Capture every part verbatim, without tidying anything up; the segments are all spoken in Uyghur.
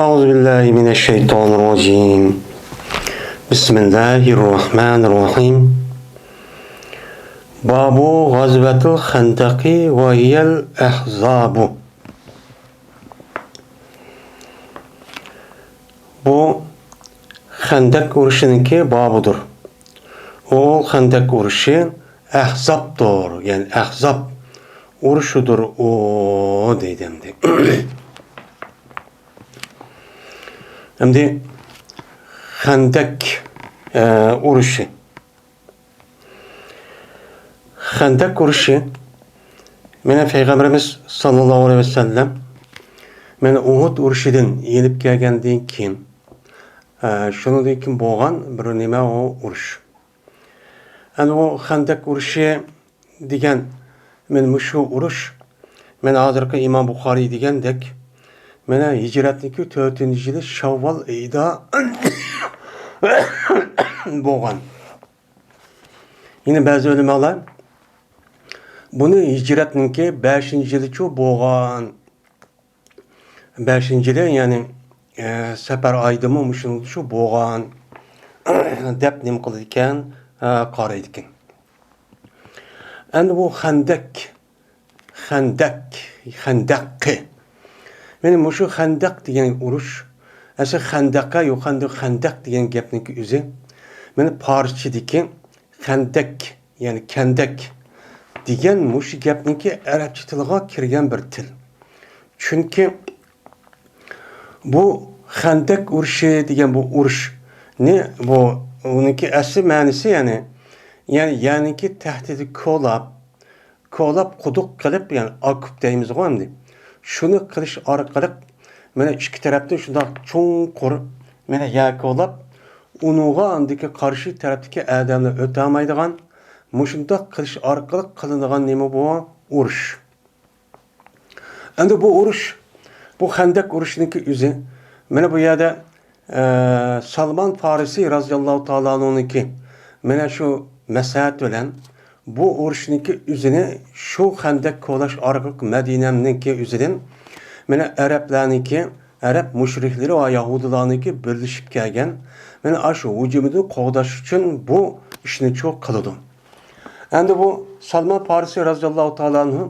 أعوذ بالله من الشيطان الرجيم. بسم الله الرحمن الرحيم. باب غزوة الخندق وهي الأحزاب. بۇ خەندەك ئۇرۇشىنىڭكى بابىدۇر. ئۇ خەندەك ئۇرۇشى ئەھزابتۇر، يەنى ئەھزاب ئۇرۇشىدۇر ئۇ، دەيدۇ ئەمدى. ئەمدى خەندەك، ئە، ئۇرۇشى. خەندەك ئۇرۇشى، مانا پەيغەمبىرىمىز ساللاللاھۇ ئەلەيھى ۋەسەللەم مانا ئۇھۇد ئۇرۇشىدىن يېنىپ كەلگەندىن كېيىن، ئە، شۇنىڭدىن كېيىن بولغان بىر نېمە ئۇ ئۇرۇش. ئەنە ئۇ خەندەك ئۇرۇشى دېگەن، مانا مۇشۇ ئۇرۇش، مانا ھازىرقى ئىمام بۇخارىي دېگەندەك، مانا ھىجرەتنىڭكى تۆتىنچى يىلى شاۋۋال ئېيىدا بولغان. يەنە بەزى ئۆلىمالار بۇنى ھىجرەتنىڭكى بەشىنچى يىلىچۇ بولغان، بەشىنچى يىلى، يەنى، ئە، سەپەر ئايىدىمۇ مۇشۇنىڭدىچۇ بولغان دەپ نېمە قىلىدىكەن، ئە، قارايدىكەن. ئەمدى بۇ خەندەك، خەندەك، خەندەققى. مانا مۇشۇ خەندەق دېگەن ئۇرۇش، ئەسلى خەندەقە يوق، خەندەق، خەندەق دېگەن گەپنىڭكى ئۆزى، مانا پارسچىدىكى خەندەك، يەنى كەندەك دېگەن مۇشۇ گەپنىڭكى ئەرەبچە تىلغا كىرگەن بىر تىل. چۈنكى بۇ خەندەك ئۇرۇشى دېگەن بۇ ئۇرۇشنى، بۇ، ئۇنىڭكى ئەسلى مەنىسى، يەنى، يەنى يەرنىڭكى تەھتىدە كولاپ، كولاپ قۇدۇق قىلىپ، يەنى ئاكوپ دەيمىزغۇ ئەمدى. شۇنى قىلىش ئارقىلىق، مانا ئىككى تەرەپتىن شۇنداق چوڭقۇر، مانا يەر كولاپ، ئۇنىڭغا ئاندىكى قارشى تەرەپتىكى ئادەملەر ئۆتەلمەيدىغان، مۇشۇنداق قىلىش ئارقىلىق قىلىنىدىغان نېمە بۇ؟ ئۇرۇش. ئەمدى بۇ ئۇرۇش، بۇ خەندەك ئۇرۇشىنىڭكى ئۆزى، مانا بۇ يەردە، ئە، سالمان فارسىي رازىياللاھۇ تائالا ئەنھۇنىڭكى مانا شۇ مەسلىھەت بىلەن بۇ ئۇرۇشنىڭكى ئۆزىنى شۇ خەندەك كولاش ئارقىلىق مەدىنەنىڭكى ئۆزىدىن مانا ئەرەبلەرنىڭكى، ئەرەب مۇشرىكلىرى ۋە يەھۇدىيلارنىڭكى بىرلىشىپ كەلگەن مانا ئاشۇ ھۇجۇمىدىن قوغداش ئۈچۈن بۇ ئىشنى چۇ قىلىدۇ. ئەمدى بۇ سالمان پارسىي رازىياللاھۇ تائالا ئەنھۇ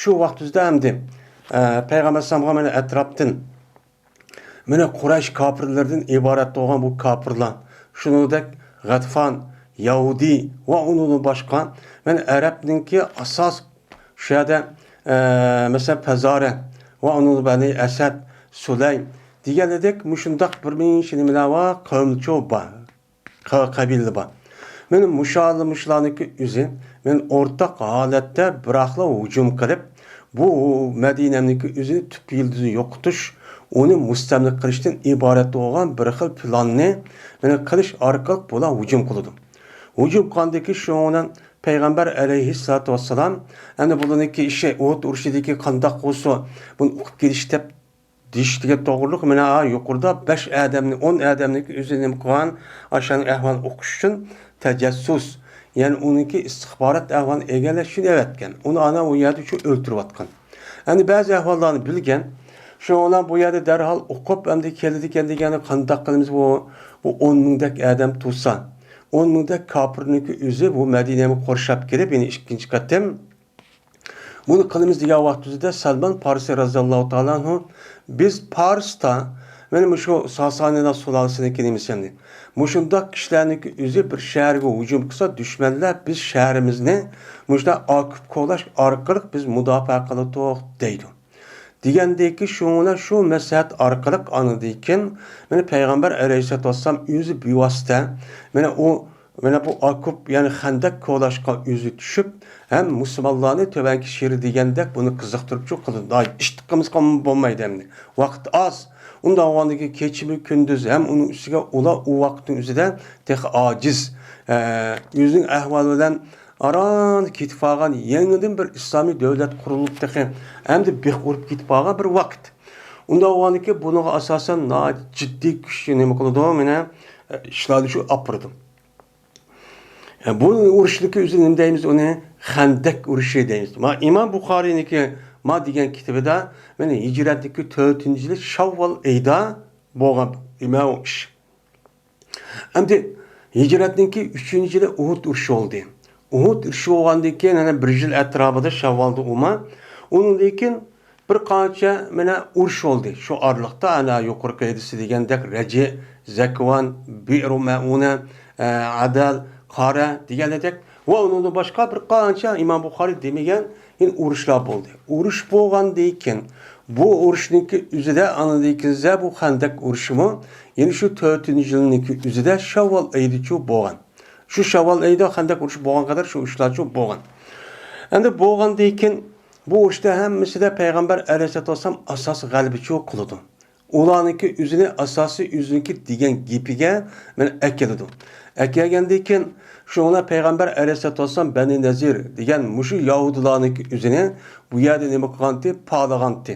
شۇ ۋاقتىدا ئەمدى، ئە، پەيغەمبەر ئەلەيھىسسالامغا مانا ئەتراپتىن، مانا قۇرەيش كاپىرلىرىدىن ئىبارەت بولغان بۇ كاپىرلار، شۇنىڭدەك غەتفان، يەھۇدىي ۋە ئۇنىڭدىن باشقا، مانا ئەرەبنىڭكى ئاساس شۇ يەردە، ئە، مەسىلەن، پەزارە ۋە ئۇنىڭدىن بەنى ئەسەد، سۇلەيم دېگەندەك مۇشۇنداق بىر مۇنچە نېمىلەر بار، قەۋمچۇ بار. قە-، قەبىلە بار. مانا مۇشۇلار، مۇشۇلارنىڭكى ئۆزى، مانا ئورتاق ھالەتتە بىراقلا ھۇجۇم قىلىپ، بۇ مەدىنەنىڭكى ئۆزىنى تۈپ يىلتىزىدىن يوقىتىش، ئۇنى مۇستەملىكە قىلىشتىن ئىبارەت بولغان بىر خىل پىلاننى، مانا، قىلىش ئارقىلىق بۇلار ھۇجۇم قىلىدۇ. ھۇجۇم قىلغاندىكى شۇنىڭ بىلەن پەيغەمبەر ئەلەيھىسسالاتۇ ۋەسسالام، ئەنە بۇلارنىڭكى ئىشى ئۇھۇد ئۇرۇشىدىكى قانداق بولسا، بۇنى ئۇقۇپ كېلىش دەپ دېيىشتىكى توغرىلىق، مانا، ھا، يۇقىرىدا بەش ئادەمنى، ئون ئادەمنىڭكى ئۆزى نېمە قىلغان، ئاشۇنىڭ ئەھۋالىنى ئۇقۇش ئۈچۈن تەجەسسۇس، يەنى ئۇنىڭكى ئىستىخبارات ئەھۋالىنى ئىگىلەش ئۈچۈن ئەۋەتكەن. ئۇنى ئانا ئۇ يەردە شۇ ئۆلتۈرۈۋاتقان. ئەمدى بەزى ئەھۋاللارنى بىلگەن. شۇنىڭ بىلەن بۇ يەردە دەرھال ئۇقۇپ، ئەمدى كېلىدىكەن دېگەننى قانداق قىلىمىز، بۇ، بۇ ئون مىڭدەك ئادەم تۇرسا، ئون مىڭدەك كاپىرنىڭكى ئۆزى بۇ مەدىنەنى قورشاپ كېلىپ، يەنە ئىككىنچى قېتىم بۇنى قىلىمىز دېگەن ۋاقتىمىزدا سەلمان پارسى رەزىياللاھۇ تائالا ئەنھۇ، بىز پارستا مانا مۇشۇ ساسانىيلار سۇلالىسىنىڭكى نېمىسى ئەمدى، مۇشۇنداق كىشىلەرنىڭكى ئۆزى بىر شەھەرگە ھۇجۇم قىلسا، دۈشمەنلەر بىز شەھىرىمىزنى مۇشۇنداق ئاكوپ كولاش ئارقىلىق بىز مۇداپىئە قىلاتتۇق دەيدۇ. دېگەندىكى شۇڭا شۇ مەسلىھەت ئارقىلىق ئاندىن كېيىن مانا پەيغەمبەر ئەلەيھىسسالاتۇ ۋەسسالام ئۆزى بىۋاسىتە مانا ئۇ مانا بۇ ئاكوپ، يەنى خەندەك كولاشقا ئۆزى چۈشۈپ، ھەم مۇسۇلمانلارنى تۆۋەنكى شېئىر دېگەندەك بۇنى قىزىقتۇرۇپ چۇ قىلىدۇ. ئىش قىلمىسا بولمايدۇ ئەمدى. ۋاقىت ئاز. ئۇنداق بولغاندىكىن كېچىمۇ كۈندۈز ھەم ئۇنىڭ ئۈستىگە ئۇلار ئۇ ۋاقىتنىڭ ئۆزىدە تېخى ئاجىز، ئە، ئۆزىنىڭ ئەھۋالى بىلەن ئاران كېتىپ قالغان، يېڭىدىن بىر ئىسلامىي دۆلەت قۇرۇلۇپ تېخى ئەمدى بىخ ئۇرۇپ كېتىپ قالغان بىر ۋاقىت. ئۇنداق بولغاندىكىن بۇنىڭغا ئاساسەن ناھايىتى جىددىي كۈچ نېمە قىلىدۇ، مانا، ئىشلارنى شۇ ئاپىرىدۇ. بۇ ئۇرۇشنىكى ئۆزى نېمە دەيمىز ئۇنى؟ خەندەك ئۇرۇشى دەيمىز. مانا ئىمام بۇخارىينىكى ما دېگەن كىتابىدا، مانا ھىجرەتنىڭكى تۆتىنچى يىلى شاۋۋال ئېيىدا بولغان ئىمە ئۇ ئىش. ئەمدى ھىجرەتنىڭكى ئۈچىنچى يىلى ئۇھۇد ئۇرۇشى بولدى. ئۇھۇد ئۇرۇشى بولغاندىن كېيىن، يەنە بىر يىل ئەتراپىدا شاۋۋالدا ئۇما. ئۇنىڭدىن كېيىن بىر قانچە مانا ئۇرۇش بولدى. شۇ ئارىلىقتا ئەنە يۇقىرىقى ھەدىستە دېگەندەك رەجى، زەكۋان، بىئرۇ مەئۇنە، ئە، ئەدەل، قارە دېگەندەك ۋە ئۇنىڭدىن باشقا بىر قانچە ئىمام بۇخارىي دېمىگەن يەنە ئۇرۇشلار بولدى. ئۇرۇش بولغاندىن كېيىن، بۇ ئۇرۇشنىڭكى ئۆزىدە ئاندىن كېيىن زە بۇ خەندەك ئۇرۇشىمۇ يەنە شۇ تۆتىنچى يىلنىڭكى ئۆزىدە شاۋۋال ئېيىدىچۇ بولغان. شۇ شاۋۋال ئېيىدا خەندەك ئۇرۇشى بولغان قەدەر شۇ ئىشلارچۇ بولغان. ئەمدى بولغاندىن كېيىن بۇ ئۇرۇشتا ھەممىسىدە پەيغەمبەر ئەلەيھىسسالاتۇ ۋەسسالام ئاساسىي غەلىبىچۇ قىلىدۇ. ئۇلارنىڭكى ئۆزىنى ئاساسىي ئۆزىنىڭكى دېگەن گېپىگە مانا ئەكېلىدۇ. ئەكەلگەندىن كېيىن شۇڭا پەيغەمبەر ئەلەيھىسسالاتۇ ۋەسسالام بەنى نەزىر دېگەن مۇشۇ يەھۇدىيلارنىڭكى ئۆزىنى بۇ يەردە نېمە قىلغانتى؟ پالىغانتى.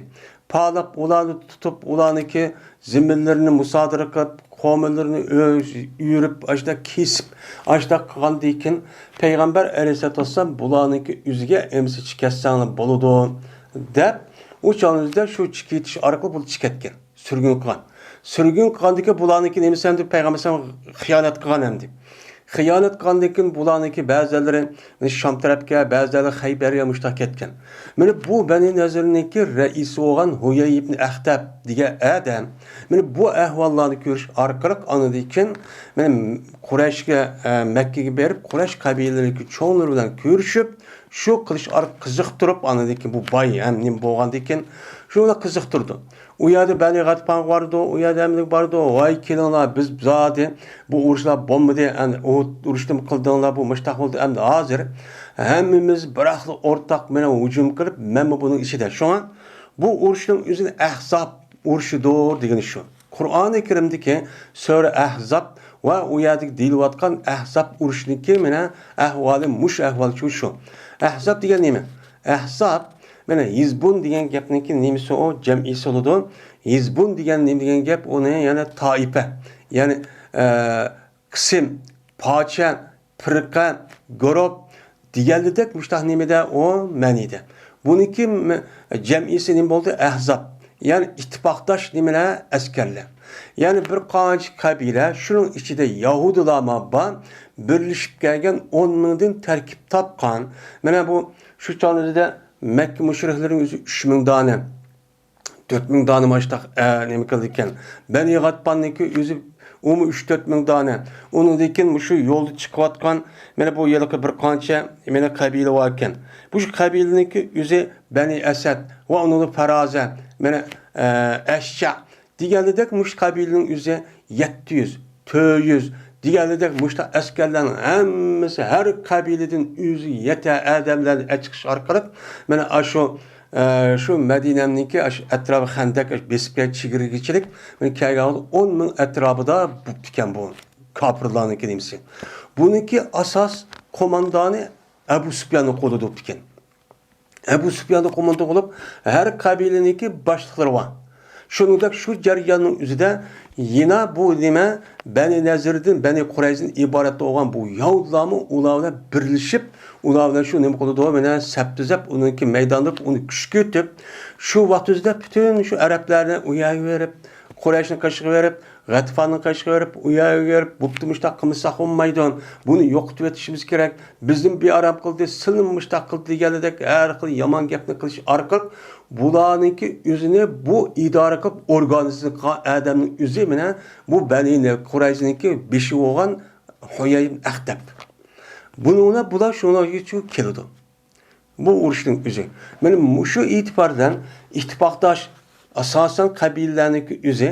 پالاپ ئۇلارنى تۇتۇپ، ئۇلارنىڭكى زېمىنلىرىنى مۇسادىرە قىلىپ، قومۇلىرىنى ئۆ-، ئۆرۈپ، ئاشۇنداق كېسىپ، ئاشۇنداق قىلغاندىن كېيىن پەيغەمبەر ئەلەيھىسسالاتۇ ۋەسسالام بۇلارنىڭكى ئۆزىگە ئەمسە چىكەتسەڭلار بولىدۇ دەپ، ئۇ چاغنىڭ ئۆزىدە شۇ چىكىتىش ئارقىلىق بۇ چىكەتكەن. سۈرگۈن قىلغان. سۈرگۈن قىلغاندىن كېيىن بۇلارنىڭكى نېمىسى ئەمدى پەيغەمبەر ئەلەيھىسسالام خىيانەت قىلغان ئەمدى. خىيانەت قىلغاندىن كېيىن بۇلارنىڭكى بەزىلىرى شام تەرەپكە، بەزىلىرى خەيبەرگە مۇشتاق كەتكەن. مانا بۇ بەنى نەزىرنىڭكى رەئىسى بولغان ھۇيەي ئىبن ئەختەب دېگەن ئادەم مانا بۇ ئەھۋاللارنى كۆرۈش ئارقىلىق ئاندىن كېيىن مانا قۇرەيشكە، ئە، مەككىگە بېرىپ، قۇرەيش قەبىلىلىرىدىكى چوڭلىرى بىلەن كۆرۈشۈپ، شۇ قىلىش ئارقىلىق قىزىقتۇرۇپ، ئاندىن كېيىن بۇ باي ھەم نېمە بولغاندىن كېيىن شۇنى قىزىقتۇرىدۇ. ئۇ يەردە بەنى غەتپانغا بارىدۇ، ئۇ يەردە ھەممىلىك بارىدۇ. ۋاي كېلىڭلار، بىز زادى بۇ ئۇرۇشلار بولمىدى، ئەمدى ئۇھۇد ئۇرۇشنىمۇ قىلدىڭلار، بۇ مۇشتاق بولدى، ئەمدى ھازىر ھەممىمىز بىراقلا ئورتاق مانا ھۇجۇم قىلىپ، مەنمۇ بۇنىڭ ئىچىدە. شۇڭا بۇ ئۇرۇشنىڭ ئۆزىنى ئەھزاب ئۇرۇشىدۇر دېگىنى شۇ. قۇرئانى كەرىمدىكى سۈرە ئەھزاب ۋە ئۇ يەردىكى دېيىلىۋاتقان ئەھزاب ئۇرۇشىنىڭكى مانا ئەھۋالى مۇشۇ ئەھۋال شۇ، شۇ. ئەھزاب دېگەن نېمە؟ ئەھزاب، مانا ھىزبۇن دېگەن گەپنىڭكى نېمىسى ئۇ؟ جەمئىسى بولىدۇ. ھىزبۇن دېگەن نېمە دېگەن گەپ؟ ئۇنى يەنە تائىپە، يەنى، ئە، قىسىم، پارچە، پىرقە، گۇرۇپ دېگەنلىدەك مۇشتاق نېمىدە ئۇ مەنىدە. بۇنىڭكى م-، جەمئىسى نېمە بولدى؟ ئەھزاب. يەنى ئىتتىپاقداش نېمىلەر؟ ئەسكەرلەر. يەنى بىر قانچە قەبىلە، شۇنىڭ ئىچىدە يەھۇدىيلارمۇ بار، بىرلىشىپ كەلگەن ئون مىڭدىن تەركىب تاپقان. مانا بۇ شۇ چاغلىرىدا مەككە مۇشرىكلىرىنىڭ ئۆزى ئۈچ مىڭ دانە، تۆت مىڭ دانە مۇشتاق، ئە، نېمە قىلىدىكەن. بەنى غەتپاننىڭكى ئۆزى ئۇمۇ ئۈچ تۆت مىڭ دانە. ئۇنىڭدىن كېيىن مۇشۇ يولدا چىقىۋاتقان مانا بۇ ھېلىقى بىر قانچە مانا قەبىلە باركەن. بۇ قەبىلىنىڭكى ئۆزى بەنى ئەسەد ۋە ئۇنىڭدا پەرازە، مانا، ئە، ئەشجە دېگەنلىدەك مۇشۇ قەبىلىنىڭ ئۆزى يەتتە يۈز، تۆت يۈز دېگەنلىدەك مۇشۇ ئەسكەرلەرنىڭ ھەممىسى ھەر قەبىلىدىن ئۆزى يەتتە ئادەملەرنى ئەچىقىش ئارقىلىق مانا ئاشۇ، ئە، شۇ مەدىنەمنىڭكى ئاشۇ ئەتراپى خەندەك بېسىپ كەل-، چېگرىگىچىلىك مانا كەلگەن ۋاقىتتا ئون مىڭ ئەتراپىدا بوپتىكەن بۇ كاپىرلارنىڭكى نېمىسى. بۇنىڭكى ئاساس قوماندانى ئەبۇ سۇپياننىڭ قولىدا بوپتىكەن. ئەبۇ سۇپياندا قوماندان بولۇپ، ھەر قەبىلىنىڭكى باشلىقلىرى بار. شۇنىڭدەك شۇ جەرياننىڭ ئۆزىدە يەنە بۇ نېمە، بەنى نەزىردىن، بەنى قۇرەيزىدىن ئىبارەت بولغان بۇ يەھۇدىيلارمۇ ئۇلار بىلەن بىرلىشىپ، ئۇلار بىلەن شۇ نېمە قىلىدۇ، مانا سەپ تۈزەپ، ئۇنىڭكى مەيداندا ئۇنى كۈچ كۆتۈپ، شۇ ۋاقىت ئۆزىدە پۈتۈن شۇ ئەرەبلەرنى ئۇ يەرگە بېرىپ، قۇرەيشنىڭ قېشىغا بېرىپ، غەتىفاننىڭ قېشىغا بېرىپ، ئۇ يەرگە بېرىپ، بوپتۇ، مۇشتاق قىلمىساق بولمايدۇ، بۇنى يوقىتىۋېتىشىمىز كېرەك، بىزنى بىئارام قىلدى، سىلىنى مۇشتاق قىلدى دېگەنلىدەك ھەر خىل يامان گەپنى قىلىش ئارقىلىق بۇلارنىڭكى ئۆزىنى بۇ ئىدارە قىلىپ ئورگانىزم قىلغان ئادەمنىڭ ئۆزى مانا بۇ بەنى قۇرەيزىنىڭكى بېشى بولغان ھۇيەي ئەختەب. بۇنىڭ بىلەن بۇلار شۇنىڭغىچە كېلىدۇ. بۇ ئۇرۇشنىڭ ئۆزى. مانا مۇشۇ ئېتىبار بىلەن ئىتتىپاقداش ئاساسەن قەبىلىلەرنىڭكى ئۆزى،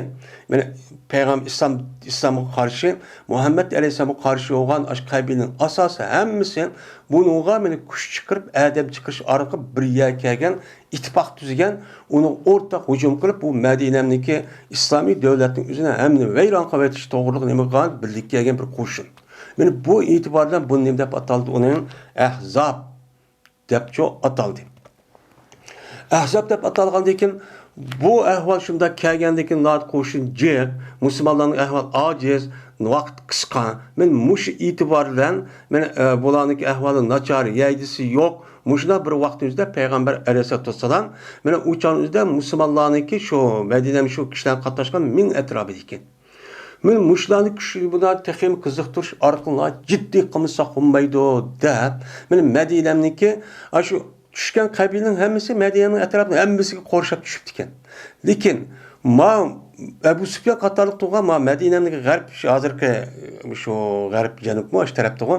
مانا پەيغەمبەر ئىسلام، ئىسلامغا قارشى، مۇھەممەد ئەلەيھىسسالامغا قارشى بولغان ئاشۇ قەبىلىنىڭ ئاساسى ھەممىسى بۇنىڭغا مانا كۈچ چىقىرىپ، ئادەم چىقىرىش ئارقىلىق بىر يەرگە كەلگەن، ئىتتىپاق تۈزگەن، ئۇنىڭغا ئورتاق ھۇجۇم قىلىپ، بۇ مەدىنەمنىڭكى ئىسلامىي دۆلەتنىڭ ئۆزىنى ھەممىنى ۋەيران قىلىۋېتىش توغرىلىق نېمە قىلغان، بىرلىككە كەلگەن بىر قوشۇن. مانا بۇ ئېتىبار بىلەن بۇنى نېمە دەپ ئاتالدى؟ ئۇنىڭ ئەھزاب دەپچۇ ئاتالدى. ئەھزاب دەپ ئاتالغاندىن كېيىن، بۇ ئەھۋال شۇنداق كەلگەندىن كېيىن، ناھايىتى قوشۇن جىق، مۇسۇلمانلارنىڭ ئەھۋالى ئاجىز، ۋاقىت قىسقا. مانا مۇشۇ ئېتىبار بىلەن، مانا، ئە، بۇلارنىڭكى ئەھۋالى ناچار، يەيدىسى يوق، مۇشۇنداق بىر ۋاقىتنىڭ ئۆزىدە پەيغەمبەر ئەلەيھىسسالاتۇ ۋەسسالام مانا ئۇ چاغنىڭ ئۆزىدە مۇسۇلمانلارنىڭكى شۇ مەدىنەمدە شۇ كىشىلەرنى قاتناشقان مىڭ ئەتراپىدا ئىكەن. مانا مۇشۇلارنى كۈچى بۇلار تېخىمۇ قىزىقتۇرۇش ئارقىلىق جىددىي قىلمىساق بولمايدۇ دەپ، مانا مەدىنەمنىڭكى ئاشۇ چۈشكەن قەبىلىنىڭ ھەممىسى مەدىنەنىڭ ئەتراپىدا ھەممىسىگە قورشاپ چۈشۈپتىكەن. لېكىن ما ئەبۇ سۇپيان قاتارلىق تۇرغان ما مەدىنەنىڭ غەرب، شۇ ھازىرقى شۇ غەرب جەنۇبمۇ ئاشۇ تەرەپتىغۇ.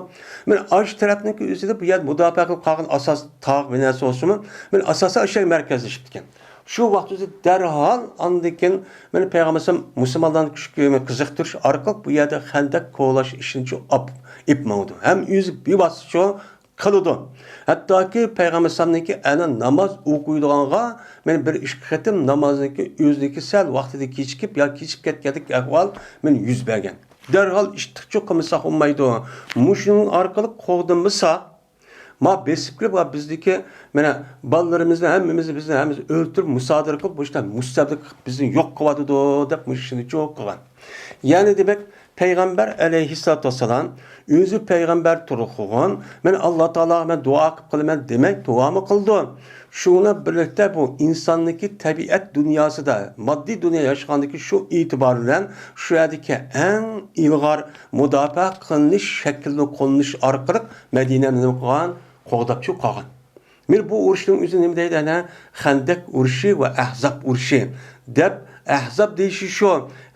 مانا ئاشۇ تەرەپنىڭكى ئۆزىدە بۇ يەردە مۇداپىئە قىلىپ قالغان ئاساس تاغ بىناسى بولسىمۇ، مانا ئاساسەن ئاشۇ يەرگە مەركەزلىشىپتىكەن. شۇ ۋاقىت ئۆزى دەرھال ئاندىن كېيىن مانا پەيغەمبەر ئەلەيھىسسالام مۇسۇلمانلارنى كۈچ قىزىقتۇرۇش ئارقىلىق بۇ يەردە خەندەك كولاش ئىشىنى ئېلىپ ماڭىدۇ. ھەم ئۆزى بىۋاسىتە شۇ قىلىدۇ. ھەتتاكى پەيغەمبەر ئەلەيھىسسالامنىڭكى ئەنە ناماز ئوقۇيدىغانغا مانا بىر ئىككى قېتىم نامازنىڭكى ئۆزىنىڭكى سەل ۋاقتىدا كېچىكىپ يا كېچىكىپ كەتكەندەك ئەھۋال مانا يۈز بەرگەن. دەرھال ئىشتىكچۇ قىلمىساق بولمايدۇ. مۇشۇنىڭ ئارقىلىق قوغدىمىسا، ما بېسىپ كىرىپ، ۋە بىزدىكى مانا بالىلىرىمىزنى ھەممىمىزنى، بىزنى ھەممىمىزنى ئۆلتۈرۈپ، مۇسادىرە قىلىپ، مۇشۇنداق مۇستەبىت قىلىپ بىزنى يوق قىلىۋاتىدۇ دەپ مۇشۇنى چوق قىلغان. يەنى دېمەك، پەيغەمبەر ئەلەيھىسسالاتۇ ۋەسسالام ئۆزى پەيغەمبەر تۇرۇقلۇغۇن، مەن ئاللا تائالاغا مەن دۇئا قىلىپ قالىمەن دېمەي، دۇئامۇ قىلىدۇ. شۇ بىلەن بىرلىكتە بۇ ئىنساننىڭكى تەبىئەت دۇنياسىدا، ماددىي دۇنيا ياشىغاندىكى شۇ ئېتىبار بىلەن شۇ يەردىكى ئەڭ ئىلغار مۇداپىئە قىلىنىش شەكلىنى قوللىنىش ئارقىلىق مەدىنەنى نېمە قىلغان؟ قوغداپچۇ قالغان. مانا بۇ ئۇرۇشنىڭ ئۆزى نېمە دەيدۇ؟ ئەنە خەندەك ئۇرۇشى ۋە ئەھزاب ئۇرۇشى دەپ، ئەھزاب دېيىشى شۇ.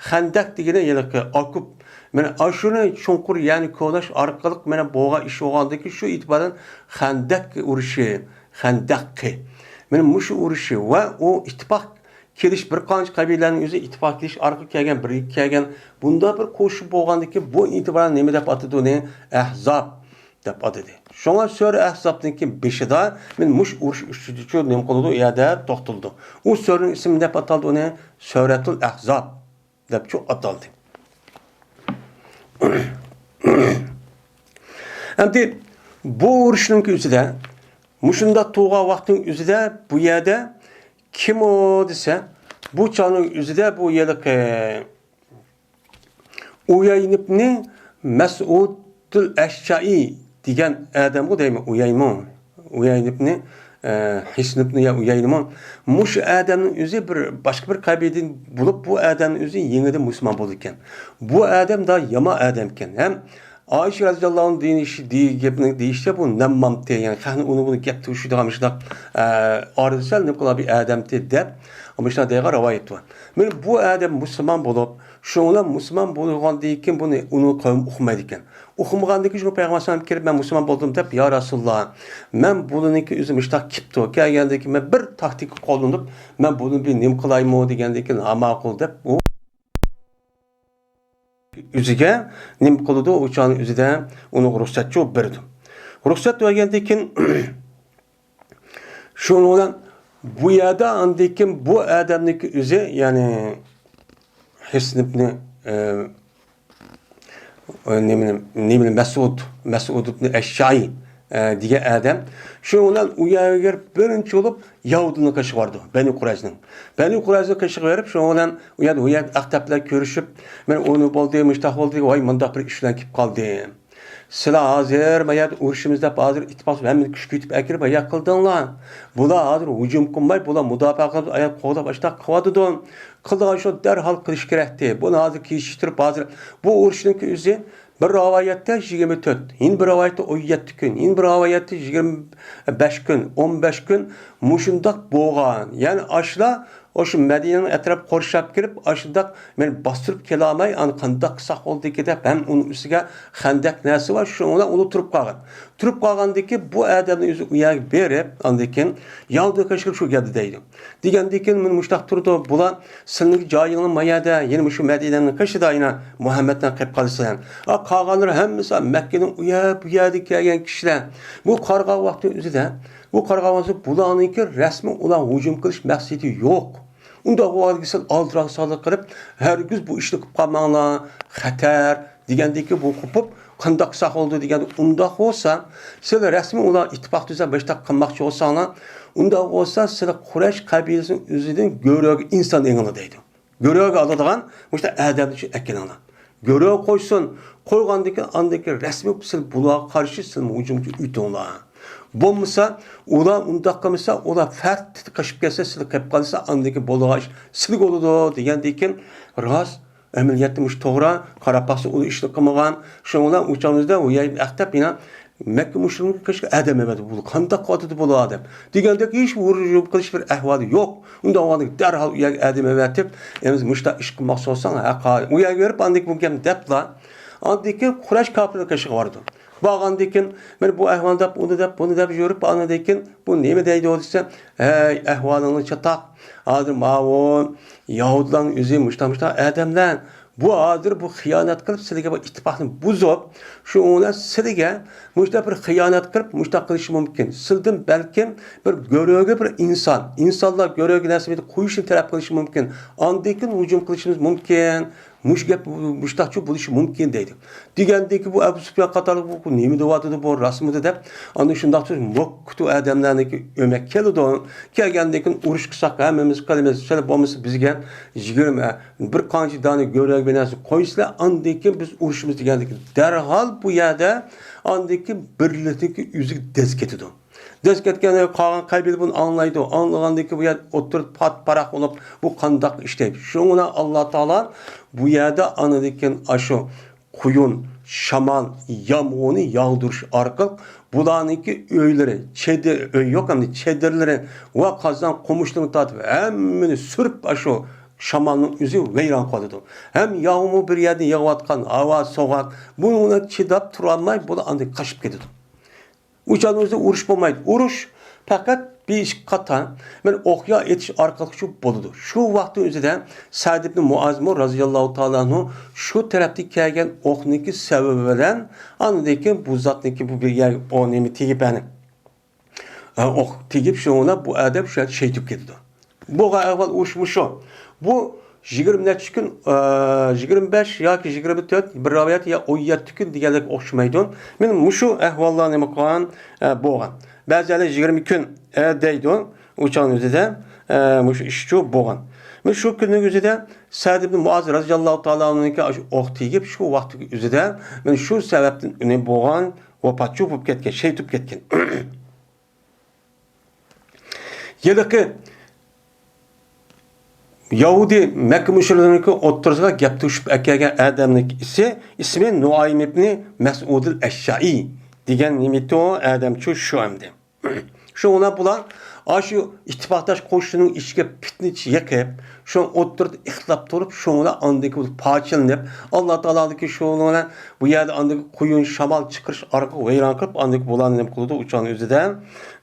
خەندەك دېگىنى ھېلىقى ئوكوپ. مانا ئاشۇنى چوڭقۇر، يەنى كولاش ئارقىلىق مانا بولغان ئىش بولغاندىكىن شۇ ئېتىبارەن خەندەك ئۇرۇشى، خەندەققى. مانا مۇشۇ ئۇرۇشى ۋە ئۇ ئىتتىپاق كېلىش، بىر قانچە قەبىلىلەرنىڭ ئۆزى ئىتتىپاق كېلىش ئارقىلىق كەلگەن، بىرگە كەلگەن بۇنداق بىر قوشۇن بولغاندىكىن بۇ ئېتىبارەن نېمە دەپ ئاتىدۇ ئۇنى؟ ئەھزاب دەپ ئاتىدى. شۇڭا سۈرە ئەھزابنىڭكى بېشىدا مانا مۇشۇ ئۇرۇش ئۈستىدىچۇ نېمە قىلىدۇ، ئۇ يەردە توختىلىدۇ. ئۇ سۈرىنىڭ ئىسمى دەپ ئاتالدى ئۇنى؟ سۈرەتۇل ئەھزاب دەپچۇ ئاتالدى. ئەمدى بۇ ئۇرۇشنىڭكى ئۆزىدە، مۇشۇنداق تۇرغان ۋاقىتنىڭ ئۆزىدە بۇ يەردە كىم ئۇ دېسە، بۇ چاغنىڭ ئۆزىدە بۇ ھېلىقى ئۇيەينىبنى مەسئۇدۇل ئەشجەئى دېگەن ئادەمغۇ دەيمەن، ئۇيەيمۇ؟ ئۇيەينىبنى، ئە، ھىسنىبنى يا ئۇيەينىمۇ؟ مۇشۇ ئادەمنىڭ ئۆزى بىر باشقا بىر قەبىلىدىن بولۇپ، بۇ ئادەمنىڭ ئۆزى يېڭىدىن مۇسۇلمان بولىدىكەن. بۇ ئادەم دا يامان ئادەمكەن. ھەم ئائىشە رەزىياللاھۇ ئەنھا دېيىشى، دېگەن گەپنىڭ دېيىشىچە، بۇ نەممامتى، يەنى خەقنى ئۇنى بۇنى گەپ توشۇيدىغان مۇشۇنداق، ئە، ئارىدا سەل نېمە قىلغان بىر ئادەمتى دەپ، مۇشۇنداق دەيدىغان رىۋايەت بار. مانا بۇ ئادەم مۇسۇلمان بولۇپ، شۇنىڭ بىلەن مۇسۇلمان بولغاندىن كېيىن بۇنى ئۇنىڭ قەۋمى ئۇقمايدىكەن. ئۇقمىغاندىن كېيىن شۇ پەيغەمبەر ئەلەيھىسسالام كىرىپ، مەن مۇسۇلمان بولدۇم دەپ، يا رەسۇلاللا، مەن بۇنىڭكى ئۆزى مۇشۇنداق كېپتۇ، كەلگەندىن كېيىن مەن بىر تاكتىكا قوللىنىپ، مەن بۇنى بىر نېمە قىلايمۇ دېگەندىن كېيىن، ھا ماقۇل دەپ ئۇ ئۆزىگە نېمە قىلىدۇ؟ ئۇ چاغنىڭ ئۆزىدە ئۇنىڭغا رۇخسەتچۇ بېرىدۇ. رۇخسەت بەرگەندىن كېيىن شۇنىڭ بىلەن بۇ يەردە ئاندىن كېيىن بۇ ئادەمنىڭكى ئۆزى، يەنى ھىسنىبنى، ئە، نېمىنى، نېمىنى، مەسئۇد، مەسئۇد ئىبنى ئەششەئى، ئە، دېگەن ئادەم. شۇنىڭ بىلەن ئۇ يەرگە بىرىنچى بولۇپ يەھۇدىينىڭ قېشىغا بارىدۇ، بەنۇ قۇرەيزىنىڭ. بەنۇ قۇرەيزىنىڭ قېشىغا بېرىپ، شۇنىڭ بىلەن ئۇ يەردە، ئۇ يەردە ئەخدەپ بىلەن كۆرۈشۈپ، مانا ئۇنى بولدى، مۇشتاق بولدى، ۋاي، مۇنداق بىر ئىش بىلەن كېلىپ قالدى. سىلەر ھازىر ما يەردە ئۇرۇشىمىز دەپ، ھازىر ئىتتىپاق ھەممىنى كۈچ كۆتۈپ ئەكىرىپ، ما يەردە قىلدىڭلار. بۇلار ھازىر ھۇجۇم قىلماي، بۇلار مۇداپىئە قىلىپ، ئاياغ قوغداپ، ئاشۇنداق قىلىۋاتىدۇ. قىلىدىغان ئىشنى دەرھال قىلىش كېرەكتى. بۇنى ھازىر كېچىكتۈرۈپ، ھازىر بۇ ئۇرۇشنىڭكى ئۆزى بىر رىۋايەتتە يىگىرمە تۆت، يەنە بىر رىۋايەتتە ئون يەتتە كۈن، يەنە بىر رىۋايەتتە يىگىرمە بەش كۈن، ئون بەش كۈن مۇشۇنداق بولغان. يەنى ئاشۇلار ئاشۇ مەدىنىنىڭ ئەتراپىغا قورشاپ كىرىپ، ئاشۇنداق مېنى باستۇرۇپ كېلەلمەي، ئانا قانداق قىلساق بولىدىكىن دەپ، ھەم ئۇنىڭ ئۈستىگە خەندەك نەرسە بار، شۇنىڭ بىلەن ئۇلار تۇرۇپ قالغان. تۇرۇپ قالغاندىن كېيىن بۇ ئادەمنىڭ ئۆزى ئۇ يەرگە بېرىپ، ئاندىن كېيىن ياۋدىن قېشىغا شۇ گەپنى دەيدۇ. دېگەندىن كېيىن مانا مۇشۇنداق تۇرىدۇ، بۇلار سېنىڭ جايىڭنى ما يەردە، يەنە مۇشۇ مەدىنەنىڭ قېشىدا يەنە مۇھەممەدنى قىلىپ قالىسەن. ئا، قالغانلىرى ھەممىسى مەككىنىڭ ئۇ يەر، بۇ يەردىن كەلگەن كىشىلەر. بۇ قارىغان ۋاقتى ئۆزىدە، بۇ قارىغان ۋاقتى بۇلارنىڭكى رەسمىي ئۇلار ھۇجۇم قىلىش مەقسىتى يوق. ئۇنداق بولغاندىكىن سەل ئالدىراقسانلىق قىلىپ، ھەرگىز بۇ ئىشنى قىلىپ قالماڭلار، خەتەر، دېگەندىكىن بۇ قوپۇپ، قانداق قىلساق بولىدۇ دېگەندە، ئۇنداق بولسا، سىلەر رەسمىي ئۇلار ئىتتىپاق تۈزەپ مۇشۇنداق قىلماقچى بولساڭلار، ئۇنداق بولسا سىلەر قۇرەيش قەبىلىسىنىڭ ئۆزىدىن گۆرۈگە ئىنسان ئېڭىڭلار دەيدۇ. گۆرۈگە ئالىدىغان مۇشۇنداق ئادەمنى ئەكېلىڭلار. گۆرۈگە قوشسۇن، قويغاندىن كېيىن ئاندىن كېيىن رەسمىي سىلەر بۇلارغا قارشى سىلەر ھۇجۇمغا ئۆتۈڭلار. بولمىسا، ئۇلار ئۇنداق قىلمىسا، ئۇلار پەرت قېچىپ كەتسە، سىلەر قېلىپ قالسا، ئاندىن كېيىن بولىدىغان ئىش سىلىگە بولىدۇ دېگەندىن كېيىن، راست، ئەمەلىيەتتە مۇشۇ توغرا، قاراپ باقسا، ئۇ ئىشنى قىلمىغان. شۇنىڭ بىلەن ئۇ چاغىمىزدا ئۇ يەرگە ئەختەپ يەنە مەككە مۇشرىكىنىڭ قېشىغا ئادەم ئەۋەتىپ، بۇ قانداق قىلىۋاتىدۇ بۇلار دەپ. دېگەندەك ھېچ ھۇجۇم قىلىش بىر ئەھۋالى يوق. ئۇنداق بولغاندىكىن دەرھال ئۇ يەرگە ئادەم ئەۋەتىپ، ئەمىز مۇشۇنداق ئىش قىلماقچى بولساڭ، ھە، قا-، ئۇ يەرگە بېرىپ، ئاندىن كېيىن بۇ گەپنى دەپلا، ئاندىن كېيىن قۇرەيش كاپىرلىرى قېشىغا بارىدۇ. بارغاندىن كېيىن، مانا بۇ ئەھۋالنى دەپ، ئۇنى دەپ، بۇنى دەپ يۈرۈپ، ئاندىن كېيىن بۇ نېمە دەيدۇ دېسە، ھەي، ئەھۋالىڭلار چاتاق. ھازىر ماۋۇ يەھۇدىيلارنىڭ ئۆزى مۇشۇنداق، مۇشۇنداق ئادەملەر. بۇ ھازىر بۇ خىيانەت قىلىپ، سىلىگە بۇ ئىتتىپاقنى بۇزۇپ، شۇ ئۇلار سىلىگە مۇشۇنداق بىر خىيانەت قىلىپ، مۇشۇنداق قىلىشى مۇمكىن. سىلدىن بەلكىم بىر گۆرۈگە بىر ئىنسان، ئىنسانلار گۆرۈگە نەرسىنى قويۇشنى تەلەپ قىلىشى مۇمكىن. ئاندىن كېيىن ھۇجۇم قىلىشىمىز مۇمكىن. مۇشۇ گەپ مۇشتاقچۇ بولۇشى مۇمكىن دەيدۇ. دېگەندىكى بۇ ئەبۇ سۇپيان قاتارلىق بۇ، بۇ نېمە دەۋاتىدۇ، بۇ راستمىدى دەپ، ئاندىن شۇنداق تۇرۇپ موككۇتۇ ئادەملەرنىڭكى ئۆمەك كېلىدۇ. كەلگەندىن كېيىن ئۇرۇش قىلساق ھەممىمىز قىلىمىز. سىلەر بولمىسا بىزگە يىگىرمە، بىر قانچە دانە گۆرۈگە بىر نەرسە قويسىلەر، ئاندىن كېيىن بىز ئۇرۇشىمىز دېگەندىكى دەرھال بۇ يەردە ئاندىن كېيىن بىرلىكتىكى ئۆزىگە دەز كېتىدۇ. دەز كەتكەندە قالغان قەبىلە بۇنى ئاڭلايدۇ. ئاڭلىغاندىن كېيىن بۇ يەر ئوتتۇرىدا پات-پاراق بولۇپ، بۇ قانداق ئىش دەيدۇ. شۇڭا ئاللا تائالا بۇ يەردە ئاندىن كېيىن ئاشۇ قۇيۇن، شامال، يامغۇرنى ياغدۇرۇش ئارقىلىق بۇلارنىڭكى ئۆيلىرى، چېدىر، ئۆي يوق ئەمدى، چېدىرلىرى ۋە قازان قومۇشلىرىنى تارتىپ ھەممىنى سۈرۈپ ئاشۇ شامالنىڭ ئۆزى ۋەيران قىلىدۇ. ھەم ياغمۇر بىر يەردە يېغىۋاتقان، ھاۋا سوغۇق، بۇنىڭغا چىداپ تۇرالماي بۇلار ئاندىن قېچىپ كېتىدۇ. ئۇ چاغدا ئۆزى ئۇرۇش بولمايدۇ. ئۇرۇش پەقەت بىر ئىككى قاتا، مانا، ئوق يا ئېتىش ئارقىلىق شۇ بولىدۇ. شۇ ۋاقىتنىڭ ئۆزىدە سەئد ئىبن مۇئازمۇ رازىياللاھۇ تائالا ئەنھۇ شۇ تەرەپتىن كەلگەن ئوقنىڭكى سەۋەبى بىلەن ئاندىن كېيىن بۇ زاتنىڭكى بۇ بىر يەرگە ئو نېمە تېگىپ، يەنى، ئە، ئوق تېگىپ، شۇڭا بۇ ئادەم شۇ يەردە شېھىت بولۇپ كېتىدۇ. بولغان ئەھۋال ئۇش-، مۇشۇ. بۇ يىگىرمە نەچچە كۈن، ئە، يىگىرمە بەش ياكى يىگىرمە تۆت، بىر رىۋايەت يا ئون يەتتە كۈن دېگەنلىككە ئوخشىمايدۇ. مانا مۇشۇ ئەھۋاللار نېمە قىلغان، ئە، بولغان. بەزىلەر يىگىرمە كۈن، ئە، دەيدۇ. ئۇ چاغنىڭ ئۆزىدە، ئە، مۇشۇ ئىشچۇ بولغان. مانا شۇ كۈننىڭ ئۆزىدە سەئد ئىبن مۇئاز رازىياللاھۇ تائالا ئەنھۇنىڭكى ئاشۇ ئوق تېگىپ، شۇ ۋاقىتنىڭ ئۆزىدە، مانا شۇ سەۋەبتىن ئۇنى بولغان، ۋاپاتچۇ بولۇپ كەتكەن، شېھىت بولۇپ كەتكەن. ھېلىقى يەھۇدىي مەككە مۇشرىكلىرىنىڭكى ئوتتۇرىسىغا گەپ توشۇپ ئەكەلگەن ئادەمنىڭ ئىسى، ئىسمى نۇئايم ئىبنى مەسئۇدىل ئەششەئى دېگەن نېمىتۇ ئادەمچۇ شۇ ئەمدى. شۇڭا بۇلار ئاشۇ ئىتتىپاقداش قوشۇننىڭ ئىچىگە پىتنە يېقىپ، شۇ ئوتتۇرىدا ئىختىلاپ تۇرۇپ، شۇڭا ئاندىكى پارچىلىنىپ، ئاللا تائالادىكى شۇ بىلەن بۇ يەردە ئاندىكى قۇيۇن شامال چىقىرىش ئارقىلىق ۋەيران قىلىپ، ئاندىكى بۇلارنى نېمە قىلىدۇ، ئۇچان ئۆزىدە،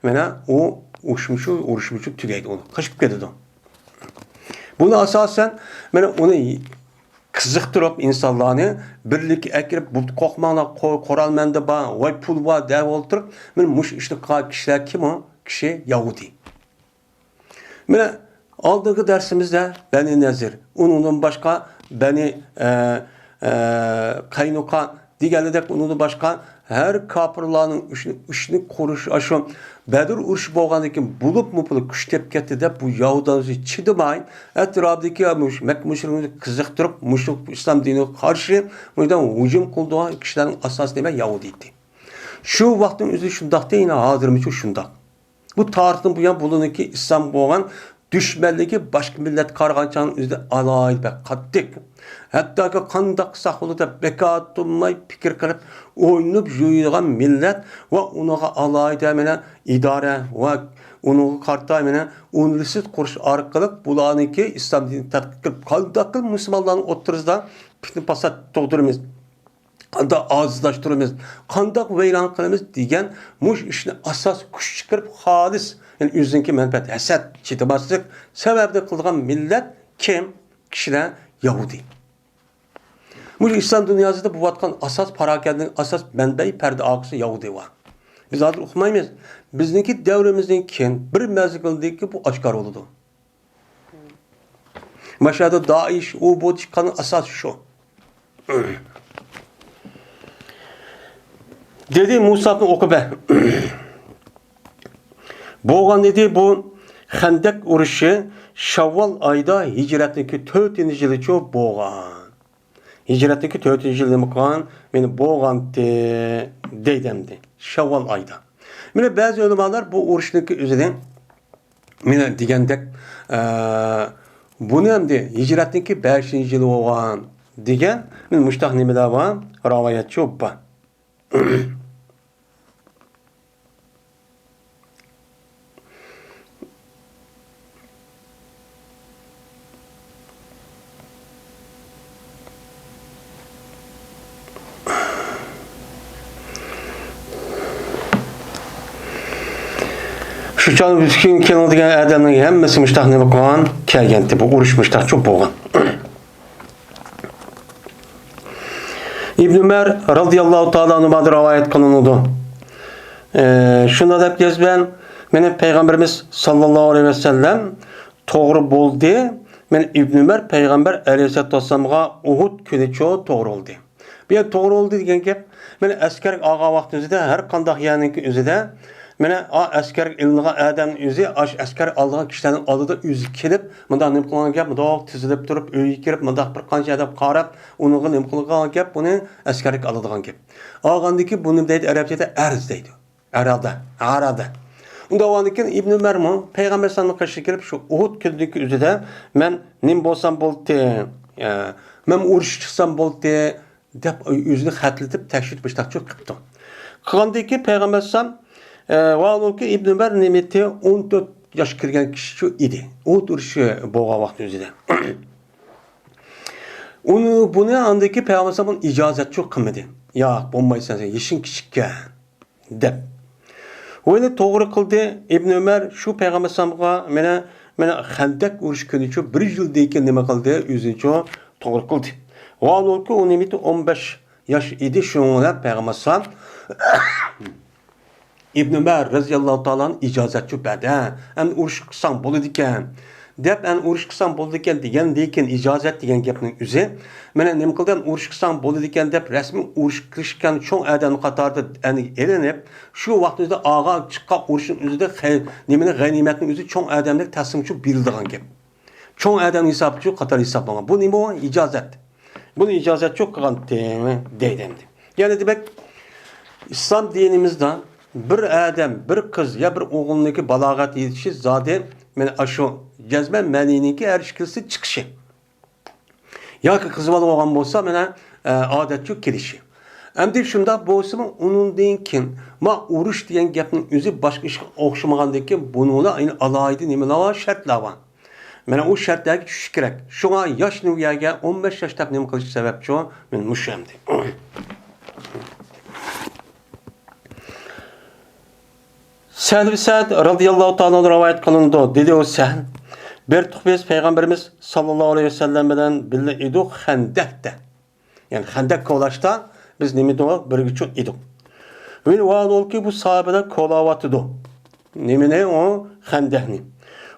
مانا، ئۇ ئۇشمۇشۇ، ئۇرۇشمۇشۇ تۈگەيدۇ، ئۇنى قېچىپ كېتىدۇ. بۇنى ئاساسەن، مانا، ئۇنى قىزىقتۇرۇپ ئىنسانلارنى بىرلىككە ئەكىرىپ، بۇ قورقماڭلار، قو-، قورال مەندە بار، ۋاي پۇل بار دەپ ئولتۇرۇپ، مانا مۇشۇ ئىشنى قىلغان كىشىلەر كىم ئۇ؟ كىشى يەھۇدىي. مانا ئالدىنقى دەرسىمىزدە بەنى نەزىر، ئۇنىڭدىن باشقا بەنى، ئە، ئە، قەينۇقا دېگەنلىدەك، ئۇنىڭدىن باشقا ھەر كاپىرلارنىڭ ئىشنى، ئىشنى قۇرۇش، ئاشۇ بەدر ئۇرۇشى بولغاندىن كېيىن بولۇپمۇ بۇلار كۈچەپ كەتتى دەپ، بۇ يەھۇدىيلار چىدىماي، ئەتراپىدىكى مۇشۇ مەككە مۇشرىكلارنى قىزىقتۇرۇپ، مۇشۇ ئىسلام دىنىغا قارشى مۇشۇنداق ھۇجۇم قىلىدىغان كىشىلەرنىڭ ئاساسىي نېمە؟ يەھۇدىي ئىدى. شۇ ۋاقىتنىڭ ئۆزىدە شۇنداقتى، يەنە ھازىرمۇچۇ شۇنداق. بۇ تارىختىن بۇيان بۇلارنىڭكى ئىسلامغا بولغان دۈشمەنلىكى باشقا مىللەتكە قارىغان چاغنىڭ ئۆزىدە ئالاھىدە بەك قاتتىق. ھەتتاكى قانداق قىلساق بولىدۇ دەپ بىكار تۇرماي پىكىر قىلىپ ئويلىنىپ يۈرىدىغان مىللەت ۋە ئۇنىڭغا ئالاھىدە مانا ئىدارە ۋە ئۇنىڭغا قارىتا مانا ئۇنىۋېرسىتېت قۇرۇش ئارقىلىق بۇلارنىڭكى ئىسلام دىنىنى تەتقىق قىلىپ، قانداق قىلىپ مۇسۇلمانلارنىڭ ئوتتۇرىسىدا پىتنە پاسات تۇغدۇرىمىز، قانداق ئاجىزلاشتۇرىمىز، قانداق ۋەيران قىلىمىز دېگەن مۇشۇ ئىشنى ئاساس كۈچ چىقىرىپ خالىس، يەنى ئۆزىنىڭكى مەنپەئەت، ھەسەت، چىدىماسلىق سەۋەبىدىن قىلغان مىللەت كىم؟ كىشىلەر يەھۇدىي. مۇشۇ ئىسلام دۇنياسىدا بولۇۋاتقان ئاساس پاراكەندىنىڭ ئاساس مەنبەي پەردە ئارقىسى يەھۇدىيلار. بىز ھازىر ئۇقمايمىز. بىزنىڭكى دەۋرىمىزدىن كېيىن بىر مەزگىلدىن كېيىن بۇ ئاشكارا بولىدۇ. ماشۇ يەردە دائىش، ئۇ بۇ چىققان ئاساس شۇ. دېدى مۇسئاب ئىبنى ئۇقبە. بولغان ئىدى بۇ خەندەك ئۇرۇشى شەۋۋال ئايدا ھىجرەتنىڭكى تۆتىنچى يىلىچۇ بولغان. ھىجرەتنىڭكى تۆتىنچى يىلى نېمە قىلغان؟ مانا بولغانتى دەيدۇ ئەمدى. شەۋۋال ئايدا. مانا بەزى ئۆلىمالار بۇ ئۇرۇشنىڭكى ئۆزىنى، مانا دېگەندەك، ئە، بۇنى ئەمدى ھىجرەتنىڭكى بەشىنچى يىلى بولغان دېگەن، مانا مۇشتاق نېمىلەر بار، رىۋايەتچۇ بار. شۇ چاغدا بۈتكۈن كېلىڭ دېگەن ئادەمنىڭ ھەممىسى مۇشتاق نېمە قىلغان؟ كەلگەنتى. بۇ ئۇرۇش مۇشتاق چوپ بولغان. ئىبن ئۆمەر رازىياللاھۇ تائالا ئەنھۇمادىن رىۋايەت قىلىنىدۇ. ئى، شۇنداق دەپ يازىمەن، مېنى پەيغەمبىرىمىز ساللاللاھۇ ئەلەيھى ۋەسەللەم توغرا بولدى. مېنى ئىبن ئۆمەر پەيغەمبەر ئەلەيھىسسالاتۇ ۋەسسالامغا ئۇھۇد كۈنىچۇ توغرا بولدى. بۇ يەردە توغرا بولدى دېگەن گەپ، مانا ئەسكەرگە ئالغان ۋاقتى ئۆزىدە، ھەر قانداق يەرنىڭكى ئۆزىدە، مانا ئا ئەسكەرگە ئېلىنغان ئادەمنىڭ ئۆزى، ئاش ئەسكەر ئالىدىغان كىشىلەرنىڭ ئالدىدا ئۆزى كېلىپ، مۇنداق نېمە قىلغان گەپ، مۇنداق تىزىلىپ تۇرۇپ، ئۆيگە كىرىپ، مۇنداق بىر قانچە ئادەم قاراپ، ئۇنىڭغا نېمە قىلغان گەپ، بۇنى ئەسكەرگە ئالىدىغان گەپ. ئالغاندىن كېيىن بۇنى دەيدۇ، ئەرەبچىدە ئەرز دەيدۇ. ئەرادە، ئەرادە. ئۇنداق بولغاندىن كېيىن ئىبن ئۆمەرمۇ پەيغەمبەر ئەلەيھىسسالامنىڭ قېشىغا كېلىپ، شۇ ئۇھۇد كۈنىدىكى ئۆزىدە، مەن نېمە بولسام بولدى، ئە، مەن ئۇرۇشقا چىقسام بولدى، دەپ ئۆزىنى خەتلىتىپ، تەكشۈرتۈپ مۇشتاقچۇ قىپتۇ. قىلغاندىن كېيىن پەيغەمبەر ئەلەيھىسسالام، ئە، ۋاھالەنكى ئىبن ئۆمەر نېمىتى ئون تۆت ياش كىرگەن كىشىچۇ ئىدى. ئۇھۇد ئۇرۇشى بولغان ۋاقىت ئۆزىدە. ئۇنى، بۇنى ئاندىن كېيىن پەيغەمبەر ئەلەيھىسسالام ئۇنى ئىجازەتچۇ قىلمىدى. ياق، بولمايسەن، سەن يېشىڭ كىچىككەن. دەپ. ۋە توغرا قىلدى. ئىبن ئۆمەر شۇ پەيغەمبەر ئەلەيھىسسالامغا مانا، مانا خەندەك ئۇرۇش كۈنىچۇ بىر يىلدىن كېيىن نېمە قىلدى؟ ئۆزىنىچۇ توغرا قىلدى. ۋاھالەنكى ئۇ نېمىتى ئون بەش ياش ئىدى، شۇنىڭ بىلەن پەيغەمبەر ئەلەيھىسسالام ئىبن ئۆمەر رەزىياللاھۇ تائالانى ئىجازەتچۇ بەردى. ئەمدى ئۇرۇش قىلساڭ بولىدىكەن. دەپ، ئەن ئۇرۇش قىلساڭ بولىدىكەن دېگەندىن كېيىن ئىجازەت دېگەن گەپنىڭ ئۆزى، مانا نېمە قىلدى، ئەن ئۇرۇش قىلساڭ بولىدىكەن دەپ رەسمىي ئۇرۇش قىلىشقان چوڭ ئادەمنىڭ قاتارىدا ئەنە ئېلىنىپ، شۇ ۋاقىتتا ئۆزىدە ئاغا چىققان ئۇرۇشنىڭ ئۆزىدە خەي-، نېمىنى، غەنىيمەتنىڭ ئۆزى چوڭ ئادەملەرگە تەقسىمچۇ بېرىلىدىغان گەپ. چوڭ ئادەم ھېسابىچۇ قاتار ھېسابلانغان. بۇ نېمە ئۇ؟ ئىجازەت. بۇنى ئىجازەتچۇ قىلغانتى دەيدۇ ئەمدى. يەنە دېمەك، ئىسلام دىنىمىزدا بىر ئادەم، بىر قىز يا بىر ئوغۇلنىڭكى بالاغەت يېتىشى زادى، مانا ئاشۇ جەزمەن مەنىينىڭكى ھەر ئىككىلىسى چىقىشى. ياكى قىز بالا بولغان بولسا، مانا، ئە، ئادەتچۇ كېلىشى. ئەمدى شۇنداق بولسىمۇ، ئۇنىڭدىن كېيىن، ما ئۇرۇش دېگەن گەپنىڭ ئۆزى باشقا ئىشقا ئوخشىمىغاندىن كېيىن، بۇنىڭلا ئەينى ئالاھىدە نېمىلەر بار، شەرتلەر بار. مانا ئۇ شەرتلەرگە چۈشۈش كېرەك. شۇڭا ياش نېمىگە ئون بەش ياش دەپ نېمە قىلىش سەۋەبچۇ؟ مانا مۇشۇ ئەمدى. سەھل بىن سەئد رازىياللاھۇ تائالا ئەنھۇ رىۋايەت قىلىنىدۇ. دېدى ئۇ سەھل، بېرىتۇق بىز پەيغەمبىرىمىز ساللاللاھۇ ئەلەيھى ۋەسەللەم بىلەن بىللە ئىدۇق خەندەكتە. يەنى خەندەك كولاشتا بىز نېمە ئىدۇق؟ بىرگىچۇ ئىدۇق. ۋە ۋاھالەنكى بۇ ساھابىلەر كولاۋاتىدۇ. نېمىنى؟ ئۇ خەندەكنى.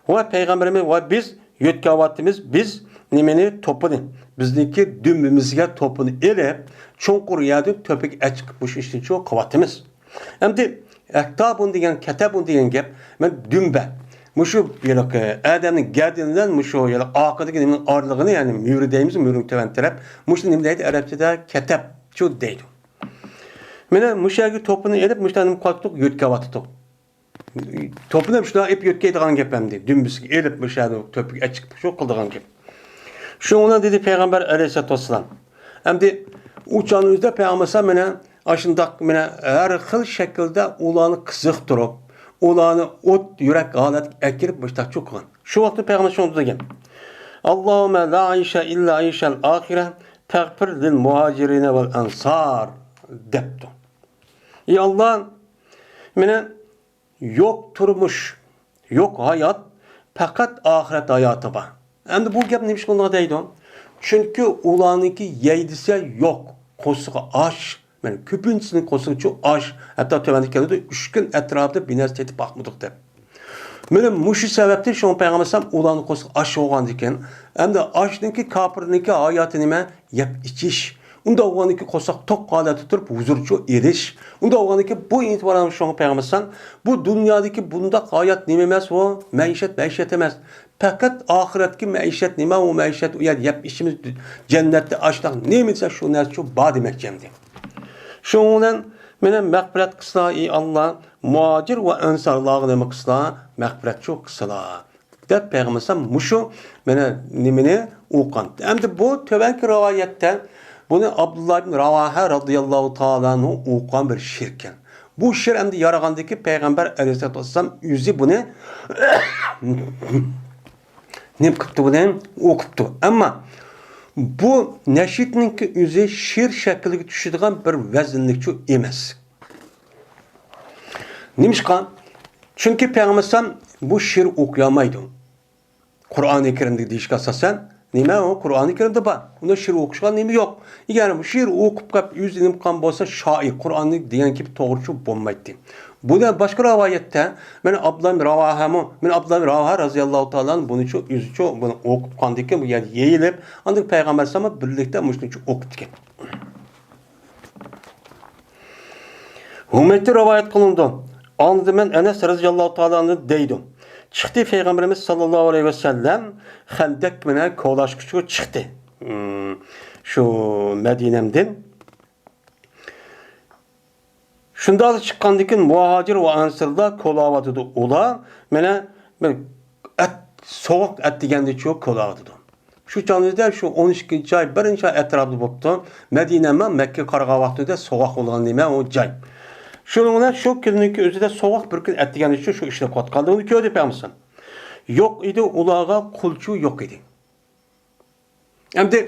ۋە پەيغەمبىرىمىز ۋە بىز يۆتكەۋاتىمىز. بىز نېمىنى؟ توپىنى. بىزنىڭكى دۈمبىمىزگە توپىنى ئېلىپ، چوڭقۇر يەردىن تۆپىگە ئەچىقىپ مۇشۇ ئىشنى چوڭ قىلىۋاتىمىز. ئەمدى ئەكتابۇن دېگەن، كەتەبۇن دېگەن گەپ، مەن دۈمبە. مۇشۇ ھېلىقى ئادەمنىڭ گەدىنى بىلەن مۇشۇ ھېلىقى ئارقىدىكى نېمىنىڭ ئارىلىقىنى، يەنى مۈرە دەيمىز، مۈرىنىڭ تۆۋەن تەرەپ. مۇشۇنى نېمە دەيدۇ ئەرەبچىدە؟ كەتەبچۇ دەيدۇ. مانا مۇشۇ يەرگە توپىنى ئېلىپ، مۇشۇنداق نېمە قىلىۋاتىدۇق؟ يۆتكەۋاتىدۇق. توپىنى شۇنداق ئېلىپ يۆتكەيدىغان گەپ ئەمدى. دۈمبىسىگە ئېلىپ، مۇشۇ يەردە تۆپىگە ئەچىقىپ شۇ قىلىدىغان گەپ. شۇنىڭ بىلەن دېدى پەيغەمبەر ئەلەيھىسسالاتۇ ۋەسسالام. ئەمدى ئۇ چاغنىڭ ئۆزىدە پەيغەمبەر ئەلەيھىسسالام مانا ئاشۇنداق مانا ھەر خىل شەكىلدە ئۇلارنى قىزىقتۇرۇپ، ئۇلارنى ئوت يۈرەك ھالەتكە ئەكىرىپ مۇشۇنداق چوقۇغان. شۇ ۋاقىتتا پەيغەمبەر شۇنداق دېگەن. ئاللاھۇممە لا ئەيشە ئىللا ئەيشەل ئاخىرە، تەغپىر لىل مۇھاجىرىنە ۋەل ئەنسار دەپتۇ. ئى ئاللا، مانا يوق تۇرمۇش، يوق ھايات، پەقەت ئاخىرەت ھاياتى بار. ئەمدى بۇ گەپ نېمىشقا ئۇنداق دەيدۇ؟ چۈنكى ئۇلارنىڭكى يەي دېسە يوق، قورسىقى ئاچ. مانا كۆپىنچىسىنىڭ قورسىقىچۇ ئاچ، ھەتتا تۆۋەندە كېلىدۇ، ئۈچ كۈن ئەتراپىدا بىر نەرسە تېتىپ باقمىدۇق دەپ. مانا مۇشۇ سەۋەبتىن شۇڭا پەيغەمبەر ئەلەيھىسسالام ئۇلارنىڭ قورسىقى ئاچ بولغاندىكىن، ئەمدى ئاچنىڭكى، كاپىرنىڭكى ھاياتى نېمە؟ يەپ ئىچىش. ئۇنداق بولغاندىكىن قورساق توق ھالەتتە تۇرۇپ ھۇزۇرچۇ ئېلىش. ئۇنداق بولغاندىكىن بۇ ئېتىبارەن شۇڭا پەيغەمبەر ئەلەيھىسسالام بۇ دۇنيادىكى بۇنداق ھايات نېمە ئەمەس ئۇ؟ مەئىشەت، مەئىشەت ئەمەس. پەقەت ئاخىرەتكى مەئىشەت نېمە؟ ئۇ مەئىشەت، ئۇ يەردە يەپ ئىچىمىز، جەننەتتە ئاشلىق نېمە دېسە شۇ نەرسىچۇ بار دېمەكچى ئەمدى. شۇنىڭ بىلەن مېنى مەغپىرەت قىلسىلا، ئى ئاللا، مۇھاجىر ۋە ئەنسارلارغا نېمە قىلسىلا، مەغپىرەتچۇ قىلسىلا، دەپ پەيغەمبەر ئەلەيھىسسالام مۇشۇ مانا نېمىنى ئوقۇغان. ئەمدى بۇ تۆۋەنكى رىۋايەتتە بۇنى ئابدۇللا ئىبن راۋاھە رازىياللاھۇ تائالا ئەنھۇ ئوقۇغان بىر شېئىركەن. بۇ شېئىر ئەمدى يارىغاندىكى پەيغەمبەر ئەلەيھىسسالاتۇ ۋەسسالام ئۆزى بۇنى نېمە قىپتۇ، بۇنى ئوقۇپتۇ. ئەمما بۇ نەشىدنىڭكى ئۆزى شېئىر شەكلىگە چۈشىدىغان بىر ۋەزىنلىكچۇ ئەمەس. نېمىشقا؟ چۈنكى پەيغەمبەر ئەلەيھىسسالام بۇ شېئىر ئوقۇيالمايدۇ. قۇرئانى كەرىمدە دېيىشكە ئاساسەن، نېمە ئۇ؟ قۇرئانى كەرىمدە بار. ئۇندا شېئىر ئوقۇشقا نېمە يوق؟ ئەگەر بۇ شېئىر ئوقۇپ قېلىپ ئۆزى نېمە قىلغان بولسا، شائىر، قۇرئاننى دېگەن كېبى توغرىچۇ بولمايتتى. بۇنى باشقا رىۋايەتتە، مانا ئابدۇللا ئىبن راۋاھەمۇ، مانا ئابدۇللا ئىبن راۋاھە رازىياللاھۇ تائالا ئەنھۇ بۇنىچۇ ئۆزىچۇ بۇنى ئوقۇپ قاندىكىن بۇ يەردە يېيىلىپ، ئاندىن پەيغەمبەر ئەلەيھىسسالام بىرلىكتە مۇشۇنىچۇ ئوقۇپتىكەن. ھۇمەيدتىن رىۋايەت قىلىنىدۇ. ئاڭلىدىم مەن، ئەنەس رەزىياللاھۇ تائالا ئەنھۇ دەيدۇ، چىقتى پەيغەمبىرىمىز ساللاللاھۇ ئەلەيھى ۋەسەللەم خەندەك مەنە كولاشقىچۇ چىقتى. ھىم، شۇ مەدىنەمدىن. شۇنداق چىققاندىن كېيىن مۇھاجىر ۋە ئەنسارلار كولاۋاتىدۇ. ئۇلار مانا بىر ئەت، سوغۇق ئەت دېگەندىچۇ كولاۋاتىدۇ. شۇ چاغدا شۇ ئون ئىككىنچى ئاي، بىرىنچى ئاي ئەتراپىدا بوپتۇ. مەدىنە مەن مەككىگە قارىغان ۋاقتىدا سوغۇق بولغان نېمە ئۇ جاي. شۇنىڭ بىلەن شۇ كۈننىڭكى ئۆزىدە سوغۇق بىر كۈن ئەتىگەن ئۈچۈن شۇ ئىشلەپ قويۇۋاتقانلىقىنى كۆردى پەيغەمبەر. يوق ئىدى، ئۇلارغا قۇلچۇ يوق ئىدى. ئەمدى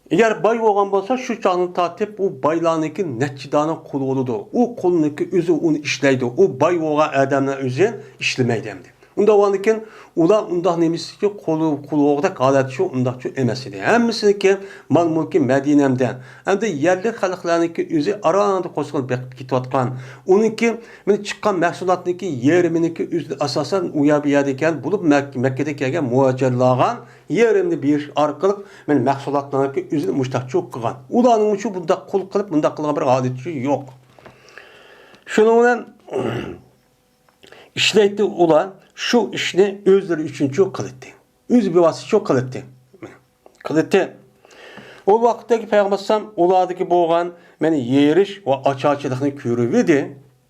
ئەگەر باي بولغان بولسا، شۇ چاغدىن تارتىپ ئۇ بايلارنىڭكى نەچچە دانە قۇلى بولىدۇ. ئۇ قۇلنىڭكى ئۆزى ئۇنى ئىشلەيدۇ. ئۇ باي بولغان ئادەمنىڭ ئۆزى ئىشلىمەيدۇ ئەمدى. ئۇنداق بولغاندىكىن ئۇلار ئۇنداق نېمىسىكى قۇل، قۇل بولغۇدەك ھالەتچۇ ئۇنداقچۇ ئەمەس ئىدى. ھەممىسىنىڭكى مال مۈلكى مەدىنەمدە. ئەمدى يەرلىك خەلقلەرنىڭكى ئۆزى ئاراندا قوشقىلى بېقىپ كېتىۋاتقان. ئۇنىڭكى مانا چىققان مەھسۇلاتنىڭكى يېرىمىنىڭكى ئۆزى ئاساسەن ئۇ يەر بۇ يەردىكەن بولۇپ مەك-، مەككىدە كەلگەن مۇھاجىرلارغا يېرىمنى بېرىش ئارقىلىق مانا مەھسۇلاتلارنىڭكى ئۆزىنى مۇشتاقچۇ قىلغان. ئۇلارنىڭمۇچۇ بۇنداق قۇل قىلىپ، بۇنداق قىلغان بىر ھالىتى يوق. شۇنىڭ بىلەن ئىشلەيتتى ئۇلار، شۇ ئىشنى ئۆزلىرى ئۈچۈنچۇ قىلاتتى. ئۆز بىۋاسىتىچۇ قىلاتتى. قىلاتتى. ئۇ ۋاقىتتىكى پەيغەمبەر ئەلەيھىسسالام ئۇلاردىكى بولغان مانا يېرىش ۋە ئاچارچىلىقنى كۆرۈۋىدى.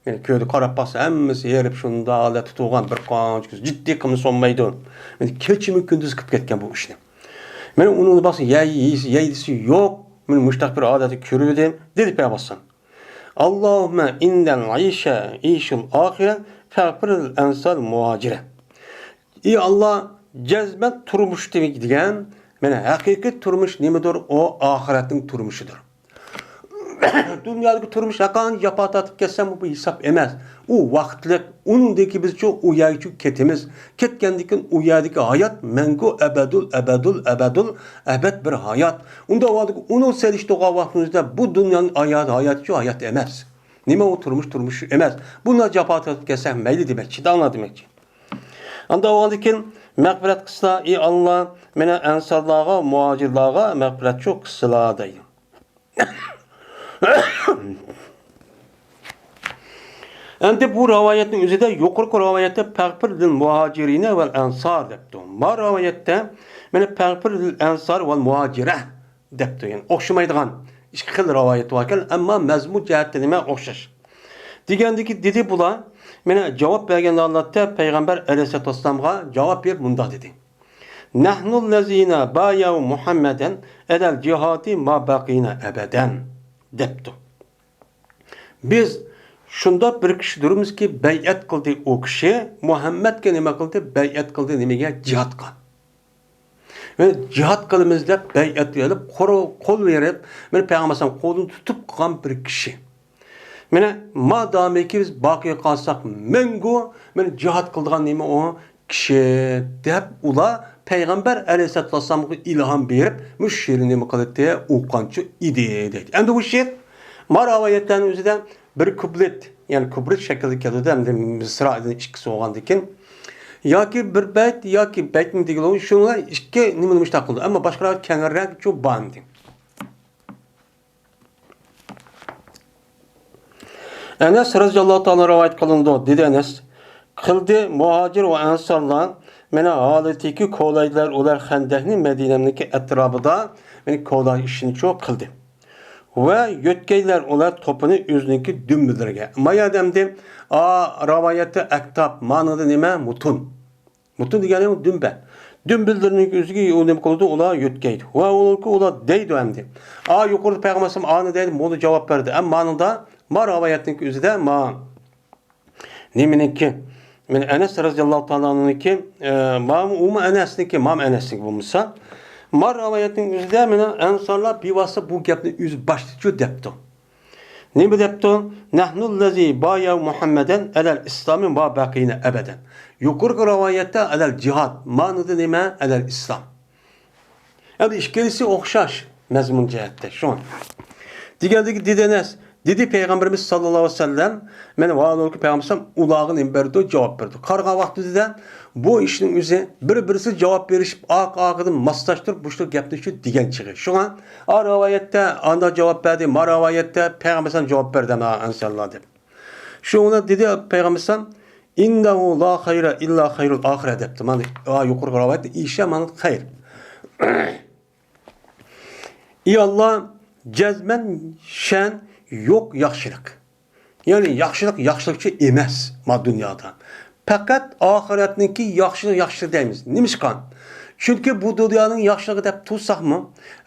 مانا كۆردى، قاراپ باقسا، ھەممىسى ھېرىپ شۇنداق ھالەتتە تۇرغان، بىر قانچە كىشى جىددىي قىلمىسا بولمايدۇ. مانا كېچىمۇ كۈندۈز قىلىپ كەتكەن بۇ ئىشنى. مانا ئۇنىڭ باقسا، يەي-، يەيدىسى يوق. مانا مۇشتاق بىر ھالەتنى كۆرۈۋىدى، دېدى پەيغەمبەر ئەلەيھىسسالام. اللهم إن العيش عيش الآخرة فاغفر للأنصار المهاجرة. ئى ئاللا، جەزمەن تۇرمۇش دېگەن، مانا ھەقىقىي تۇرمۇش نېمىدۇر؟ ئۇ ئاخىرەتنىڭ تۇرمۇشىدۇر. دۇنيادىكى تۇرمۇش ھەرقانچە جاپا تارتىپ كەتسەم، بۇ ھېساب ئەمەس. ئۇ ۋاقىتلىق. ئۇنىڭدىن كېيىن بىزچۇ ئۇ يەرگىچۇ كېتىمىز. كەتكەندىن كېيىن ئۇ يەردىكى ھايات مەڭگۈ ئەبەدۇل ئەبەدۇل ئەبەدۇل ئەبەد بىر ھايات. ئۇنداق ۋاقىتتا ئۇنىڭ سېلىشتۇرغان ۋاقتىمىزدا بۇ دۇنيانىڭ ھاياتى، ھاياتىچۇ ھايات ئەمەس. نېمە ئۇ تۇرمۇش، تۇرمۇش ئەمەس. بۇنداق جاپا تارتىپ كەتسەم مەيلى دېمەكچى، داڭلا دېمەكچى. ئانداق بولغاندىن كېيىن مەغپىرەت قىلسىلا، ئى ئاللا، مانا ئەنسارلارغا، مۇھاجىرلارغا مەغپىرەتچۇ قىلسىلا دەيدۇ. ئەمدى بۇ رىۋايەتنىڭ ئۆزىدە يۇقىرىقى رىۋايەتتە فاغفر للمهاجرين والأنصار دەپتۇ. ما رىۋايەتتە مانا فاغفر للأنصار والمهاجرة دەپتۇ. يەنى ئوخشىمايدىغان ئىككى خىل رىۋايەت باركەن، ئەمما مەزمۇن جەھەتتە نېمە ئوخشاش. دېگەندىكى دېدى بۇلار، مانا جاۋاب بەرگەن ھالەتتە پەيغەمبەر ئەلەيھىسسالاتۇ ۋەسسالامغا جاۋاب بېرىپ مۇنداق دېدى. نحن الذين بايعوا محمدا على الجهاد ما بقينا أبدا دەپتۇ. بىز شۇنداق بىر كىشى تۇرىمىزكى، بەيئەت قىلدى ئۇ كىشى، مۇھەممەدكە نېمە قىلدى؟ بەيئەت قىلدى نېمىگە؟ جىھادقا. مانا جىھاد قىلىمىز دەپ بەيئەت ئېلىپ، قول، قول بېرىپ، مانا پەيغەمبەر ئەلەيھىسسالام قولىنى تۇتۇپ قىلغان بىر كىشى. مانا مادامىكى بىز باقىي قالساق مەڭگۈ، مانا جىھاد قىلىدىغان نېمە ئۇ؟ كىشى دەپ ئۇلار پەيغەمبەر ئەلەيھىسسالاتۇ ۋەسسالامغا ئىلھام بېرىپ، مۇشۇ شېئىرنى نېمە قىلاتتى؟ ئوقۇغانچۇ ئىدى دەيدۇ. ئەمدى بۇ شېئىر ما رىۋايەتلەرنىڭ ئۆزىدە بىر كۇپلېت، يەنى كۇپلېت شەكلىدە كەلدى. ئەمدى مىسرا ئىككىسى بولغاندىن كېيىن ياكى بىر بەيت ياكى بەيتمۇ دېگىلى، شۇنىڭ ئىككى نېمىنى مۇشۇنداق قىلدى. ئەمما باشقىلار كەڭرەكچۇ بارمىدى. ئەنەس رەزىياللاھۇ تائالا رىۋايەت قىلىنىدۇ، دېدى ئەنەس، قىلدى مۇھاجىر ۋە ئەنسارلار، مانا ھالىتىكى كولايدىلار ئۇلار خەندەكنى مەدىنەمنىڭكى ئەتراپىدا، مانا كولاي ئىشىنىچۇ قىلدى. ۋە يۆتكەيدىلەر ئۇلار توپىنى ئۆزىنىڭكى دۈمبىلىرىگە. مايا دەمدى، ئا، رىۋايەتتە ئەكتاپ، مانىدا نېمە؟ مۇتۇن. مۇتۇن دېگەنى دۈمبە. دۈمبىلىرىنىڭ ئۆزىگە ئۇ نېمە قىلىدۇ؟ ئۇلار يۆتكەيدۇ. ۋە ئۇلاركى ئۇلار دەيدۇ ئەمدى. ئا، يۇقىرىدا پەيغەمبەر ئەلەيھىسسالام ئانى دەيدۇ، مۇنى جاۋاب بەردى. ئەمما مانىدا، ما رىۋايەتنىڭ ئۆزىدە ما نېمىنىڭكى؟ مانا ئەنەس رەزىياللاھۇ تائالا ئەنھۇنىڭكى، ئە، مامۇ ئۇمۇ ئەنەسنىڭكى، مام ئەنەسنىڭكى بولمىسا، ما رىۋايەتنىڭ ئۆزىدە مانا ئەنسارلار بىۋاسىتە بۇ گەپنى ئۆزى باشتىچۇ دەپتۇ. نېمە دەپتۇ؟ نەھنۇللەزى بايەۋ مۇھەممەدەن ئەلەل ئىسلامى ما بەقىينە ئەبەدەن. يۇقىرىقى رىۋايەتتە ئەلەل جىھاد، مانىدا نېمە؟ ئەلەل ئىسلام. ئەمدى ئىككىلىسى ئوخشاش مەزمۇن جەھەتتە، شۇڭا. دېگەندىكى دېدى ئەنەس، دېدى پەيغەمبىرىمىز ساللاللاھۇ ئەلەيھى ۋەسەللەم، مانا ۋالىدۇلكى پەيغەمبىرىمىز ئۇلارغا نېمە بەردى؟ جاۋاب بەردى. قارىغان ۋاقتىدا بۇ ئىشنىڭ ئۆزى بىر-بىرسى جاۋاب بېرىشىپ، ئارقا-ئارقىدىن ماسلاشتۇرۇپ، مۇشۇ گەپنى شۇ دېگەن چېغى. شۇڭا، ئا رىۋايەتتە ئانداق جاۋاب بەردى، ما رىۋايەتتە پەيغەمبىر ئەلەيھىسسالام جاۋاب بەردى، ئەنسارلار دەپ. شۇڭا دېدى پەيغەمبىرىمىز ئىننەھۇ لا خەيرە ئىللا خەيرۇل ئاخىرە دەپتۇ. مانا، ۋە يۇقىرىقى رىۋايەتتە ئىشە مانا خەير. ئى ئاللا، جەزمەن شەن يوق ياخشىلىق. يەنى ياخشىلىق ياخشىلىقچە ئەمەس ما دۇنيادا. پەقەت ئاخىرەتنىڭكى ياخشىلىق ياخشىلىق دەيمىز. نېمىشقا؟ چۈنكى بۇ دۇنيانىڭ ياخشىلىقى دەپ تۇرساقمۇ،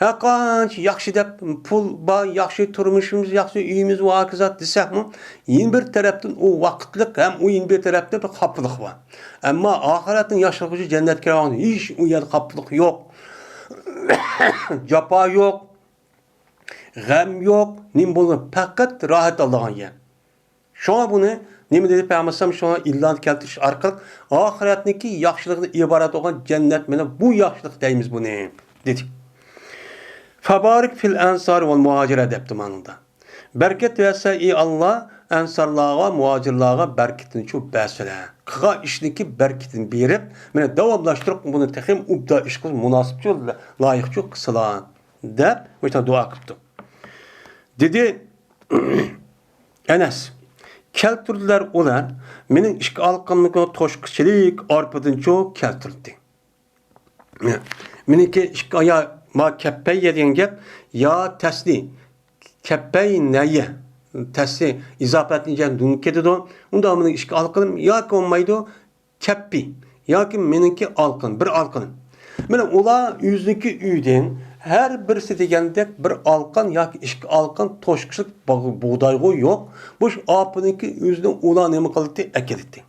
ھەرقانچە ياخشى دەپ، پۇل بار، ياخشى تۇرمۇشىمىز ياخشى، ئۆيىمىز ۋە ھاكازا دېسەكمۇ، يەنە بىر تەرەپتىن ئۇ ۋاقىتلىق ھەم ئۇ يەنە بىر تەرەپتىن بىر خاپىلىق بار. ئەمما ئاخىرەتنىڭ ياخشىلىقى ئۈچۈن جەننەتكە كىرگەن ھېچ ئۇ يەردە خاپىلىق يوق. جاپا يوق. غەم يوق. نېمە بولىدۇ؟ پەقەت راھەت ئالىدىغان يەر. شۇڭا بۇنى نېمە دېدى پەيغەمبەر ئەلەيھىسسالام؟ شۇڭا ئېلان كەلتۈرۈش ئارقىلىق ئاخىرەتنىڭكى ياخشىلىقىدىن ئىبارەت بولغان جەننەت، مانا بۇ ياخشىلىق دەيمىز بۇنى، دېدى. فبارك في الأنصار والمهاجرة دەپتۇ مانىڭدا. بەرىكەت بەرسە، ئى ئاللا، ئەنسارلارغا، مۇھاجىرلارغا بەرىكىتىنى شۇ بەرسىلە. قىلغان ئىشنىڭكى بەرىكىتىنى بېرىپ، مانا داۋاملاشتۇرۇپ بۇنى تېخىمۇ ئوبدان ئىش قىلىپ، مۇناسىپچۇ، لايىقچۇ قىلسىلا، دەپ مۇشۇنداق دۇئا قىپتۇ. دېدى ئەنەس، كەلتۈردىلەر ئۇلار مېنىڭ ئىككى ئالىقىمنىڭكى توشقىچىلىك ئارپىدىنچۇ كەلتۈردى. مېنىڭكى ئىككى ئايا ما كەپپەييە دېگەن گەپ، يا تەسنى، كەپپەي نەيە، تەسنى ئىزاپەتنى جەم نۇن كېتىدۇ. ئۇندا مېنىڭ ئىككى ئالىقىم ياكى بولمايدۇ، كەپپى ياكى مېنىڭكى ئالىقىم، بىر ئالىقىم. مانا ئۇلار ئۆزىنىڭكى ئۆيىدىن ھەر بىرسى دېگەندەك بىر ئالىقىم ياكى ئىككى ئالىقىم توشقۇچىلىق بۇغ-، بۇغدايغۇ يوق. مۇشۇ ئاپىنىڭكى ئۆزىنى ئۇلار نېمە قىلدى؟ ئەكېلىتتى.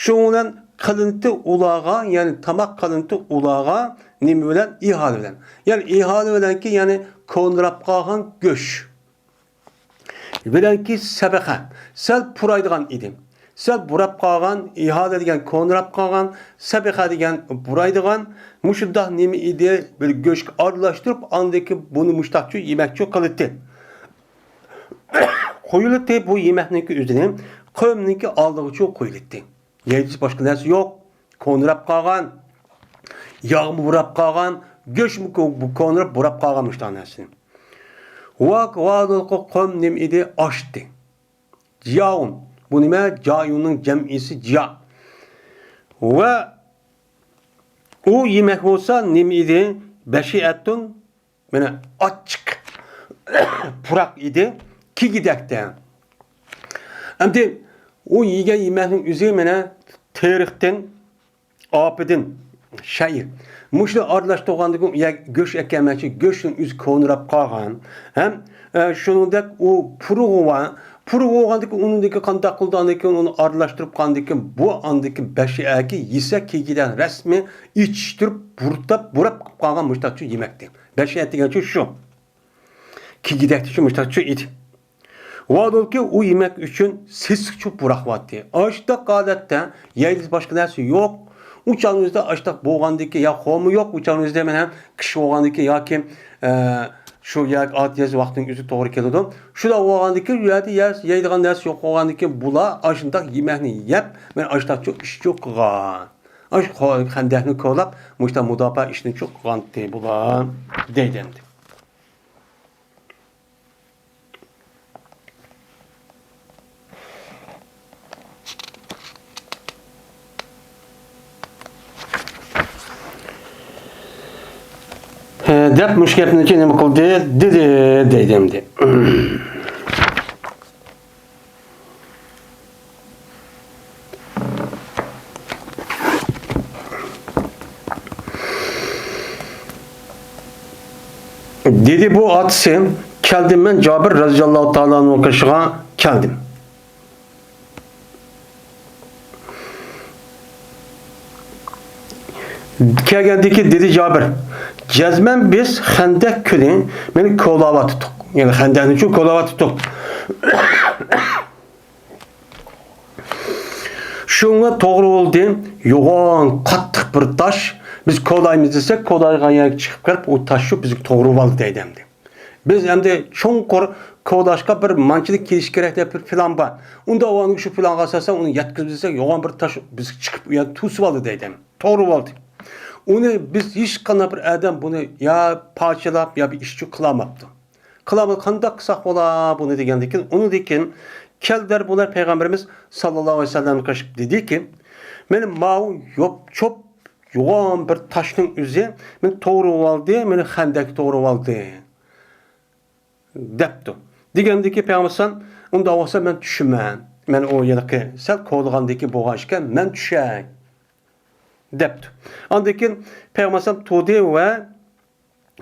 شۇنىڭ بىلەن قىلىنتى ئۇلارغا، يەنى تاماق قىلىنتى ئۇلارغا نېمە بىلەن؟ ئىھالە بىلەن. يەنى ئىھالە بىلەنكى، يەنى كونىراپ قالغان گۆش بىلەنكى سەبىخە، سەل پۇرايدىغان ئىدى. سەل بۇراپ قالغان، ئىھالە دېگەن كونىراپ قالغان، سەبىخە دېگەن پۇرايدىغان، مۇشۇنداق نېمە ئىدى، بىر گۆشكە ئارىلاشتۇرۇپ، ئاندىكى بۇنى مۇشتاقچۇ يېمەكچۇ قىلىتتى. قويۇلۇتى بۇ يېمەكنىڭكى ئۆزىنى قويۇمنىڭكى ئالدىغىچۇ قويۇلۇتتى. يەيدىغۇچى باشقا نەرسە يوق. كونىراپ قالغان، ياغمۇ بۇراپ قالغان، گۆشمۇ كو-، بۇ كونىراپ بۇراپ قالغان مۇشۇنداق نەرسىنى. ۋاك ۋادۇلقۇ قوم نېمە ئىدى؟ ئاشتى. جياۋۇن. بۇ نېمە؟ جايۇننىڭ جەمئىسى جيا. ۋە ئۇ يېمەك بولسا نېمە ئىدى؟ بەشىئەتۇن، مانا، ئاچچىق پۇراق ئىدى، كىگىدەكتە. ئەمدى ئۇ يېگەن يېمەكنىڭ ئۆزى، مانا، تېرىقتىن، ئاپىدىن، شەئىر. مۇشۇنى ئارىلاشتۇرغاندىكىن، يا گۆش ئەكەلمەكچى، گۆشنىڭ ئۆزى كونىراپ قالغان. ھەم، ئە، شۇنىڭدەك ئۇ پۇرىقى بار. پۇرىقى بولغاندىكىن، ئۇنىڭدىكى قانداق قىلىدۇ؟ ئاندىكىن ئۇنى ئارىلاشتۇرۇپ قالغاندىكىن، بۇ ئاندىكى بەشىئەكى يېسە كىگىدەك رەسمى ئېچىشتۇرۇپ، بۇرتاپ، بۇراپ قالغان مۇشتاقچۇ يېمەكتى. بەشىئەت دېگەنچۇ شۇ. كىگىدەكتىچۇ مۇشتاقچۇ ئىدى. ۋادۇلكى ئۇ يېمەك ئۈچۈن سېسىقچۇ پۇراق بارتى. ئاشتاق ھالەتتە يەيدىغۇچى باشقا نەرسە يوق. ئۇ چاغنىڭ ئۆزىدە ئاشتاق بولغاندىكى يا خورما يوق، ئۇ چاغنىڭ ئۆزىدە مانا قىش بولغاندىكى ياكى، ئە، شۇ ياكى ئات ياز ۋاقتىنىڭ ئۆزى توغرا كېلىدۇ. شۇنداق بولغاندىكى يەردە يەس-، يەيدىغان نەرسە يوق بولغاندىكى بۇلار ئاشۇنداق يېمەكنى يەپ، مانا ئاشتاقچۇ ئىشچۇ قىلغان. ئاشۇ خو-، خەندەكنى كولاپ، مۇشۇنداق مۇداپىئە ئىشىنىچۇ قىلغانتى بۇلار، دەيدۇ ئەمدى. ھە، دەپ مۇشۇ گەپنى نېمە قىلدى؟ دېدى، دەيدۇ ئەمدى. دېدى بۇ ئاتىسى، كەلدىم مەن جابىر رەزىياللاھۇ تائالا ئەنھۇ قېشىغا كەلدىم. كەلگەندىكىن دېدى جابىر، جەزمەن بىز خەندەك كۈنى مېنى كولاۋاتتۇق. يەنى خەندەكنىچۇ كولاۋاتتۇق. شۇڭا توغرا بولدى، يوغان، قاتتىق بىر تاش. بىز كولايمىز دېسەك، كولايدىغان يەرگە چىقىپ كىرىپ، ئۇ تاش شۇ بىزگە توغرا بولدى دەيدۇ ئەمدى. بىز ئەمدى چوڭقۇر كولاشقا بىر مانچىلىك كېلىش كېرەك دەپ بىر پىلان بار. ئۇنداق بولغاندا شۇ پىلانغا ئاساسەن ئۇنى يەتكۈزمىسەك، يوغان بىر تاش بىزگە چىقىپ، ئۇ يەردە توسۇۋالدى دەيدۇ. توغرا بولدى. ئۇنى بىز ھېچقانداق بىر ئادەم بۇنى يا پارچىلاپ، يا بىر ئىشچۇ قىلالماپتۇ. قىلالمىدى، قانداق قىلساق بولا بۇنى دېگەندىن كېيىن، ئۇنىڭدىن كېيىن كەلدى دەربۇنەر پەيغەمبىرىمىز ساللاللاھۇ ئەلەيھى ۋەسەللەمگە قېرىشىپ دېدىكى، مېنى ماۋۇ يوپ-چوپ يوغان بىر تاشنىڭ ئۆزى مېنى توغرىۋالدى، مېنى خەندەككە توغرىۋالدى، دەپتۇ. دېگەندىكى پەيغەمبەر ئەلەيھىسسالام، ئۇنداق بولسا مەن چۈشىمەن. مەن ئۇ ھېلىقى سەل كولىغاندىكى بولغان ئىكەن، مەن چۈشەي، دەپتۇ. ئاندىن كېيىن پەيغەمبەر ئەلەيھىسسالام تۇردى ۋە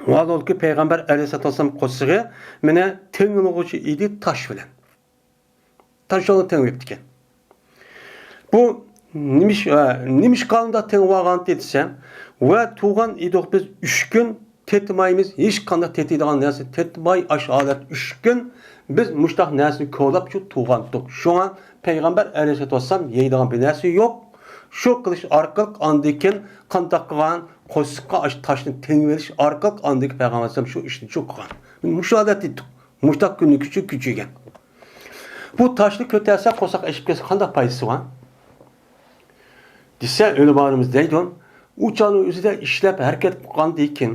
ۋالىدۇكى پەيغەمبەر ئەلەيھىسسالاتۇ ۋەسسالام قورسىقى مېنى تېڭىلغۇچى ئىدى تاش بىلەن. تاشلارنى تېڭىۋېتىپتىكەن. بۇ نېمىش-، ئە، نېمىشقا ئۇنداق تېڭىۋالغانتى دېسە، ۋە تۇرغان ئىدۇق بىز ئۈچ كۈن تېتىمايمىز، ھېچقانداق تېتىيدىغان نەرسە تېتىماي، ئاشۇ ھالەت ئۈچ كۈن بىز مۇشۇنداق نەرسىنى كولاپ شۇ تۇرغانتۇق. شۇڭا پەيغەمبەر ئەلەيھىسسالاتۇ ۋەسسالام يەيدىغان بىر نەرسە يوق. شۇ قىلىش ئارقىلىق ئاندىن كېيىن قانداق قىلغان قورسىققا ئاشۇ تاشنى تېڭىۋېلىش ئارقىلىق ئاندىن كېيىن پەيغەمبەر ئەلەيھىسسالام شۇ ئىشنى شۇ قىلغان. مۇشۇ ھالەتتە ئىدۇق. مۇشتاق كۈننى كۈچۈ كۈچىگەن. بۇ تاشنى كۆتەرسە قورساق ئېشىپ كەتسە قانداق پايدىسى بار؟ دېسە، ئۆلىمالىرىمىز دەيدۇ، ئۇ چاغنىڭ ئۆزىدە ئىشلەپ ھەرىكەت قىلغاندىن كېيىن،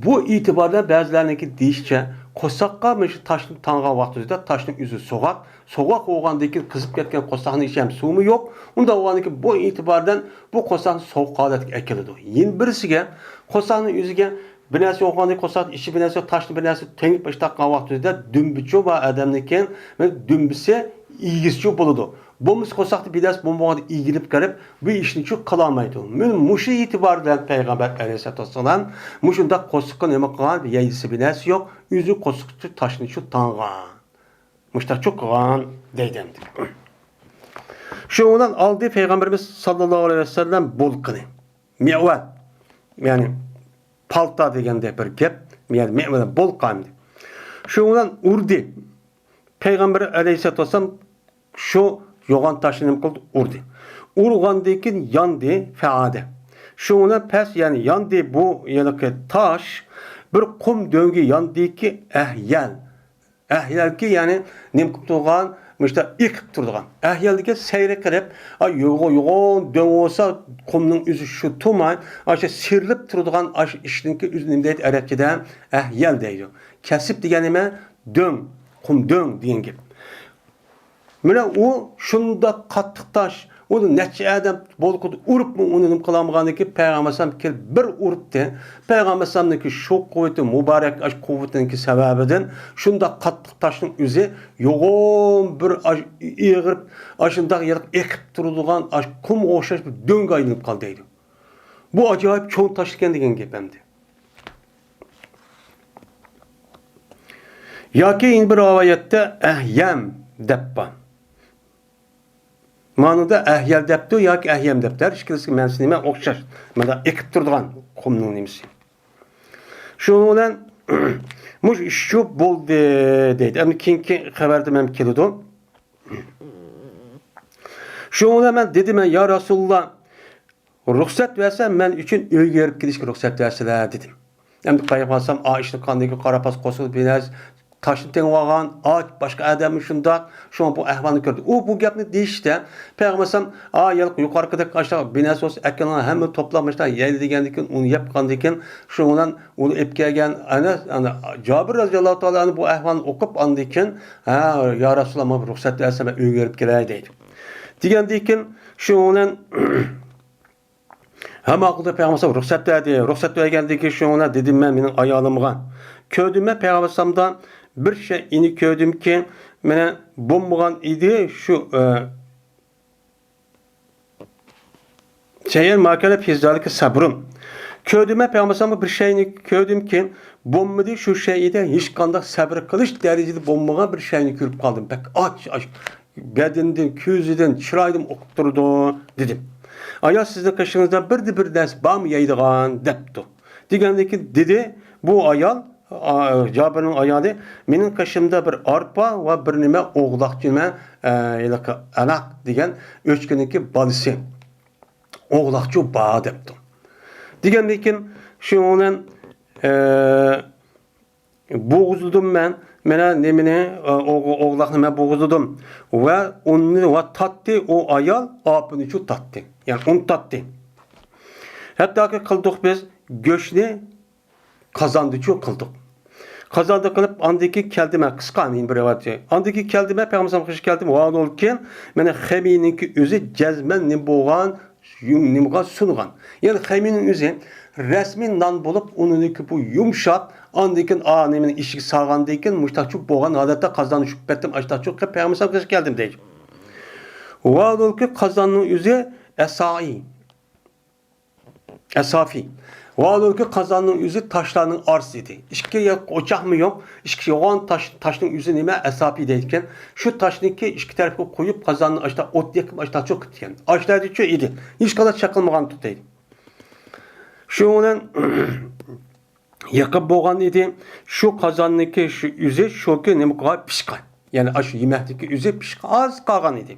بۇ ئېتىباردا بەزىلەرنىڭكى دېيىشىچە، قورساققا مۇشۇ تاشنى تاڭغان ۋاقتىدا تاشنىڭ ئۆزى سوغۇق، سوغۇق بولغاندىن كېيىن قىزىپ كەتكەن قورساقنىڭ ئىچى ھەم سۇمۇ يوق، ئۇنداق بولغاندىن كېيىن بۇ ئېتىباردىن بۇ قورساقنى سوغۇق ھالەتكە ئەكېلىدۇ. يەنە بىرسىگە، قورساقنىڭ ئۆزىگە بىر نەرسە يوقىغاندىن كېيىن قورساقنىڭ ئىچى بىر نەرسە، تاشنى بىر نەرسە تېڭىپ ئىشتاق قىلغان ۋاقتىدا دۈمبىچۇ بار ئادەمنىڭكى دۈمبىسى ئىگىسىچۇ بولىدۇ. بولمىسا قورساقتا بىر نەرسە بولمىغاندا ئىگىلىپ كىرىپ، بۇ ئىشنىچۇ قىلالمايدۇ. مانا مۇشۇ ئېتىبار بىلەن پەيغەمبەر ئەلەيھىسسالاتۇ ۋەسسالام مۇشۇنداق قورسىققا نېمە قىلغان، يەيدىسى بىر نەرسە يوق، ئۆزى قورسىقىچۇ تاشنىچۇ تاڭغان. مۇشتاقچۇ قىلغان دەيدۇ ئەمدى. شۇنىڭ بىلەن ئالدى پەيغەمبىرىمىز ساللاللاھۇ ئەلەيھى ۋەسەللەم بولقىنى. مىئۋەل. يەنى پالتا دېگەندەك بىر گەپ. يەنى مىئۋەل بولقا ئەمدى. شۇنىڭ بىلەن ئۇردى. پەيغەمبەر ئەلەيھىسسالاتۇ ۋەسسالام شۇ يوغان تاشنى نېمە قىلدى؟ ئۇردى. ئۇرغاندىن كېيىن ياندى، فەئادە. شۇنىڭ بىلەن پەس، يەنى ياندى بۇ ھېلىقى تاش بىر قۇم دۆڭگە ياندىكى ئەھيەل. ئەھيەلكى، يەنى نېمە قىلىپ تۇرغان، مۇشتا ئېقىپ تۇرىدىغان. ئەھيەلدىكى سەيرى قىلىپ، ئا، يوغان، يوغان دۆڭ بولسا، قۇمنىڭ ئۆزى شۇ تۇرماي، ئاشۇ سىيرىلىپ تۇرىدىغان ئاشۇ ئىشنىڭكى ئۆزى نېمە دەيدۇ ئەرەبچىدە؟ ئەھيەل دەيدۇ. كەسىپ دېگەن نېمە؟ دۆڭ، قۇم دۆڭ دېگەن گەپ. مانا ئۇ شۇنداق قاتتىق تاش، ئۇنى نەچچە ئادەم بولقىدا ئۇرۇپمۇ ئۇنى نېمە قىلالمىغاندىكىن، پەيغەمبەر ئەلەيھىسسالام كېلىپ بىر ئۇرۇپتى. پەيغەمبەر ئەلەيھىسسالامنىڭكى شۇ قۇۋۋىتى مۇبارەك، ئاشۇ قۇۋۋىتىنىڭكى سەۋەبىدىن شۇنداق قاتتىق تاشنىڭ ئۆزى يوغان بىر ئاش-، ئېغىر، ئاشۇنداق يېرىپ ئېقىپ تۇرىدىغان ئاش-، قۇمغا ئوخشاش بىر دۆڭگە ئايلىنىپ قالدى دەيدۇ. بۇ ئاجايىپ چوڭ تاش ئىكەن دېگەن گەپ ئەمدى. ياكى يەنە بىر رىۋايەتتە ئەھيەم دەپ بار. مانىدا ئەھيەل دەپتۇ ياكى ئەھيەم دەپتۇ. ھەر ئىككىلىسىنىڭ مەنىسى نېمە؟ ئوخشاش. مانا ئېقىپ تۇرىدىغان قۇمنىڭ نېمىسى. شۇنىڭ بىلەن مۇشۇ ئىشچۇ بولدى دەيدۇ. ئەمدى كېيىنكى خەۋەردە مەن كېلىدۇ. شۇنىڭ بىلەن مەن دېدىم، يا رەسۇلاللا، رۇخسەت بەرسە، مەن ئۈچۈن ئۆيگە بېرىپ كېلىشكە رۇخسەت بەرسىلە، دېدىم. ئەمدى پەيغەمبەر ئەلەيھىسسالام ئا ئىشنى قىلغاندىن كېيىن قارا پاس قورسىقىدا بىر نەرسە تاشنى تېڭىۋالغان، ئا، باشقا ئادەممۇ شۇنداق، شۇڭا بۇ ئەھۋالنى كۆردى. ئۇ بۇ گەپنى دېيىشتە، پەيغەمبەر ئەلەيھىسسالام، ئا، يا-، يۇقىرىقىدەك ئاشۇنداق بىر نەرسە بولسا ئەكېلىڭلار، ھەممە توپلاپ مۇشۇنداق يەيلى دېگەندىن كېيىن، ئۇنى يەپ قىلغاندىن كېيىن، شۇنىڭ بىلەن ئۇنى ئېلىپ كەلگەن، ئەنە، ئەنە، جابىر رەزىياللاھۇ تائالا ئەنھۇ بۇ ئەھۋالنى ئوقۇپ، ئاندىن كېيىن، ھە، يا رەسۇلاللا، ماڭا بىر رۇخسەت بەرسە، مەن ئۆيگە بېرىپ كېلەي، دەيدۇ. دېگەندىن كېيىن، شۇنىڭ بىلەن، ھەم ئاقىلدا پەيغەمبەر رۇخسەت بەردى. رۇخسەت بەرگەندىن كېيىن شۇنىڭ بىلەن دېدىم مەن مېنىڭ ئايالىمغا. كۆردۈم مەن پەيغەمبەر بىر شەيئىنى كۆردۈمكى، مانا بولمىغان ئىدى شۇ، ئە، شەيئەن ما كان في ذلك صبر. كۆردۈم مەن پەيغەمبەر بىر شەيئىنى كۆردۈمكى، بولمىدى شۇ شەيئىدە ھېچقانداق سەبرى قىلىش دەرىجىدە بولمىغان بىر شەيئىنى كۆرۈپ قالدىم. بەك ئاچ، ئاچ. بەدىنىدىن، كۆزىدىن، چىرايىدىن ئوقۇپ تۇرىدۇ، دېدىم. ئايال سىزنىڭ قېشىڭىزدا بىردە بىر نەرسە بارمۇ يەيدىغان؟ دەپتۇ. دېگەندىن كېيىن دېدى، بۇ ئايال، ئا، جابىرنىڭ ئايالى، مېنىڭ قېشىمدا بىر ئارپا ۋە بىر نېمە ئوغلاق نېمە، ئە، ھېلىقى ئەنەق دېگەن ئۆچكىنىڭكى بالىسى، ئوغلاقچۇ بار دەپتۇ. دېگەندىن كېيىن شۇنىڭ بىلەن، ئە، بوغۇزلىدىم مەن. مانا نېمىنى، ئوغ-، ئوغلاقنى مەن بوغۇزلىدىم. ۋە ئۇنى ۋە تاتتى، ئۇ ئايال ئاپىنىچۇ تاتتى. يەنى ئۇنى تاتتى. ھەتتاكى قىلدۇق بىز گۆشنى قازاندىچۇ قىلدۇق. قازاندا قىلىپ، ئاندىن كېيىن كەلدى مەن، قىسقا مېنىڭ بىر رىۋايىتى. ئاندىن كېيىن كەلدى مەن، پەيغەمبەر قېشىغا كەلدىم. ۋاھالەنكى، مانا خېمىرنىڭكى ئۆزى جەزمەن نېمە بولغان، يۇم-، نېمىغا سۇنغان. يەنى خېمىرنىڭ ئۆزى رەسمىي نان بولۇپ، ئۇنىڭكى بۇ يۇمشاپ، ئاندىن كېيىن، ئا، نېمىنى ئىشىكى سالغاندىن كېيىن، مۇشتاقچۇ بولغان ھالەتتە قازاننى چۈشۈرۈپ بەتتىم، ئاشتاقچۇ قىلىپ پەيغەمبەر قېشىغا كەلدىم دەيدۇ. ۋاھالەنكى قازاننىڭ ئۆزى ئەسائى. ئەسافى. ۋاھالەنكى قازاننىڭ ئۆزى تاشلارنىڭ ئارىسى ئىدى. ئىككى ياق ئوچاقمۇ يوق، ئىككى يوغان تاش، تاشنىڭ ئۆزى نېمە؟ ئەسافى دەيدىكەن. شۇ تاشنىڭكى ئىككى تەرەپكە قويۇپ، قازاننى ئاشتا ئوت يېقىپ، ئاشتا چوق قىپتىكەن. ئاشتايدىچۇ ئىدى. ھېچقانداق چېقىلمىغان تۇتايدۇ. شۇنىڭ بىلەن يېقىپ بولغان ئىدى. شۇ قازاننىڭكى شۇ ئۆزى شۇكى نېمە قىلغان؟ پىشقان. يەنى ئاشۇ يېمەكتىكى ئۆزى پىشقان، ئاز قالغان ئىدى.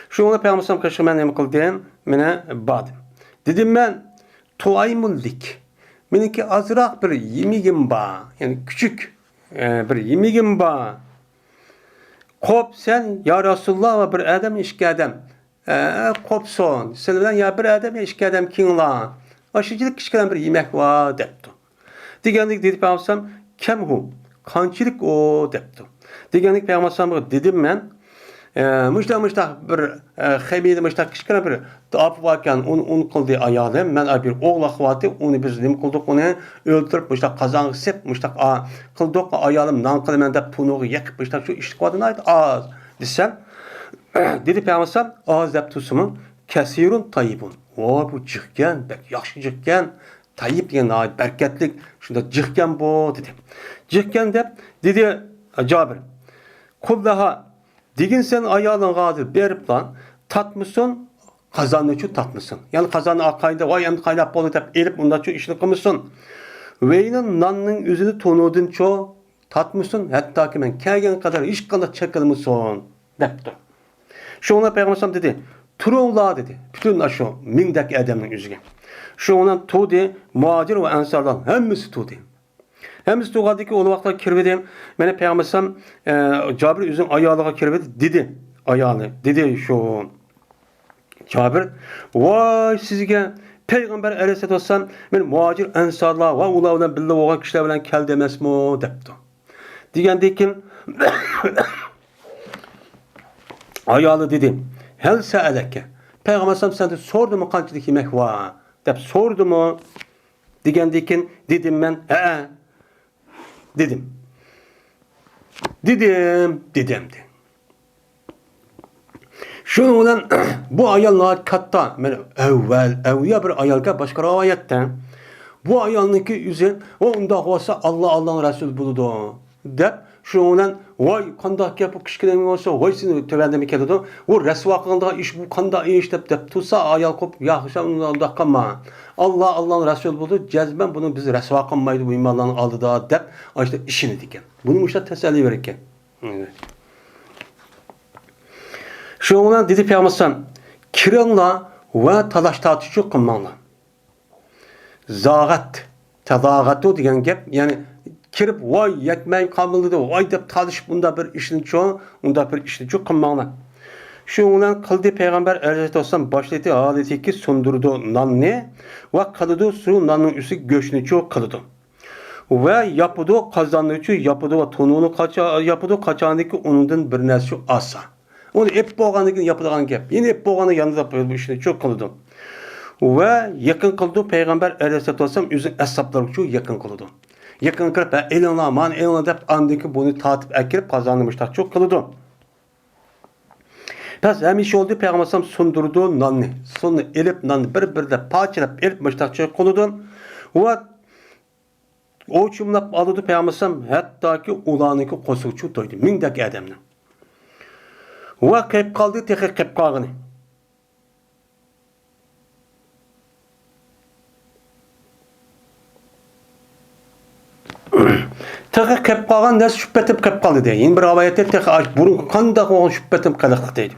شۇنىڭ بىلەن پەيغەمبەر قېشىغا مەن نېمە قىلدىم؟ مانا باردىم. دېدىم مەن، تۇئەيمۇللىك. مېنىڭكى ئازراق بىر يېمىگىم بار. يەنى كۈچۈك، ئە، بىر يېمىگىم بار. قوپ سەن، يا رەسۇلاللا، ۋە بىر ئادەم، ئىككى ئادەم. ئە، قوپسۇن. سىلەر بىلەن يا بىر ئادەم، يا ئىككى ئادەم كېڭىلا. ئاشۇنچىلىك كىچىككىنە بىر يېمەك بار، دەپتۇ. دېگەندەك دېدى پەيغەمبەر، كەم ھۇ، قانچىلىك ئۇ؟ دەپتۇ. دېگەندەك پەيغەمبەر دېدىم مەن، ئە، مۇشتاق، مۇشتاق بىر، ئە، خېمىردا مۇشتاق كىچىككىنە بىر ئاپا باركەن، ئۇن، ئۇن قىلدى ئايالىم. مەن بىر ئوغلاق بارتى، ئۇنى بىز نېمە قىلدۇق، ئۇنى ئۆلتۈرۈپ، مۇشتاق قازانغا سېلىپ، مۇشتاق، ئا، قىلدۇق، ئايالىم نان قىلىمەن دەپ، تونۇرغا يېقىپ، مۇشتاق شۇ ئىشلىق بارتى، ناھايىتى ئاز دېسەم، دېدى پەيغەمبەر، ئاز دەپ تۇرسىمۇ، كەسىرۇن تەييىبۇن. ۋاي، بۇ جىقكەن، بەك ياخشى جىقكەن. تەييىب دېگەن ناھايىتى بەرىكەتلىك، شۇنداق جىقكەن بۇ، دېدى. جىقكەن دەپ، دېدى جابىر. قۇل لەھا، دېگىن سەن ئايالىڭغا ھازىر بېرىپلا، تاتمىسۇن، قازاننىچۇ تاتمىسۇن. يەنى قازاننى ئاقايدا، ۋاي، ئەمدى قايناپ بولدى دەپ ئېلىپ، ئۇنداقچۇ ئىشنى قىلمىسۇن. ۋەينىڭ ناننىڭ ئۆزىنى تونۇردىنچۇ تاتمىسۇن، ھەتتاكى مەن كەلگەن قەدەر ھېچقانداق چېقىلمىسۇن، دەپتۇ. شۇڭا پەيغەمبەر دېدى، تۇرۇڭلار، دېدى. پۈتۈن ئاشۇ مىڭدەك ئادەمنىڭ ئۆزىگە. شۇنىڭ بىلەن تۇردى، مۇھاجىر ۋە ئەنسارلار ھەممىسى تۇردى. ھەممىسى تۇرغاندىن كېيىن ئۇ ۋاقىتتا كىرىۋىدى. مانا پەيغەمبەر، ئە، جابىر ئۆزىنىڭ ئايالىغا كىرىۋىدى، دېدى. ئايالى، دېدى شۇ جابىر، ۋاي سىزگە، پەيغەمبەر ئەلەيھىسسالاتۇ ۋەسسالام، مەن مۇھاجىر ئەنسارلار ۋە ئۇلار بىلەن بىللە بولغان كىشىلەر بىلەن كەلدى ئەمەسمۇ؟ دەپتۇ. دېگەندىن كېيىن ئايالى دېدى، ھەل سەئەلەكە، پەيغەمبەر ئەلەيھىسسالام سەندىن سورىدىمۇ قانچىلىك يېمەك بار دەپ سورىدىمۇ؟ دېگەندىن كېيىن دېدىم مەن، ھەئە، دېدىم. دېدىم، دېدىم، دېدى. شۇنىڭ بىلەن بۇ ئايال ناھايىتى كاتتا، مانا ئەۋۋەل، ئەۋلىيا بىر ئايالكەن باشقا رىۋايەتتە. بۇ ئايالنىڭكى ئۆزى، ئۇ ئۇنداق بولسا ئاللا، ئاللانىڭ رەسۇلى بولىدۇ، دەپ، شۇنىڭ بىلەن، ۋاي، قانداق گەپ، بۇ كىچىككىنە بولسا، ۋاي، سېنى تۆۋەندىمۇ كېلىدۇ، ئۇ رەسۋا قىلىدىغان ئىش، بۇ قانداق ئىش، دەپ، دەپ تۇرسا، ئايال قوپۇپ، ياخشى، ئۇنداق قىلما. ئاللا، ئاللانىڭ رەسۇلى بولىدۇ، جەزمەن بۇنى بىز رەسۋا قىلمايدۇ، بۇ مېھمانلارنىڭ ئالدىدا، دەپ، ئاشۇنداق ئىشىنىدىكەن. بۇنى مۇشۇنداق تەسەللى بېرىدىكەن. شۇنىڭ بىلەن دېدى پەيغەمبەر، كىرىڭلار ۋە تالاش تارتىشچۇ قىلماڭلار. زاغەت، تازاغەتۇ دېگەن گەپ، يەنى كىرىپ، ۋاي، يەتمەي قامىلىدى، ۋاي دەپ تالىشىپ، ئۇنداق بىر ئىشنىچۇ، ئۇنداق بىر ئىشنىچۇ قىلماڭلار. شۇنىڭ بىلەن قىلدى پەيغەمبەر ئەلەيھىسسالام باشلىدى ھالىتىكى سۇندۇرىدۇ ناننى ۋە قىلىدۇ شۇ ناننىڭ ئۈستىگە گۆشنىچۇ قىلىدۇ. ۋە ياپىدۇ قازاننىچۇ ياپىدۇ ۋە تونۇرنى قاچا-، ياپىدۇ قاچانكى ئۇنىڭدىن بىر نەرسىچۇ ئالسا. ئۇنى ئېلىپ بولغاندىن كېيىن ياپىدىغان گەپ. يەنە ئېلىپ بولغاندا يەنە بۇ ئىشنى چوق قىلىدۇ. ۋە يېقىن قىلىدۇ. پەيغەمبەر ئەلەيھىسسالاتۇ ۋەسسالام ئۆزىنىڭ ئەسھابلىرىغىچۇ يېقىن قىلىدۇ. يېقىن قىلىپ، «ھە، ئېلىڭلار، مانا ئېلىڭلار» دەپ، ئاندىن كېيىن بۇنى تارتىپ ئەكىرىپ، قازاننى مۇشتاقچۇ قىلىدۇ. بەس، ھەمىشە يولدا پەيغەمبەر ئەلەيھىسسالام سۇندۇرىدۇ ناننى. سۇنى ئېلىپ، ناننى بىر-بىردە پارچىلاپ ئېلىپ، مۇشتاقچۇ قىلىدۇ. ۋە ئوچۇملاپ ئالىدۇ پەيغەمبەر ئەلەيھىسسالام، ھەتتاكى ئۇلارنىڭكى قورسىقىچۇ تويدى، مىڭدەك ئادەمنىڭ. ۋە قېلىپ قالدى، تېخى قېلىپ قالغىنى. تېخى قېلىپ قالغان نەرسە شۇ پېتىم قېلىپ قالدى دەيدۇ. يەنە بىر رىۋايەتتە تېخى ئاش-، بۇرۇنقى قانداق بولغان شۇ پېتىم قېلىقلىق دەيدۇ.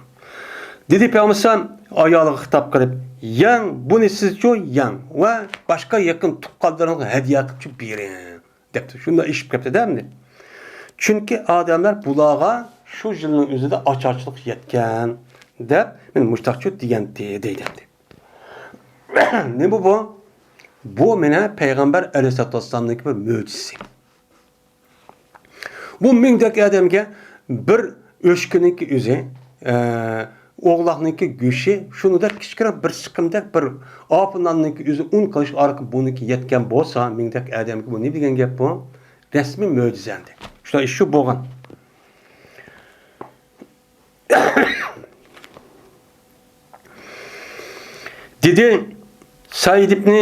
دېدى پەيغەمبەر ئەلەيھىسسالام ئايالىغا خىتاب قىلىپ، «يەڭ، بۇنى سىزچۇ يەڭ ۋە باشقا يېقىن تۇغقانلىرىڭىزغا ھەدىيە قىلىپچۇ بېرىڭ» دەپتۇ. شۇنداق ئېشىپ كەپتۇ-دە ئەمدى. چۈنكى ئادەملەر بۇلارغا شۇ يىلنىڭ ئۆزىدە ئاچارچىلىق يەتكەن دەپ، مەن مۇشتاقچۇ دېگەنتى دەيدۇ ئەمدى. نېمە بۇ؟ بۇ مانا پەيغەمبەر ئەلەيھىسسالاتۇ ۋەسسالامنىڭكى بىر مۆجىزىسى. بۇ مىڭدەك ئادەمگە بىر ئۆچكىنىڭكى ئۆزى، ئە، ئوغلاقنىڭكى گۆشى، شۇنىڭدەك كىچىككىنە بىر سىقىمدەك بىر ئاپا ناننىڭكى ئۆزى ئۇن قىلىش ئارقىلىق بۇنىڭكى يەتكەن بولسا، مىڭدەك ئادەمگە بۇ نېمە دېگەن گەپ بۇ؟ رەسمىي مۆجىزە ئەمدى. شۇنداق ئىش شۇ بولغان. دېدى سەئىد ئىبنى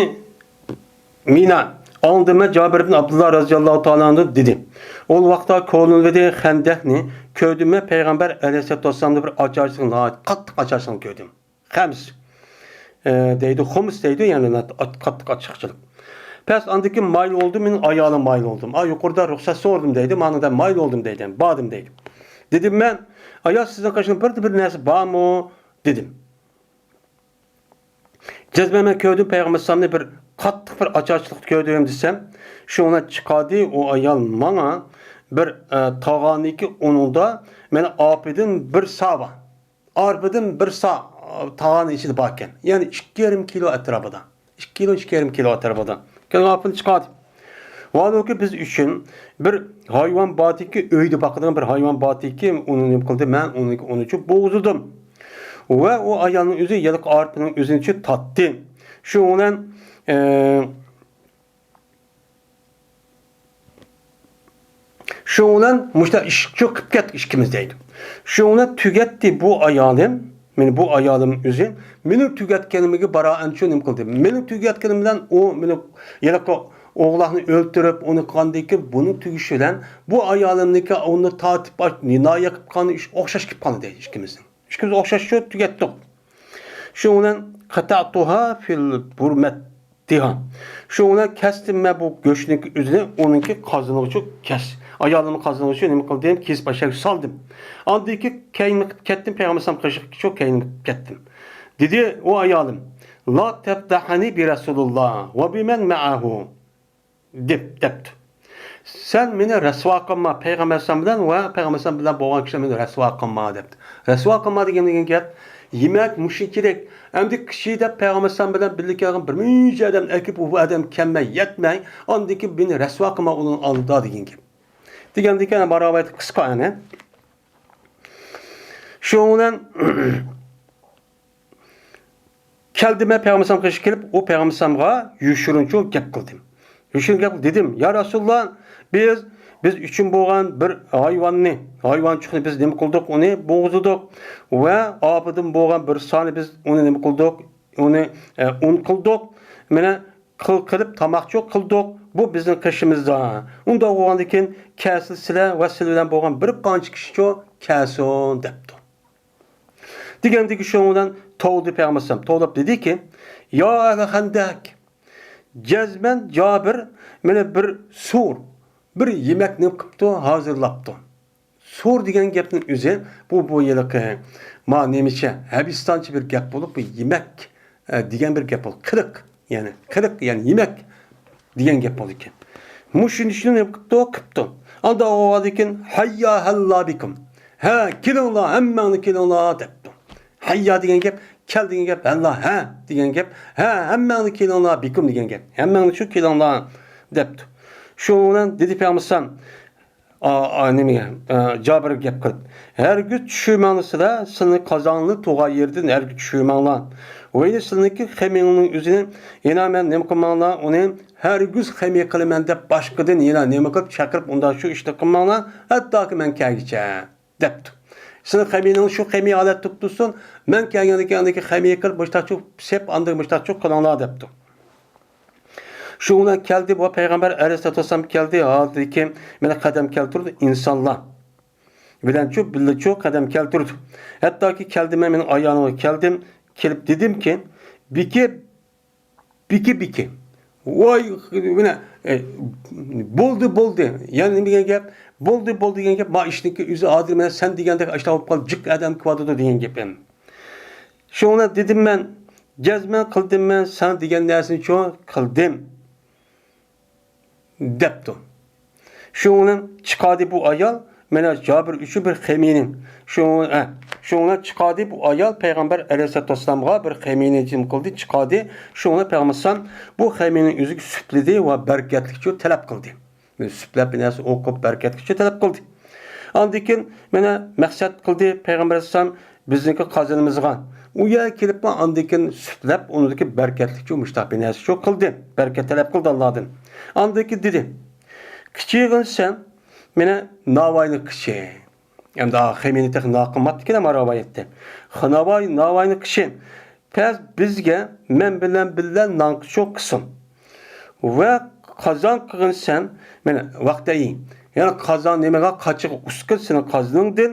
مىنا، ئاڭلىدىم مەن جابىر ئىبن ئابدۇللا رەزىياللاھۇ تائالا ئەنھۇ دېدى. ئۇ ۋاقىتتا كولىنىۋىدى خەندەكنى كۆردۈم مەن پەيغەمبەر ئەلەيھىسسالاتۇ ۋەسسالامدا بىر ئاچارچىلىق، ناھايىتى قاتتىق ئاچارچىلىقنى كۆردۈم. خەمس، ئە، دەيدۇ، خۇمس دەيدۇ، يەنى قاتتىق ئاچچىقچىلىق. پەس ئاندىن كېيىن مايىل بولدۇم، مېنىڭ ئايالىم مايىل بولدۇم. ئا، يۇقىرىدا رۇخسەت سورىدىم دەيدۇ، مانا دە مايىل بولدۇم دەيدۇ، باردىم دەيدۇ. دېدىم مەن، ئايال، سىزنىڭ قېشىڭىزدا بىر، بىر نەرسە بارمۇ؟ دېدىم. جەزمەن مەن كۆردۈم، پەيغەمبەر ئەلەيھىسسالامنى بىر قاتتىق بىر ئاچارچىلىقتا كۆردۈم دېسەم، شۇنى چىقاردى ئۇ ئايال ماڭا بىر، ئە، تاغاندىكى ئۇنىڭدا مانا ئارپىدىن بىر سا بار. ئارپىدىن بىر سا، ئە، تاغان ئىچىدە باركەن. يەنى ئىككى يېرىم كىلو ئەتراپىدا. ئىككى كىلو، ئىككى يېرىم كىلو ئەتراپىدا. كەلگەن ئاپىنى چىقاردى. ۋالۇكى بىز ئۈچۈن بىر ھايۋان بارتىكى، ئۆيدە باقىدىغان بىر ھايۋان بارتىكى، ئۇنى نېمە قىلدى؟ مەن ئۇنى، ئۇنىچۇ بوغۇزلىدىم. ۋە ئۇ ئايالنىڭ ئۆزى يىلقى ئارپىنىڭ ئۆزىنىچۇ تاتتى. شۇنىڭ بىلەن، ئە، شۇنىڭ بىلەن مۇشۇنداق ئىشقا چۆكۈپ كەتتۇق ئىككىمىز دەيدۇ. شۇنىڭ بىلەن تۈگەتتى بۇ ئايالىم. مېنى بۇ ئايالىم ئۆزى. مېنىڭ تۈگەتكىنىمگە باراۋەرچۇ نېمە قىلدى؟ مېنىڭ تۈگەتكىنىم بىلەن ئۇ مېنى ھېلىقى ئوغلاقنى ئۆلتۈرۈپ، ئۇنى قىلغاندىن كېيىن بۇنىڭ تۈگىشى بىلەن بۇ ئايالىمنىڭكى ئۇنى تارتىپ ئاچ-، نىنايە قىلىپ قالغان ئىش ئوخشاش كېلىپ قالدى دەيدۇ ئىككىمىزنىڭ. ئىككىمىز ئوخشاشچۇ تۈگەتتۇق. شۇنىڭ بىلەن قەتەئتۇھا فىل بۇرمەتتىھا. شۇنىڭ بىلەن كەستىم مەن بۇ گۆشنىڭكى ئۆزىنى، ئۇنىڭكى قازىنىغۇچۇ كەس-، ئايالىمنىڭ قازىنىغۇچۇ نېمە قىلدىم؟ كېسىپ ئاشۇ يەرگە سالدىم. ئاندىن كېيىن كەينىمە كەتتىم، پەيغەمبەر ئەلەيھىسسالام قېشىغا شۇ كەينىمە كەتتىم. دېدى ئۇ ئايالىم، لا تەپدەھەنى بىرەسۇلىللا ۋە بىمەن مەئەھۇ. دەپ، دەپتۇ. سەن مېنى رەسۋا قىلما، پەيغەمبەر ئەلەيھىسسالام بىلەن ۋە پەيغەمبەر ئەلەيھىسسالام بىلەن بولغان كىشىلەر مېنى رەسۋا قىلما، دەپتۇ. رەسۋا قىلما دېگەن، دېگەن گەپ، يېمەك مۇشۇنچىلىك، ئەمدى كىشى دەپ پەيغەمبەر ئەلەيھىسسالام بىلەن بىللە كەلگەن بىر مۇنچە ئادەم ئەكىپ، ئۇ ئادەم كەلمەي، يەتمەي، ئاندىن كېيىن مېنى رەسۋا قىلما ئۇنىڭ ئالدىدا دېگەن گەپ. دېگەندىكىن، بۇ رىۋايەت قىسقا، يەنى. شۇنىڭ بىلەن كەلدىم مەن پەيغەمبەر ئەلەيھىسسالام قېشىغا كېلىپ، ئۇ پەيغەمبەر ئەلەيھىسسالامغا يوشۇرۇنچۇ گەپ قىلدىم. يوشۇرۇن گەپ دېدىم، يا رەسۇلاللا، بىز، بىز ئۈچۈن بولغان بىر ھايۋاننى، ھايۋانچۇقنى بىز نېمە قىلدۇق؟ ئۇنى بوغۇزلىدۇق. ۋە ئاپىدىن بولغان بىر سانى بىز ئۇنى نېمە قىلدۇق؟ ئۇنى، ئە، ئۇن قىلدۇق. مانا قىل قىلىپ تاماقچۇ قىلدۇق. بۇ بىزنىڭ قېشىمىزدا. ئۇنداق بولغاندىن كېيىن كەلسىلە سىلەر ۋە سىلەر بىلەن بولغان بىر قانچە كىشىچۇ كەلسۇن، دەپتۇ. دېگەندىكى شۇنىڭ بىلەن توۋلىدى پەيغەمبەر ئەلەيھىسسالام. توۋلاپ دېدىكى، يا ئەھلە خەندەك، جەزمەن جابىر مانا بىر سۇر، بىر يېمەكنى قىپتۇ، ھازىرلاپتۇ. سۇر دېگەن گەپنىڭ ئۆزى، بۇ، بۇ ھېلىقى، ما نېمىچە، ھەبىستانچە بىر گەپ بولۇپ، بۇ يېمەك، ئە، دېگەن بىر گەپ بولۇپ، قىلىق. يەنى قىلىق، يەنى يېمەك دېگەن گەپ بولىدىكەن. مۇشۇنى، شۇنى نېمە قىپتۇ؟ قىپتۇ. ئاندا ئۇ دېگەن، ھەييا ھەللا بىكۇم. ھە، كېلىڭلار، ھەممەڭلار كېلىڭلار، دەپتۇ. ھەييا دېگەن گەپ، كەل دېگەن گەپ، ھەللا، ھە دېگەن گەپ، ھە، ھەممەڭلار كېلىڭلار، بىكۇم دېگەن گەپ. ھەممەڭلار شۇ كېلىڭلار، دەپتۇ. شۇنىڭ بىلەن دېدى پەيغەمبەر ئەلەيھىسسالام، ئا، ئا، نېمىگە، ئا، جابىرغا گەپ قىلىپ، ھەرگىز چۈشۈرمەڭلار سىلەر، سىلىنى قازانلى تۇغان يېرىدىن ھەرگىز چۈشۈرمەڭلار. ۋەينى سىلىنىڭكى خېمىڭنىڭ ئۆزىنى يەنە مەن نېمە قىلماڭلار، ئۇنى ھەرگىز خېمى قىلىمەن دەپ باشقىدىن يەنە نېمە قىلىپ چاقىرىپ ئۇنداق شۇ ئىشنى قىلماڭلار، ھەتتاكى مەن كەلگىچە، دەپتۇ. سىلىنىڭ خېمىنىڭ شۇ خېمى ھالەتتە تۇرۇپ تۇرسۇن، مەن كەلگەندىن كېيىن ئاندىكى خېمى قىلىپ مۇشتاقچۇ سېپ ئاندىن مۇشتاقچۇ قىلىڭلار، دەپتۇ. شۇ بىلەن كەلدى بۇ پەيغەمبەر ئەلەيھىسسالاتۇ ۋەسسالام كەلدى، ھالىتىكى مانا قەدەم كەلتۈردى ئىنسانلار بىلەنچۇ بىللىچۇ قەدەم كەلتۈردى. ھەتتاكى كەلدىم مەن مېنىڭ ئايالىمغا كەلدىم، كېلىپ دېدىمكى، بىكى، بىكى، بىكى. ۋاي، مانا، ئە، بولدى، بولدى. يەنە نېمە دېگەن گەپ؟ بولدى، بولدى دېگەن گەپ. ما ئىشنىڭكى ئۆزى ھازىر مانا سەن دېگەندەك ئاشۇنداق بولۇپ قالدى، جىق ئادەم كېلىۋاتىدۇ دېگەن گېپىم. شۇڭا دېدىم مەن، جەزمەن قىلدىم مەن، سەن دېگەن نەرسىنىچۇ قىلدىم. دەپتۇ. شۇنىڭ بىلەن چىقاردى بۇ ئايال، مانا جابىر ئۈچۈن بىر خېمىنى. شۇ، ھە، شۇنىڭ بىلەن چىقاردى بۇ ئايال پەيغەمبەر ئەلەيھىسسالاتۇ ۋەسسالامغا بىر خېمىنى جىم قىلدى، چىقاردى. شۇنىڭ بىلەن پەيغەمبەر ئەلەيھىسسالام بۇ خېمىنىڭ ئۆزىگە سۈپلىدى ۋە بەرىكەتلىكچۇ تەلەپ قىلدى. سۈپلەپ بىر نەرسە ئوقۇپ بەرىكەتلىكچە تەلەپ قىلدى. ئاندىن كېيىن مانا مەقسەت قىلدى پەيغەمبەر ئەلەيھىسسالام بىزنىڭكى قازىنىمىزغا. ئۇ يەرگە كېلىپلا ئاندىن كېيىن سۈپلەپ ئۇنىڭدىكى بەرىكەتلىكچە مۇشتاق بىر نەرسە شۇ قىلدى. بەرىكەت تەلەپ قىلدى ئاللادىن. ئاندىن كېيىن دېدى، كىچىكىنسەن مانا ناۋاينى قىچى. ئەمدى خېمىنى تېخى ناقىماتتىكىن ئەمما رىۋايەتتە. خىناۋاي، ناۋاينى قىچى. پەس بىزگە مەن بىلەن بىللە نانقىچۇ قىسىڭ. ۋە قازان قىغىنسەن، مانا، ۋەقتەي. يەنى قازان نېمىغا قاچىغا ئۇسقىن سېنىڭ قازىنىڭدىن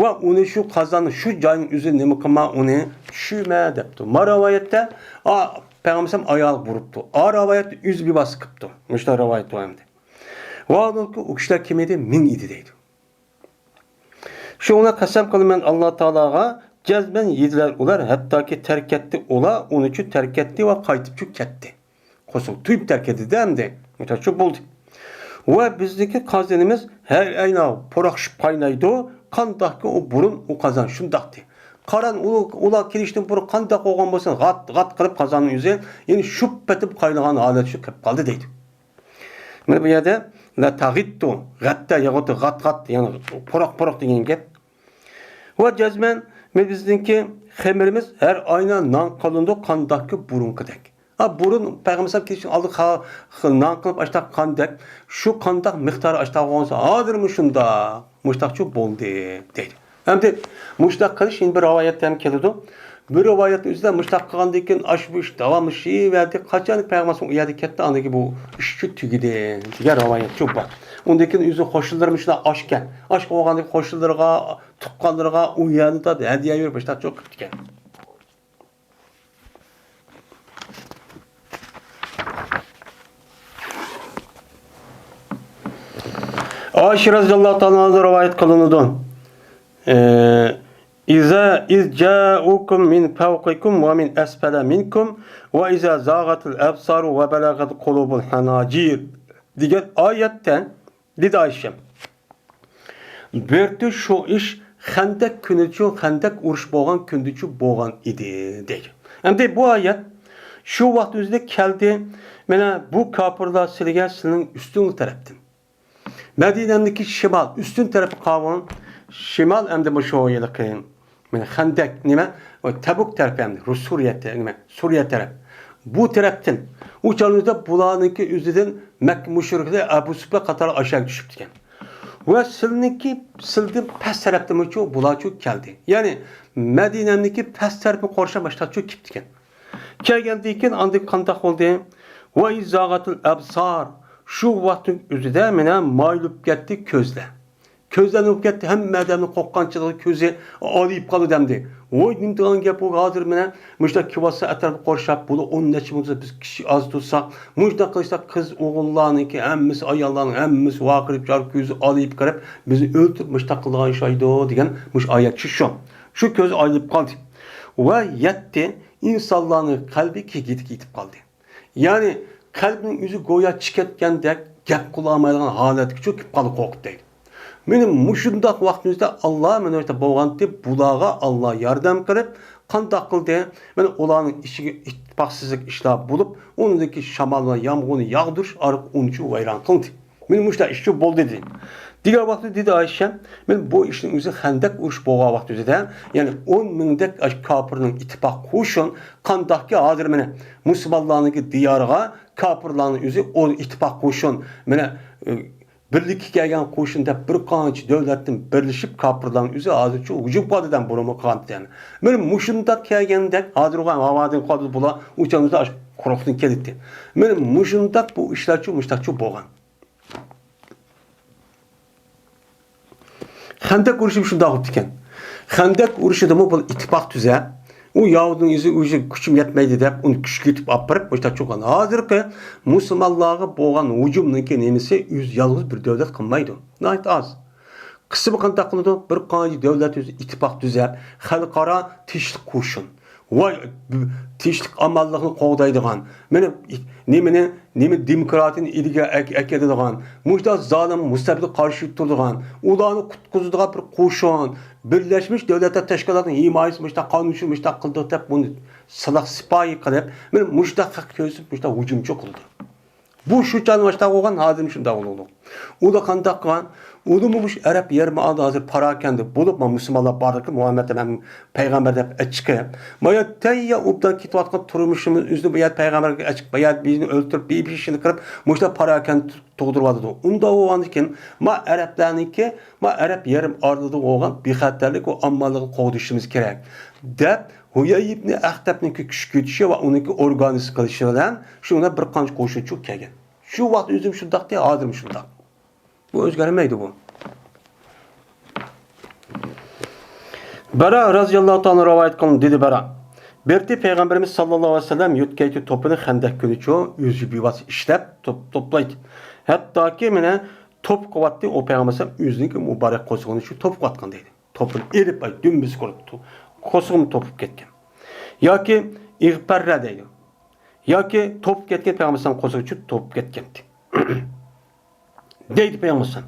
ۋە ئۇنى شۇ قازاننى شۇ جاينىڭ ئۆزى نېمە قىلما ئۇنى چۈشۈرمە دەپتۇ. ما رىۋايەتتە، ئا، پەيغەمبەر ئايالغا بۇرۇپتۇ. ئا رىۋايەتتە ئۆزى بىۋاسىتە قىپتۇ. مۇشۇنداق رىۋايەت بار ئەمدى. ۋە ئۇ كىشىلەر كىم ئىدى؟ مىڭ ئىدى دەيدۇ. شۇڭا قەسەم قىلىمەن ئاللا تائالاغا، جەزمەن يېدىلەر ئۇلار، ھەتتاكى تەرك ئەتتى ئۇلار، ئۇنىچۇ تەرك ئەتتى ۋە قايتىپچۇ كەتتى. قوسۇق تۇيۇپ تەرك ئەتتى ئەمدى. مۇشۇنچە بولدى. ۋە بىزنىڭكى قازىنىمىز ھەر ئەينا پۇراقشىپ قاينايدۇ، قانداقكى ئۇ بۇرۇن ئۇ قازان شۇنداقتى. قاران ئۇ-، ئۇلار كېلىشتىن بۇرۇن قانداق بولغان بولسۇن، غات، غات قىلىپ قازاننىڭ ئۆزى، يەنى شۇپ پېتىپ قاينىغان ھالەتچۇ كىرىپ قالدى دەيدۇ. مانا بۇ يەردە لا تاغىتتۇ، غەتتە ياغۇتى غات غات، يەنى پۇراق پۇراق دېگەن گەپ. ۋە جەزمەن، مانا بىزنىڭكى خېمىرىمىز ھەر ئاينا نان قىلىنىدۇ، قانداقكى بۇرۇنقىدەك. ھا، بۇرۇن پەيغەمبەر ئەلەيھىسسالام كېلىشتىن ئالدىن خا-، خ-، نان قىلىپ ئاشتاق قاندەك، شۇ قانداق مىقدارى ئاشتاق بولغانسا، ھازىرمۇ شۇنداق، مۇشتاقچۇ بولدى، دەيدۇ. ئەمدى مۇشتاق قىلىش يەنە بىر رىۋايەتتە ھەم كېلىدۇ. بىر رىۋايەتنىڭ ئۆزىدە مۇشتاق قىلغاندىن كېيىن، ئاشۇ بۇ ئىش داۋاملىشىۋەردى. قاچان پەيغەمبەر ئۇ يەردە كەتتى، ئاندىن كېيىن بۇ ئىشچۇ تۈگىدى، دېگەن رىۋايەتچۇ بار. ئۇندىن كېيىن ئۆزى قوشنىلىرى مۇشۇنداق ئاشكەن. ئاش بولغاندىن كېيىن قوشنىلىرىغا، تۇغقانلىرىغا ئۇ يەردىن تارتىپ ھەدىيە بېرىپ مۇشتاقچۇ قىپتىكەن. ئائىشە رەزىياللاھۇ تائالا ئەنھادىن رىۋايەت قىلىنىدۇ. ئى، إذا، إذ جاءوكم من فوقكم ومن أسفل منكم وإذا زاغت الأبصار وبلغت القلوب الحناجر دېگەن ئايەتتە دېدى ئائىشەم. بىرتى شۇ ئىش خەندەك كۈنىچۇ، خەندەك ئۇرۇش بولغان كۈندىچۇ بولغان ئىدى، دەيدۇ. ئەمدى بۇ ئايەت شۇ ۋاقىت ئۆزىدە كەلدى. مانا بۇ كاپىرلار سىلىگە سىلىنىڭ ئۈستۈڭ تەرەپتىن. مەدىنەمدىكى شىمال، ئۈستۈن تەرەپ قاۋان، شىمال ئەمدى مۇشۇ ھېلىقى مانا خەندەك نېمە؟ ئۇ تەبۇك تەرەپ ئەمدى، رۇس سۈرىيە تە-، نېمە؟ سۈرىيە تەرەپ. بۇ تەرەپتىن، ئۇ چاغلىرىدا بۇلارنىڭكى ئۆزىدىن مەككە مۇشرىكلىرى ئەبۇ سۇپيان قاتارلىق ئاشاغا چۈشۈپتىكەن. ۋە سىلنىڭكى، سىلدىن پەس تەرەپتىنمۇچۇ بۇلارچۇ كەلدى. يەنى مەدىنەمدىكى پەس تەرىپىنى قورشاپ ماشتاقچۇ كېپتىكەن. كەلگەندىن كېيىن ئاندىن قانداق بولدى؟ ۋە ئىزاغەتىل ئەبسار. شۇ ۋاقىتنىڭ ئۆزىدە مانا مايلىپ كەتتى كۆزلەر. كۆزلەرنى ئۇرۇپ كەتتى، ھەممە ئادەمنىڭ قورققانچىلىقى كۆزى ئالىيىپ قالدى ئەمدى. ۋوي، نېمە دېگەن گەپ بۇ ھازىر مانا مۇشۇنداق كېلىۋاتسا ئەتراپقا قورشاپ، بۇلار ئون نەچچە مىڭ بولسا، بىز كىشى ئاز تۇرساق، مۇشۇنداق قىلىشتا قىز ئوغۇللارنىڭكى ھەممىسى، ئاياللارنىڭ ھەممىسى ۋارقىراپ، چار كۆزى ئالىيىپ قېرىپ، بىزنى ئۆلتۈرۈپ مۇشۇنداق قىلىدىغان ئوخشايدۇ دېگەن مۇشۇ ئايەت چۈشۈشۈ. شۇ كۆزى ئالىيىپ قالدى. ۋە يەتتى، ئىنسانلارنىڭ قەلبى كېگىدىكى يېتىپ قالدى. يەنى قەلبىنىڭ ئۆزى گويا چىقىۋەتكەندەك گەپ قىلالمايدىغان ھالەتكىچۇ كېلىپ قالدى قورقۇپ دەيدۇ. مانا مۇشۇنداق ۋاقتىمىزدا ئاللا مانا شۇنداق بولغانتى، بۇلارغا ئاللا ياردەم قىلىپ، قانداق قىلدى؟ مانا ئۇلارنىڭ ئىچىگە ئىتتىپاقسىزلىق ئىشلار بولۇپ، ئۇنىڭدىكى شامال ۋە يامغۇرنى ياغدۇرۇش ئارقىلىق ئۇنچە ۋەيران قىلدى. مانا مۇشۇنداق ئىشچۇ بولدى دېدى. دېگەن ۋاقتىدا دېدى ئايشەم، مانا بۇ ئىشنىڭ ئۆزى خەندەك ئۇرۇش بولغان ۋاقتى ئۆزىدە، يەنى ئون مىڭدەك ئاش-، كاپىرنىڭ ئىتتىپاق قوشۇن قانداقكى ھازىر مانا مۇسۇلمانلارنىڭكى دىيارىغا كاپىرلارنىڭ ئۆزى ئون ئىتتىپاق قوشۇن، مانا، ئى، بىرلىككە كەلگەن قوشۇن دەپ بىر قانچە دۆلەتتىن بىرلىشىپ كاپىرلارنىڭ ئۆزى ھازىرچۇ ھۇجۇم قىلدى دەم بۇرۇنمۇ قىلغانتى دەم. مانا مۇشۇنداق كەلگەندەك ھازىر ئۇ ھاۋادىن قالدى بۇلار ئۇچامىزدا ئاش قۇرۇقتىن كېلىتتى. مانا مۇشۇنداق بۇ ئىشلارچۇ مۇشتاقچۇ بولغان. خەندەك ئۇرۇشى شۇنداق بوپتىكەن. خەندەك ئۇرۇشىدىمۇ بۇ ئىتتىپاق تۈزەپ، ئۇ ياھۇدىنىڭ ئۆزى، ئۆزى كۈچۈم يەتمەيدۇ دەپ، ئۇنى كۈچكە يېتىپ ئاپىرىپ، مۇشۇنداق چوققان. ھازىرقى مۇسۇلمانلارغا بولغان ھۇجۇمنىڭكى نېمىسى ئۆزى يالغۇز بىر دۆلەت قىلمايدۇ. ناھايىتى ئاز. قىلسىمۇ قانداق قىلىدۇ؟ بىر قانچە دۆلەت ئۆزى ئىتتىپاق تۈزەپ، خەلقئارا تىنچلىق قوشۇن. ۋاي، تىنچلىق ئامانلىقنى قوغدايدىغان، مانا نېمىنى، نېمە دېموكراتىيىنى ئىلگىرى ئەك-، ئەكېلىدىغان، مۇشۇنداق زالىم مۇستەبىتكە قارشى تۇرىدىغان، ئۇلارنى قۇتقۇزىدىغان بىر قوشۇن، بىرلەشمىش دۆلەتلەر تەشكىلاتىنىڭ ھىمايىسى مۇشۇنداق قانۇن شۇ مۇشۇنداق قىلدۇق دەپ بۇنى سىلاھ سىپايى قىلىپ، مانا مۇشۇنداق خەق كۆرسىتىپ مۇشۇنداق ھۇجۇمچى قىلىدۇ. بۇ شۇ چاغدا مۇشۇنداق بولغان، ھازىرمۇ شۇنداق بولىدۇ. ئۇلار قانداق قىلغان؟ ئۇلارمۇ مۇشۇ ئەرەب يېرىم ئارىلىدا ھازىر پاراكەندە بولۇپ، مانا مۇسۇلمانلار بارلىقى مۇھەممەد ھەم پەيغەمبەر دەپ ئەچىقىپ، ما يەردە تەييار ئوبدان كېتىۋاتقان تۇرمۇشىمىز ئۆزىنى بۇ يەردە پەيغەمبەرگە ئەچىقىپ، بۇ يەردە بىزنى ئۆلتۈرۈپ، بىر بېشىنى قىرىپ، مۇشۇنداق پاراكەندە تۇغدۇرۇۋاتىدۇ. ئۇنداق بولغاندىكىن، ما ئەرەبلەرنىڭكى، ما ئەرەب يېرىم ئارىلىدا بولغان بىخەتەرلىك ۋە ئامانلىقنى قوغدىشىمىز كېرەك، دەپ، ھۇيەي ئىبنى ئەختەبنىڭكى كۈچكە يېتىشى ۋە ئۇنىڭكى ئورگانىزاتسىيە قىلىشى بىلەن شۇنىڭ بىلەن بىر قانچە قوشۇن چىقىپ كەلگەن. شۇ ۋاقىت ئۆزۈم شۇنداقتى، ھازىرمۇ شۇنداق. بۇ ئۆزگەرمەيدۇ بۇ. بەرا رازىياللاھۇ تائالا رىۋايەت قىلىندى، دېدى بەرا. بىر قېتى پەيغەمبىرىمىز ساللاللاھۇ ئەلەيھى ۋەسەللەم يۆتكەيتتى توپىنى خەندەك كۈنىچۇ ئۆزى بىۋاسىتە ئىشلەپ توپ-، توپلايتتى. ھەتتاكى مانا توپ قىلىۋاتتى، ئۇ پەيغەمبەر ئۆزىنىڭكى مۇبارەك قورسىقىنى شۇ توپ قىلىۋاتقان دەيدۇ. توپىنى ئېلىپ، ئاي، دۈمبىز قۇرۇپ، قورسىقىمۇ توپۇپ كەتكەن. ياكى ئىغپەررە دەيدۇ. ياكى توپۇپ كەتكەن پەيغەمبەر قورسىقى ئۈچۈن توپۇپ كەتكەنتى. دەيدۇ پەيغەمبەر: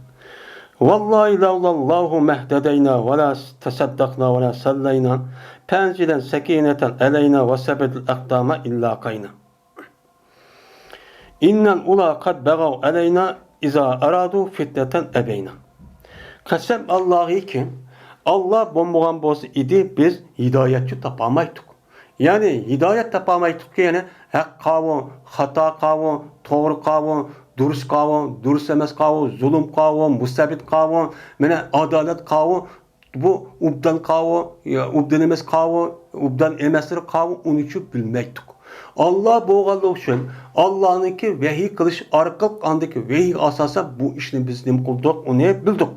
ۋاللاھى لەۋلاللاھۇ مەھتەدەينا ۋەلا تەسەددەقنا ۋەلا سەللەينا پەنزىلەن سەكىنەتەن ئەلەينا ۋەسەببىتىل ئەقدامە ئىللاقەينا. ئىننەل ئۇلا قەد بەغەۋ ئەلەينا ئىزا ئارادۇ فىتنەتەن ئەبەينا. قەسەم ئاللاھىكى، ئاللا بولمىغان بولسا ئىدى، بىز ھىدايەتچۇ تاپالمايتتۇق. يەنى ھىدايەت تاپالمايتتۇقكى، يەنى ھەق قاۋۇ، خاتا قاۋۇ، توغرا قاۋۇ، دۇرۇس قاۋۇ، دۇرۇس ئەمەس قاۋۇ، زۇلۇم قاۋۇ، مۇستەبىت قاۋۇ، مانا ئادالەت قاۋۇ، بۇ ئوبدان قاۋۇ، يا ئوبدان ئەمەس قاۋۇ، ئوبدان ئەمەسلىرى قاۋۇ، ئۇنىچۇ بىلمەيتتۇق. ئاللا بولغانلىقى ئۈچۈن، ئاللانىڭكى ۋەھىي قىلىش ئارقىلىق، ئاندىكى ۋەھىيگە ئاساسەن بۇ ئىشنى بىز نېمە قىلدۇق، ئۇنى بىلدۇق.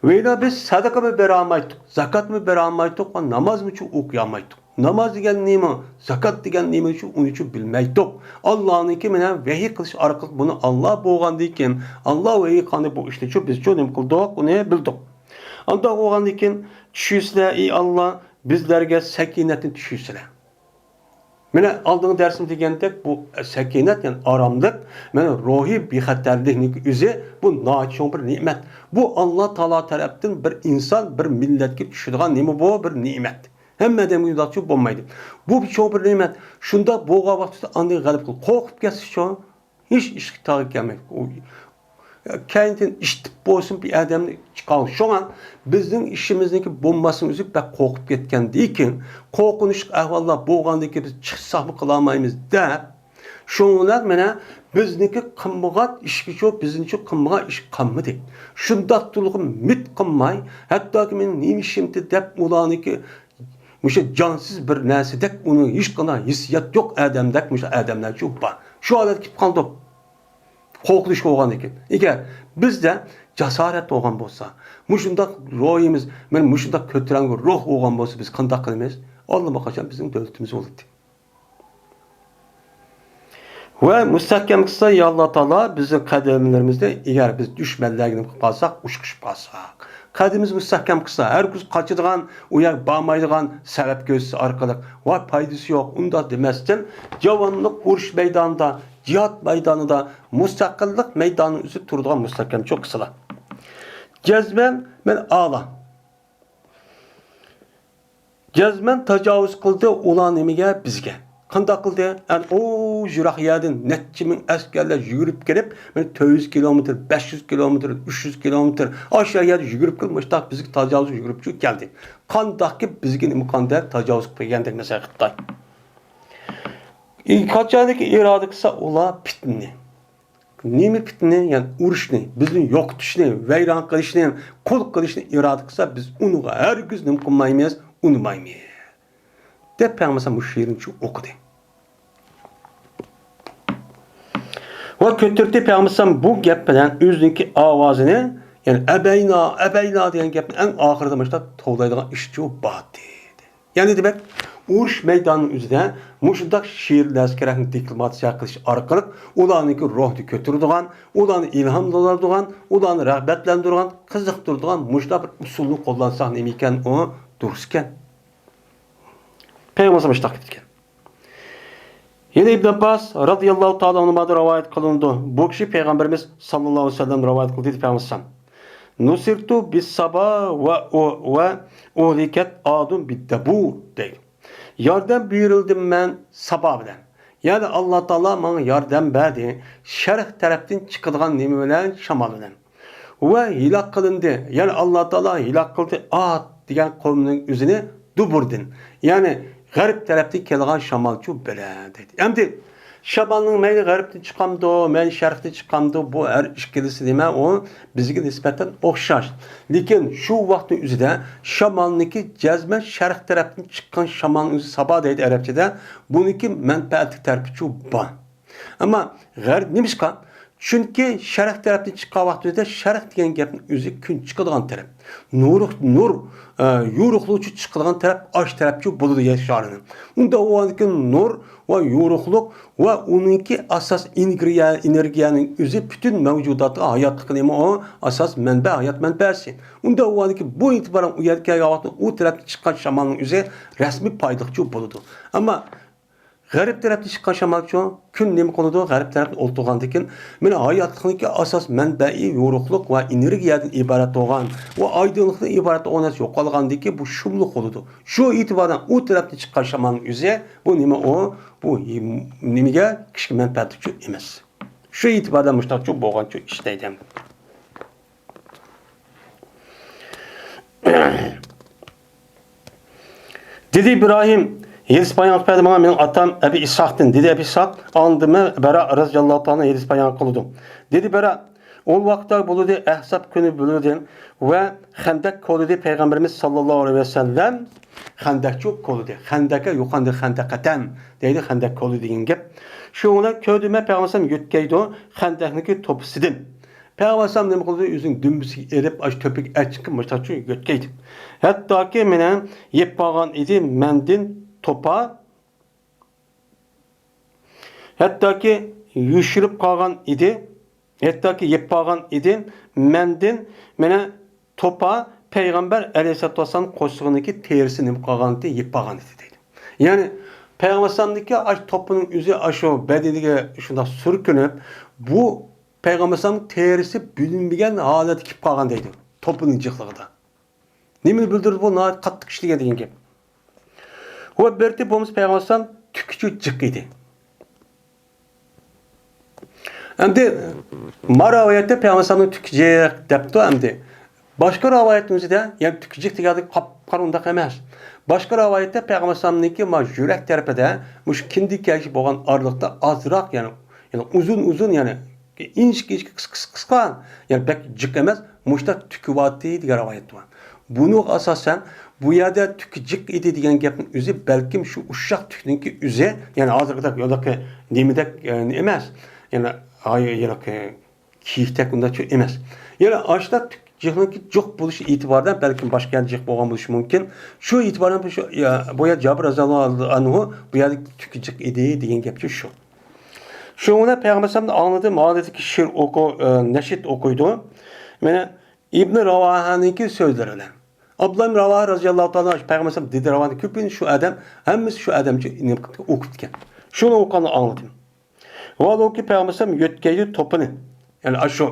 ۋەيلا بىز سەدىقىمۇ بېرەلمەيتتۇق، زاكاتمۇ بېرەلمەيتتۇق ۋە نامازمۇچۇ ئوقۇيالمايتتۇق. ناماز دېگەن نېمە؟ زاكات دېگەن نېمىچۇ؟ ئۇنىچۇ بىلمەيتتۇق. ئاللانىڭكى مانا ۋەھىي قىلىش ئارقىلىق بۇنى ئاللا بولغاندىن كېيىن، ئاللا ۋەھىي قىلغاندا بۇ ئىشنىچۇ بىزچۇ نېمە قىلدۇق؟ ئۇنى بىلدۇق. ئانداق بولغاندىن كېيىن چۈشۈرسىلە، ئى ئاللا، بىزلەرگە سەكىنەتنى چۈشۈرسىلە. مانا ئالدىنقى دەرسىمدە دېگەندەك، بۇ سەكىنەت، يەنى ئاراملىق، مانا روھىي بىخەتەرلىكنىڭ ئۆزى بۇ ناھايىتى چوڭ بىر نېمەت. بۇ ئاللا تائالا تەرەپتىن بىر ئىنسان، بىر مىللەتكە چۈشىدىغان نېمە بۇ؟ بىر نېمەت. ھەممە ئادەمگە ئۇنداقچە بولمايدۇ. بۇ بىر چوڭ بىر نېمەت. شۇنداق بولغان ۋاقىتتا ئاندىن غەلىبە قىل-، قورقۇپ كەتسىچۇ، ھېچ ئىشقا تاغى كەلمەيدۇ. ئۇ كەينىدىن ئىشتىپ بولسۇن بىر ئادەمنى چىقارغان. شۇڭا بىزنىڭ ئىشىمىزنىڭكى بولماسلىقىنى ئۆزى بەك قورقۇپ كەتكەندىن كېيىن، قورقۇنچلۇق ئەھۋاللار بولغاندىن كېيىن بىز چىقساقمۇ قىلالمايمىز دەپ، شۇنىڭ بىلەن مانا بىزنىڭكى قىلمىغان ئىشىچۇ، بىزنىچۇ قىلمىغان ئىش قالمىدى. شۇنداق تۇرۇققا مىت قىلماي، ھەتتاكى مېنىڭ نېمە ئىشىمدى دەپ ئۇلارنىڭكى مۇشۇ جانسىز بىر نەرسىدەك، ئۇنىڭ ھېچقانداق ھېسسىيات يوق ئادەمدەك مۇشۇ ئادەملەرچۇ بار. شۇ ھالەتكە كېلىپ قالدۇق. قورقۇنچ بولغاندىن كېيىن. ئەگەر بىزدە جاسارەت بولغان بولسا، مۇشۇنداق روھىمىز، مانا مۇشۇنداق كۆتۈرەڭگۈ روھ بولغان بولسا، بىز قانداق قىلىمىز؟ ئاللىماقاچان بىزنىڭ دۆلىتىمىز بولاتتى. ۋە مۇستەھكەم قىلسا، يا ئاللا تائالا بىزنىڭ قەدەملىرىمىزنى، ئەگەر بىز دۈشمەنلەرگە نېمە قىلىپ قالساق، ئۇچقۇچۇپ قالساق، قەدىمىمىزنى مۇستەھكەم قىلسا، ھەر كۈز قاچىدىغان، ئۇ يەرگە بارمايدىغان سەۋەب كۆرسىتىش ئارقىلىق، ۋاي پايدىسى يوق، ئۇنداق دېمەستىن، جاۋانلىق ئۇرۇش مەيدانىدا، جىھاد مەيدانىدا، مۇستەقىللىق مەيدانىنىڭ ئۈستىدە تۇرىدىغان مۇستەھكەمچىلىك قىلسىلا. جەزمەن مەن ئالا. جەزمەن تاجاۋۇز قىلدى ئۇلار نېمىگە؟ بىزگە. قانداق قىلدى؟ ئەن ئۇ يىراق يەردىن نەچچە مىڭ ئەسكەرلەر يۈگۈرۈپ كېلىپ، مانا تۆت يۈز كىلومېتىر، بەش يۈز كىلومېتىر، ئۈچ يۈز كىلومېتىر، ئاشۇ يەردە يۈگۈرۈپ كېلىپ، مۇشتاق بىزگە تاجاۋۇز يۈگۈرۈپ كەلدى. قانداقكى بىزگە نېمە قانداق تاجاۋۇز قىلىپ كەلگەندەك، مەسىلەن، خىتاي. قاچانكى ئىرادە قىلسا، ئۇلار پىتنىنى. نېمە پىتنىنى؟ يەنى ئۇرۇشنى، بىزنى يوقىتىشنى، ۋەيران قىلىشنى، قۇل قىلىشنى ئىرادە قىلسا، بىز ئۇنىڭغا ھەرگىز نېمە قىلمايمىز، ئۇنىمايمىز، دەپ پەيغەمبەر ئۇ شېئىرنى شۇ ئوقۇدى. ۋە كۆتۈردى پەيغەمبەر بۇ گەپ بىلەن ئۆزىنىڭكى ئاۋازىنى، يەنى ئەبەينا، ئەبەينا دېگەن گەپنى ئەڭ ئاخىرىدا مۇشۇنداق توۋلايدىغان ئىشچۇ باتى. يەنى دېمەك، ئۇرۇش مەيدانىنىڭ ئۆزىدە مۇشۇنداق شېئىر لەشكەرلەرنى دېكلاماتسىيە قىلىش ئارقىلىق ئۇلارنىڭكى روھىنى كۆتۈرىدىغان، ئۇلارنى ئىلھاملاندۇرىدىغان، ئۇلارنى رىغبەتلەندۈرىدىغان، قىزىقتۇرىدىغان مۇشۇنداق بىر ئۇسۇلنى قوللانساق نېمە ئىكەن، ئۇ دۇرۇس ئىكەن. پەيغەمبەر مۇشۇنداق دېگەن. يەنە ئىبن ئابباس رازىياللاھۇ تائالا ئەنھۇمادىن رىۋايەت قىلىنىدۇ. بۇ كىشى پەيغەمبىرىمىز ساللاللاھۇ ئەلەيھى ۋەسەللەم رىۋايەت قىلدى دەپ پەيغەمبەر ئەلەيھىسسالام. نۇسىرتۇ بىسسابا ۋە ئۇ-، ۋە ئۇھلىكەت ئادۇن بىددەبۇر دەيدۇ. ياردەم بېرىلدىم مەن سابا بىلەن. يەنى ئاللا تائالا ماڭا ياردەم بەردى. شەرق تەرەپتىن چىقىدىغان نېمە بىلەن؟ شامال بىلەن. ۋە ھىلاك قىلىندى. يەنى ئاللا تائالا ھىلاك قىلدى ئاد دېگەن قومنىڭ ئۆزىنى دۇبۇردىن. يەنى غەرب تەرەپتىن كېلىدىغان شامالچۇ بىلەن دەيدۇ. ئەمدى شامالنىڭ مەيلى غەربتىن چىقامدۇ، مەيلى شەرقتىن چىقامدۇ، بۇ ھەر ئىككىلىسى نېمە، ئۇ بىزگە نىسبەتەن ئوخشاش. لېكىن شۇ ۋاقىتنىڭ ئۆزىدە شامالنىڭكى جەزمەن شەرق تەرەپتىن چىققان شامالنىڭ ئۆزى سابا دەيدۇ ئەرەبچىدە. بۇنىڭكى مەنپەئەتلىك تەرىپىچۇ بار. ئەمما غەرب نېمىشقا؟ چۈنكى شەرق تەرەپتىن چىققان ۋاقتىمىزدا شەرق دېگەن گەپنىڭ ئۆزى كۈن چىقىدىغان تەرەپ. نۇر، نۇر، ئە، يورۇقلۇقچۇ چىقىدىغان تەرەپ ئاشۇ تەرەپچۇ بولىدۇ يەر شارىنىڭ. ئۇنداق بولغاندىكىن نۇر ۋە يورۇقلۇق ۋە ئۇنىڭكى ئاساس ئېنېرگىيە، ئېنېرگىيەنىڭ ئۆزى پۈتۈن مەۋجۇداتقا ھاياتلىق نېمە ئۇ؟ ئاساس مەنبە، ھايات مەنبەسى. ئۇنداق بولغاندىكىن بۇ ئېتىبارەن ئۇ يەرگە كەلگەن ۋاقىتتا ئۇ تەرەپتىن چىققان شامالنىڭ ئۆزى رەسمىي پايدىلىقچۇ بولىدۇ. ئەمما غەرب تەرەپتىن چىققان شامالچۇ كۈن نېمە قىلىدۇ؟ غەرب تەرەپتىن ئولتۇرغاندىكىن، مانا ھاياتلىقنىڭكى ئاساس مەنبەئى يورۇقلۇق ۋە ئېنېرگىيەدىن ئىبارەت بولغان ۋە ئايدىڭلىقتىن ئىبارەت بولغان نەرسە يوقالغاندىكىن، بۇ شۇملۇق بولىدۇ. شۇ ئېتىباردىن ئۇ تەرەپتىن چىققان شامالنىڭ ئۆزى، بۇ نېمە ئۇ؟ بۇ نېمىگە؟ كىشىگە مەنپەئەتلىكچۇ ئەمەس. شۇ ئېتىباردىن مۇشتاقچۇ بولغانچۇ ئىش دەيدۇ. دېدى ئىبراھىم، ھېدىس بايان قىلىپ بەردى ماڭا مېنىڭ ئاتام ئەبى ئىسھاقتىن. دېدى ئەبى ئىسھاق، ئاندىن بەرا رەزىياللاھۇ تائالا ھېدىس بايان قىلىدۇ. دېدى بەرا، ئۇ ۋاقىتتا بولىدۇ، ئەھزاب كۈنى بولىدۇ ۋە خەندەك كولىدى پەيغەمبىرىمىز ساللاللاھۇ ئەلەيھى ۋەسەللەم. خەندەكچۇ كولىدى. خەندەكە يۇقاندى خەندەقەتەن دەيدۇ، خەندەك كولىدى دېگەن گەپ. شۇنىڭ بىلەن كۆردۈم مەن پەيغەمبەر يۆتكەيدۇ خەندەكنىڭكى توپىسىدىن. پەيغەمبەر ئەلەيھىسسالام نېمە قىلدى؟ ئۆزىنىڭ دۈمبىسىگە ئېلىپ، ئاشۇ تۆپىگە ئەچىقىپ، مۇشتاقچۇ يۆتكەيدۇ. ھەتتاكى مېنى يەپ بارغان ئىدى مەندىن توپا. ھەتتاكى يوشۇرۇپ قالغان ئىدى. ھەتتاكى يەپ بارغان ئىدى مەندىن مېنى توپا پەيغەمبەر ئەلەيھىسسالاتۇ ۋەسسالام قورسىقىنىڭكى تېرىسى نېمە قالغان ئىدى؟ يەپ بارغان ئىدى دەيدۇ. يەنى پەيغەمبەر ئەلەيھىسسالامنىڭكى ئاشۇ توپىنىڭ ئۆزى ئاشۇ بەدىنىگە شۇنداق سۈركىنىپ، بۇ پەيغەمبەر ئەلەيھىسسالام تېرىسى بۆلۈنمىگەن ھالەتتە كېلىپ قالغان دەيدۇ، توپىنىڭ جىقلىقىدا. نېمىنى بىلدۈرىدۇ بۇ؟ ناھايىتى قاتتىق ئىشلىگەن دېگەن گەپ. ۋە بىرتى بولمىسا پەيغەمبەر ئەلەيھىسسالام تۈكىچۇ جىق ئىدى. ئەمدى ما رىۋايەتتە پەيغەمبەر ئەلەيھىسسالامنىڭ تۈكى جىق دەپتۇ ئەمدى. باشقا رىۋايەتنىڭ ئۆزىدە، يەنى تۈكى جىق دېگەندە قاپقارا ئۇنداق ئەمەس. باشقا رىۋايەتتە پەيغەمبەر ئەلەيھىسسالامنىڭكى ما يۈرەك تەرىپىدە مۇشۇ كىندىك كەيشى بولغان ئارىلىقتا ئازراق، يەنى، يەنى ئۇزۇن ئۇزۇن، يەنى ئىنچىكە ئىنچىكە، قىسقا قىسقا، يەنى بەك جىق ئەمەس، مۇشۇنداق تۈكى بارتى دېگەن رىۋايەت بار. بۇنىڭغا ئاساسەن، بۇ يەردە تۈكى جىق ئىدى دېگەن گەپنىڭ ئۆزى بەلكىم شۇ ئۇششاق تۈكنىڭكى ئۆزى، يەنى ھازىرقىدەك يالاقى نېمىدەك، ئە، ئەمەس، يەنى ھاي-، يالاقى كىيىكتەك ئۇنداق ئەمەس. يەنى ئاشۇنداق تۈك جىقنىڭكى جىق بولۇشى ئېتىبارىدا بەلكىم باشقا يەردە جىق بولغان بولۇشى مۇمكىن. شۇ ئېتىبارەن بۇ، شۇ، يا، بۇ يەردە جابىر رەزىياللاھۇ ئەنھۇ بۇ يەردە تۈكى جىق ئىدى دېگەن گەپچۇ شۇ. شۇنىڭ بىلەن پەيغەمبەر ئەلەيھىسسالامدىن ئاڭلىدىم، ھالىتىكى شېئىر ئوقۇ-، ئە، نەشىد ئوقۇيدۇ. مانا ئىبنى راۋاھانىڭكى سۆزلىرى بىلەن. ئابدۇللا ئىبن راۋاھا رەزىياللاھۇ تائالا پەيغەمبەر ئەلەيھىسسالام دېدى راۋاھانى كۆپىنچە شۇ ئادەم، ھەممىسى شۇ ئادەمچە ئوقۇپ كەتكەن. شۇنى ئوقۇغاندا ئاڭلىدىم. ۋالۇكى پەيغەمبەر ئەلەيھىسسالام يۆتكەيدۇ توپىنى. يەنى ئاشۇ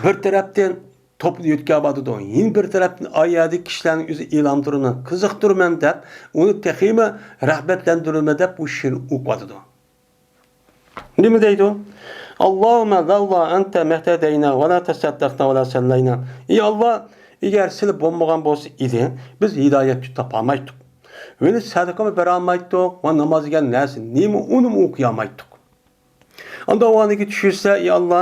بىر تەرەپتىن توپنى يۆتكەۋاتىدۇ، يەنە بىر تەرەپتىن ئايەدە كىشىلەرنى ئۆزى ئىلھاملاندۇرىمەن، قىزىقتۇرىمەن دەپ، ئۇنى تېخىمۇ رىغبەتلەندۈرىمەن دەپ ئۇ شېئىرنى ئوقۇۋاتىدۇ. نېمە دەيدۇ؟ «اللهم لولا أنت ما اهتدينا ولا تصدقنا ولا صلينا.» ئى ئاللا، ئەگەر سىلى بولمىغان بولسا ئىدى، بىز ھىدايەتنى تاپالمايتتۇق. ۋە سەدىقىمۇ بېرەلمەيتتۇق ۋە ناماز دېگەن نەرسە نېمە، ئۇنىمۇ ئوقۇيالمايتتۇق. ئاندا ئۇ ئاندىكى چۈشۈرسە، ئى ئاللا،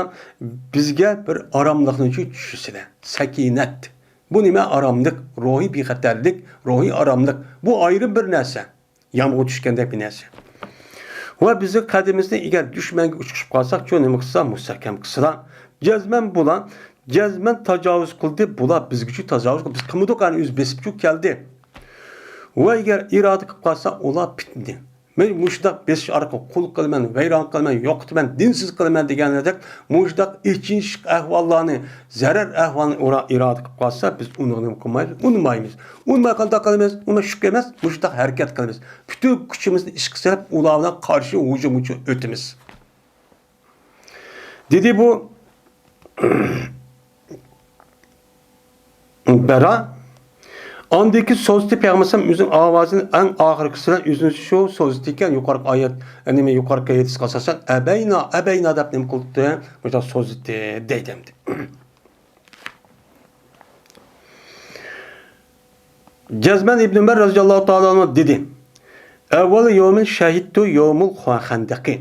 بىزگە بىر ئاراملىقنى چۈشۈرسىلە، سەكىنەت. بۇ نېمە؟ ئاراملىق، روھىي بىخەتەرلىك، روھىي ئاراملىق. بۇ ئايرىم بىر نەرسە. يامغۇر چۈشكەندەك بىر نەرسە. ۋە بىزنىڭ قەدىمىمىزنى ئەگەر دۈشمەنگە ئۇچقۇزۇپ قالساق، شۇ نېمە قىلسا، مۇستەھكەم قىلسىلا. جەزمەن بۇلار، جەزمەن تاجاۋۇز قىلدى، بۇلار بىزگىچۇ تاجاۋۇز قىلدى. بىز قىلمىدۇق، ئەنە ئۆزى بېسىپچۇ كەلدى. ۋە ئەگەر ئىرادە قىلىپ قالسا، ئۇلار پىتنە. مەن مۇشۇنداق بېسىش ئارقىلىق قۇل قىلىمەن، ۋەيران قىلىمەن، يوقىتىمەن، دىنسىز قىلىمەن دېگەندەك مۇشۇنداق ئېچىنىشلىق ئەھۋاللارنى، زەرەر ئەھۋالنى ئۇرا-، ئىرادە قىلىپ قالسا، بىز ئۇنى نېمە قىلمايمىز، ئۇنىمايمىز. ئۇنىماي قانداق قىلىمىز؟ ئۇنى شۇ ئەمەس، مۇشۇنداق ھەرىكەت قىلىمىز. پۈتۈن كۈچىمىزنى ئىشقا سېلىپ، ئۇلار بىلەن قارشى ھۇجۇمغا ئۆتىمىز. دېدى بۇ بەرا. ئاندىن كېيىن سوزدى پەيغەمبەر ئۆزىنىڭ ئاۋازىنى ئەڭ ئاخىرقىسى بىلەن ئۆزىنى شۇ سوزدى ئىكەن، يۇقىرىقى ئايەت، نېمە، يۇقىرىقى ھەدىسكە ئاساسەن، «ئەبەينا، ئەبەينا» دەپ نېمە قىلدى؟ مۇشۇنداق سوزدى دەيدۇ ئەمدى. جەزمەن ئىبن ئۆمەر رەزىياللاھۇ تائالا ئەنھۇ دېدى: «ئەۋۋەلۇ يەۋمىن شەھىدتۇ يەۋمۇل خەندەقى.»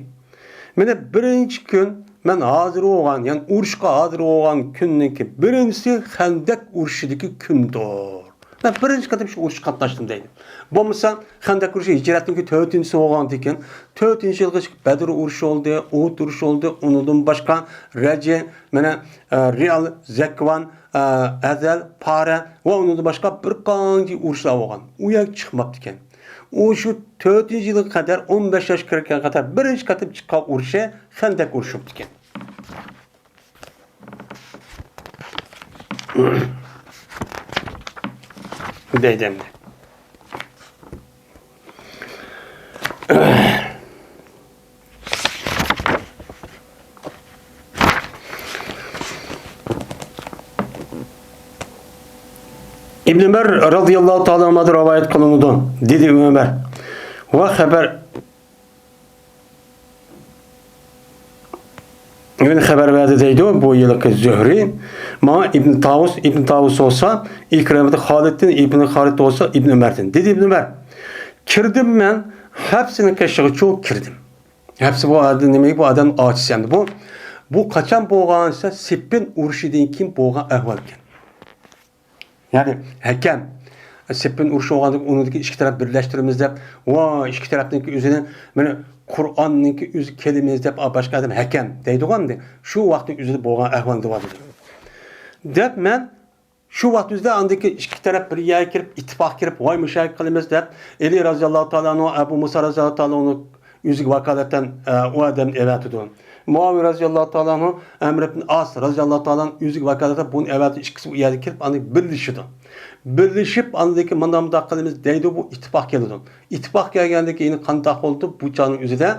مانا بىرىنچى كۈن مەن ھازىر بولغان، يەنى ئۇرۇشقا ھازىر بولغان كۈننىڭكى بىرىنچىسى خەندەك ئۇرۇشىدىكى كۈندۇر. مەن بىرىنچى قېتىم شۇ ئۇرۇشقا قاتناشتىم دەيدۇ. بولمىسا خەندەك ئۇرۇشى ھىجرەتنىڭكى تۆتىنچىسى بولغاندىكىن، تۆتىنچى يىلغا بەدر ئۇرۇشى بولدى، ئۇھۇد ئۇرۇشى بولدى، ئۇنىڭدىن باشقا رەجە، مانا، ئە، رىئال، زەكۋان، ئە، ئەزەل، پارە ۋە ئۇنىڭدىن باشقا بىر قانچە ئۇرۇشلار بولغان. ئۇ يەرگە چىقماپتىكەن. ئۇ شۇ تۆتىنچى يىلغا قەدەر، ئون بەش ياشقا كىرگەن قەدەر بىرىنچى قېتىم چىققان ئۇرۇشى خەندەك ئۇرۇشى بوپتىكەن. دەيدۇ ئەمدى. ئىبن ئۆمەر رازىياللاھۇ تائالا ئەنھۇدىن رىۋايەت قىلىنىدۇ. دېدى ئۆمەر: ۋە خەۋەر، مەن خەۋەر بەردى دەيدۇ بۇ يىلقى زۆھرى. ماڭا ئىبن تاۋۇس، ئىبن تاۋۇس بولسا ئىكرىمىدىن، خالىدتىن، ئىبن خالىد بولسا ئىبن ئۆمەردىن. دېدى ئىبن ئۆمەر: كىردىم مەن، ھەپسىنىڭ قېشىغىچۇ كىردىم. ھەپسى بۇ ئادەم نېمە؟ بۇ ئادەم ئاچىسى ئەمدى. بۇ، بۇ قاچان بولغان دېسە، سىپپىن ئۇرۇشىدىن كېيىن بولغان ئەھۋال ئىكەن. يەنى ھەكەم، سىپپىن ئۇرۇشى بولغاندىن كېيىن ئۇنىڭدىكى ئىككى تەرەپ بىرلەشتۈرىمىز دەپ، ۋاي، ئىككى تەرەپنىڭكى ئۆزىنى، مانا، قۇرئاننىڭكى ئۆزى كېلىمىز دەپ، باشقا ئادەم ھەكەم دەيدىغۇ ئەمدى. شۇ ۋاقىتنىڭ ئۆزىدە بولغان ئەھۋال دەۋاتىدۇ. دەپ مەن شۇ ۋاقىت ئۆزىدە ئاندىن كېيىن ئىككى تەرەپ بىر يەرگە كىرىپ، ئىتتىپاق كىرىپ، ۋاي، مۇشۇ يەرگە قىلىمىز دەپ، ئەلى رازىياللاھۇ تائالا ئەنھۇ، ئەبۇ مۇسا رازىياللاھۇ تائالا ئەنھۇ ئۆزىگە ۋاكالەتەن، ئە، ئۇ ئادەمنى ئەۋەتىدۇ. مۇئاۋىيە رازىياللاھۇ تائالا ئەنھۇ، ئەمر ئىبن ئاس رازىياللاھۇ تائالا ئەنھۇ ئۆزىگە ۋاكالەتەن بۇنى ئەۋەتىدۇ. ئىككىسى ئۇ يەردە كىرىپ، ئاندىن بىرلىشىدۇ. بىرلىشىپ، ئاندىن كېيىن مانا مۇنداق قىلىمىز دەيدۇ، بۇ ئىتتىپاق كېلىدۇ. ئىتتىپاق كەلگەندىن كېيىن قانداق بولدى بۇ چاغنىڭ ئۆزىدە؟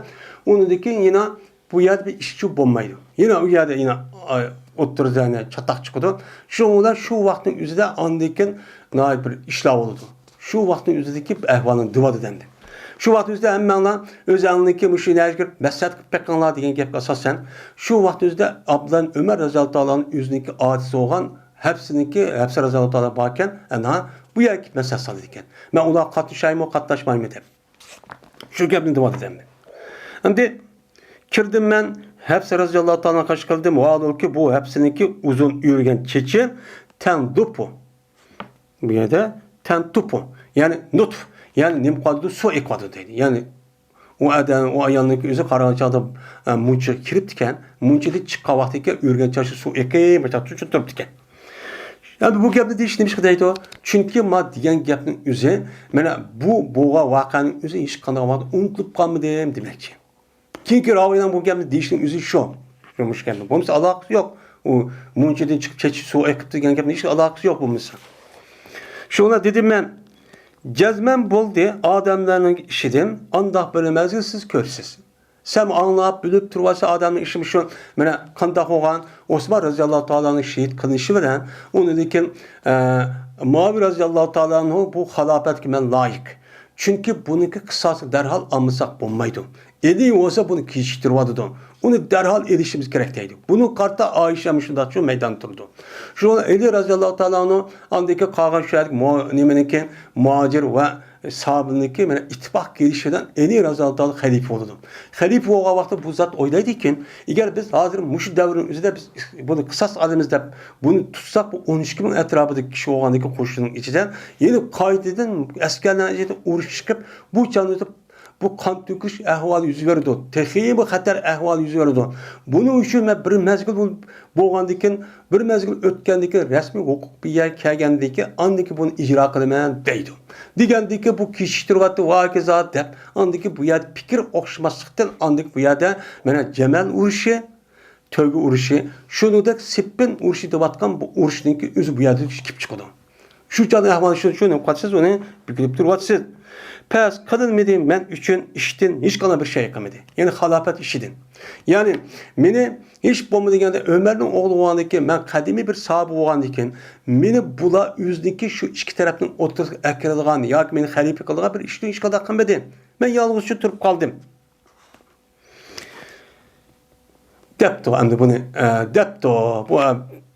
ئۇنىڭدىن كېيىن يەنە بۇ يەردە بىر ئىشچۇ بولمايدۇ. يەنە ئۇ يەردە يەنە، ئاي، ئوتتۇرىدا يەنە چاتاق چىقىدۇ. شۇنىڭ بىلەن شۇ ۋاقىتنىڭ ئۆزىدە ئاندىن كېيىن ناھايىتى بىر ئىشلار بولىدۇ. شۇ ۋاقىتنىڭ ئۆزىدىكى ئەھۋالنى دېۋاتىدۇ ئەمدى. شۇ ۋاقىتنىڭ ئۆزىدە ھەممەڭلار ئۆزەڭلارنىڭكى مۇشۇ نەرسىگە كىرىپ مەسلىھەت قىلىپ بېقىڭلار دېگەن گەپكە ئاساسەن، شۇ ۋاقىتنىڭ ئۆزىدە ئابدۇللا ئۆمەر رەزىياللاھۇ تائالا ئۆزىنىڭكى ئاچىسى بولغان ھەپسىنىڭكى، ھەپسە رەزىياللاھۇ تائالا باركەن، ئەنھا بۇ يەرگە كېلىپ مەسلىھەت سالىدىكەن. مەن ئۇلارغا قاتنىشايمۇ، قاتناشمايمۇ دەپ. شۇ گەپنى دېۋاتىدۇ ئەمدى. ئەمدى كىردىم مەن، ھەپسە رەزىياللاھۇ تائالا قاش قىلدىم. ۋاھالۇكى، بۇ ھەپسىنىڭكى ئۇزۇن ئۆرۈگەن چېچى تەندۇپۇ. بۇ يەردە تەنتۇپۇ، يەنى نۇتف، يەنى نېمە قىلىدۇ، سۇ ئېقىۋاتىدۇ دەيدۇ. يەنى ئۇ ئادەم، ئۇ ئايالنىڭكى ئۆزى قاراڭغۇ چاغدا، ئە، مۇنچىغا كىرىپتىكەن، مۇنچىدىن چىققان ۋاقتىكەن ئۆرۈگەن چاچى سۇ ئېقىپ، باشلاپ تۇرۇپتىكەن. ئەمدى بۇ گەپنى دېيىش نېمىشقا دەيدۇ؟ چۈنكى ما دېگەن گەپنىڭ ئۆزى، مانا بۇ بولغان ۋەقەنىڭ ئۆزى ھېچقانداق ۋاقىتتا ئۇنتۇلۇپ قالمىدىم دېمەكچى. كېيىنكى راۋىنىڭ بۇ گەپنى دېيىشىنىڭ ئۆزى شۇ. شۇ مۇشۇ گەپنى. بولمىسا ئالاقىسى يوق. ئۇ مۇنچىدىن چىقىپ چېچى سۇ ئېقىپ دېگەن گەپنىڭ ھېچ ئالاقىسى يوق بولمىسا. شۇڭا دېدىم مەن، جەزمەن بولدى ئادەملەرنىڭ ئىشىدىن، ئانداق بىر مەزگىل سىز كۆرىسىز. سەن ئاڭلاپ، بىلىپ تۇرۇۋالسا ئادەمنىڭ ئىشى مۇشۇ. مانا قانداق بولغان؟ ئوسمان رازىياللاھۇ تائالانىڭ شېھىت قىلىنىشى بىلەن ئۇنىڭدىن كېيىن، ئە، مۇئاۋىيە رازىياللاھۇ تائالانىھۇ بۇ خىلاپەتكە مەن لايىق. چۈنكى بۇنىڭكى قىساسىنى دەرھال ئالمىساق بولمايدۇ. ئېلى بولسا بۇنى كېچىكتۈرۈۋاتىدۇ. ئۇنى دەرھال ئېلىشىمىز كېرەك دەيدۇ. بۇنىڭغا قارىتا ئائىشە مۇشۇنداق شۇ مەيداندا تۇرىدۇ. شۇ ئېلى رازىياللاھۇ تائالا ئەنھۇ ئاندىكى قالغان شۇ يەردىكى مو-، نېمىنىڭكى، مۇھاجىر ۋە ساھابىنىڭكى مانا ئىتتىپاق كېلىشى بىلەن ئەلى رازىياللاھۇ تائالا خەلىپە بولىدۇ. خەلىپە بولغان ۋاقىتتا بۇ زات ئويلايدىكىن، ئەگەر بىز ھازىر مۇشۇ دەۋرنىڭ ئۆزىدە بىز بۇنى قىساس ئالىمىز دەپ بۇنى تۇتساق، بۇ ئون ئىككى مىڭ ئەتراپىدىكى كىشى بولغاندىكى قوشۇننىڭ ئىچىدە يەنە قايتىدىن ئەسكەرلەرنىڭ ئىچىدە ئۇرۇش چىقىپ، بۇ چاغدا بۇ قان تۆكۈش ئەھۋالى يۈز بېرىدۇ. تېخىمۇ خەتەر ئەھۋالى يۈز بېرىدۇ. بۇنىڭ ئۈچۈن مەن بىر مەزگىل بۇ-، بولغاندىكىن، بىر مەزگىل ئۆتكەندىكىن، رەسمىي ھوقۇق بۇ يەرگە كەلگەندىكىن، ئاندىن كېيىن بۇنى ئىجرا قىلىمەن دەيدۇ. دېگەندىكىن بۇ كېچىكتۈرۈۋاتتى، ۋاكىزا دەپ، ئاندىن كېيىن بۇ يەردە پىكىر ئوخشىماسلىقتىن، ئاندىن كېيىن بۇ يەردە مانا جەمەل ئۇرۇشى، تۆگە ئۇرۇشى، شۇنىڭدەك سىپپىن ئۇرۇشى دەۋاتقان بۇ ئۇرۇشنىڭكى ئۆزى بۇ يەردە كېلىپ چىقىدۇ. شۇ چاغدا ئەھۋال شۇ، شۇنى قارىسىز، ئۇنى بۈگۈلۈپ تۇرۇۋاتىسىز. پەس قىلىنمىدى مەن ئۈچۈن ئىشتىن ھېچقانداق بىر شەيئى قىلمىدى. يەنى خىلاپەت ئىشىدىن. يەنى مېنى ھېچ بولمىدى دېگەندە ئۆمەرنىڭ ئوغلى بولغاندىكىن، مەن قەدىمىي بىر ساھابە بولغاندىكىن، مېنى بۇلار ئۆزىنىڭكى شۇ ئىككى تەرەپنىڭ ئوتتۇرىسىغا ئەكىرىدىغان ياكى مېنى خەلىپە قىلىدىغان بىر ئىشنى ھېچقانداق قىلمىدى. مەن يالغۇزچە تۇرۇپ قالدىم. دەپتۇ، ئەمدى بۇنى، ئە، دەپتۇ. بۇ،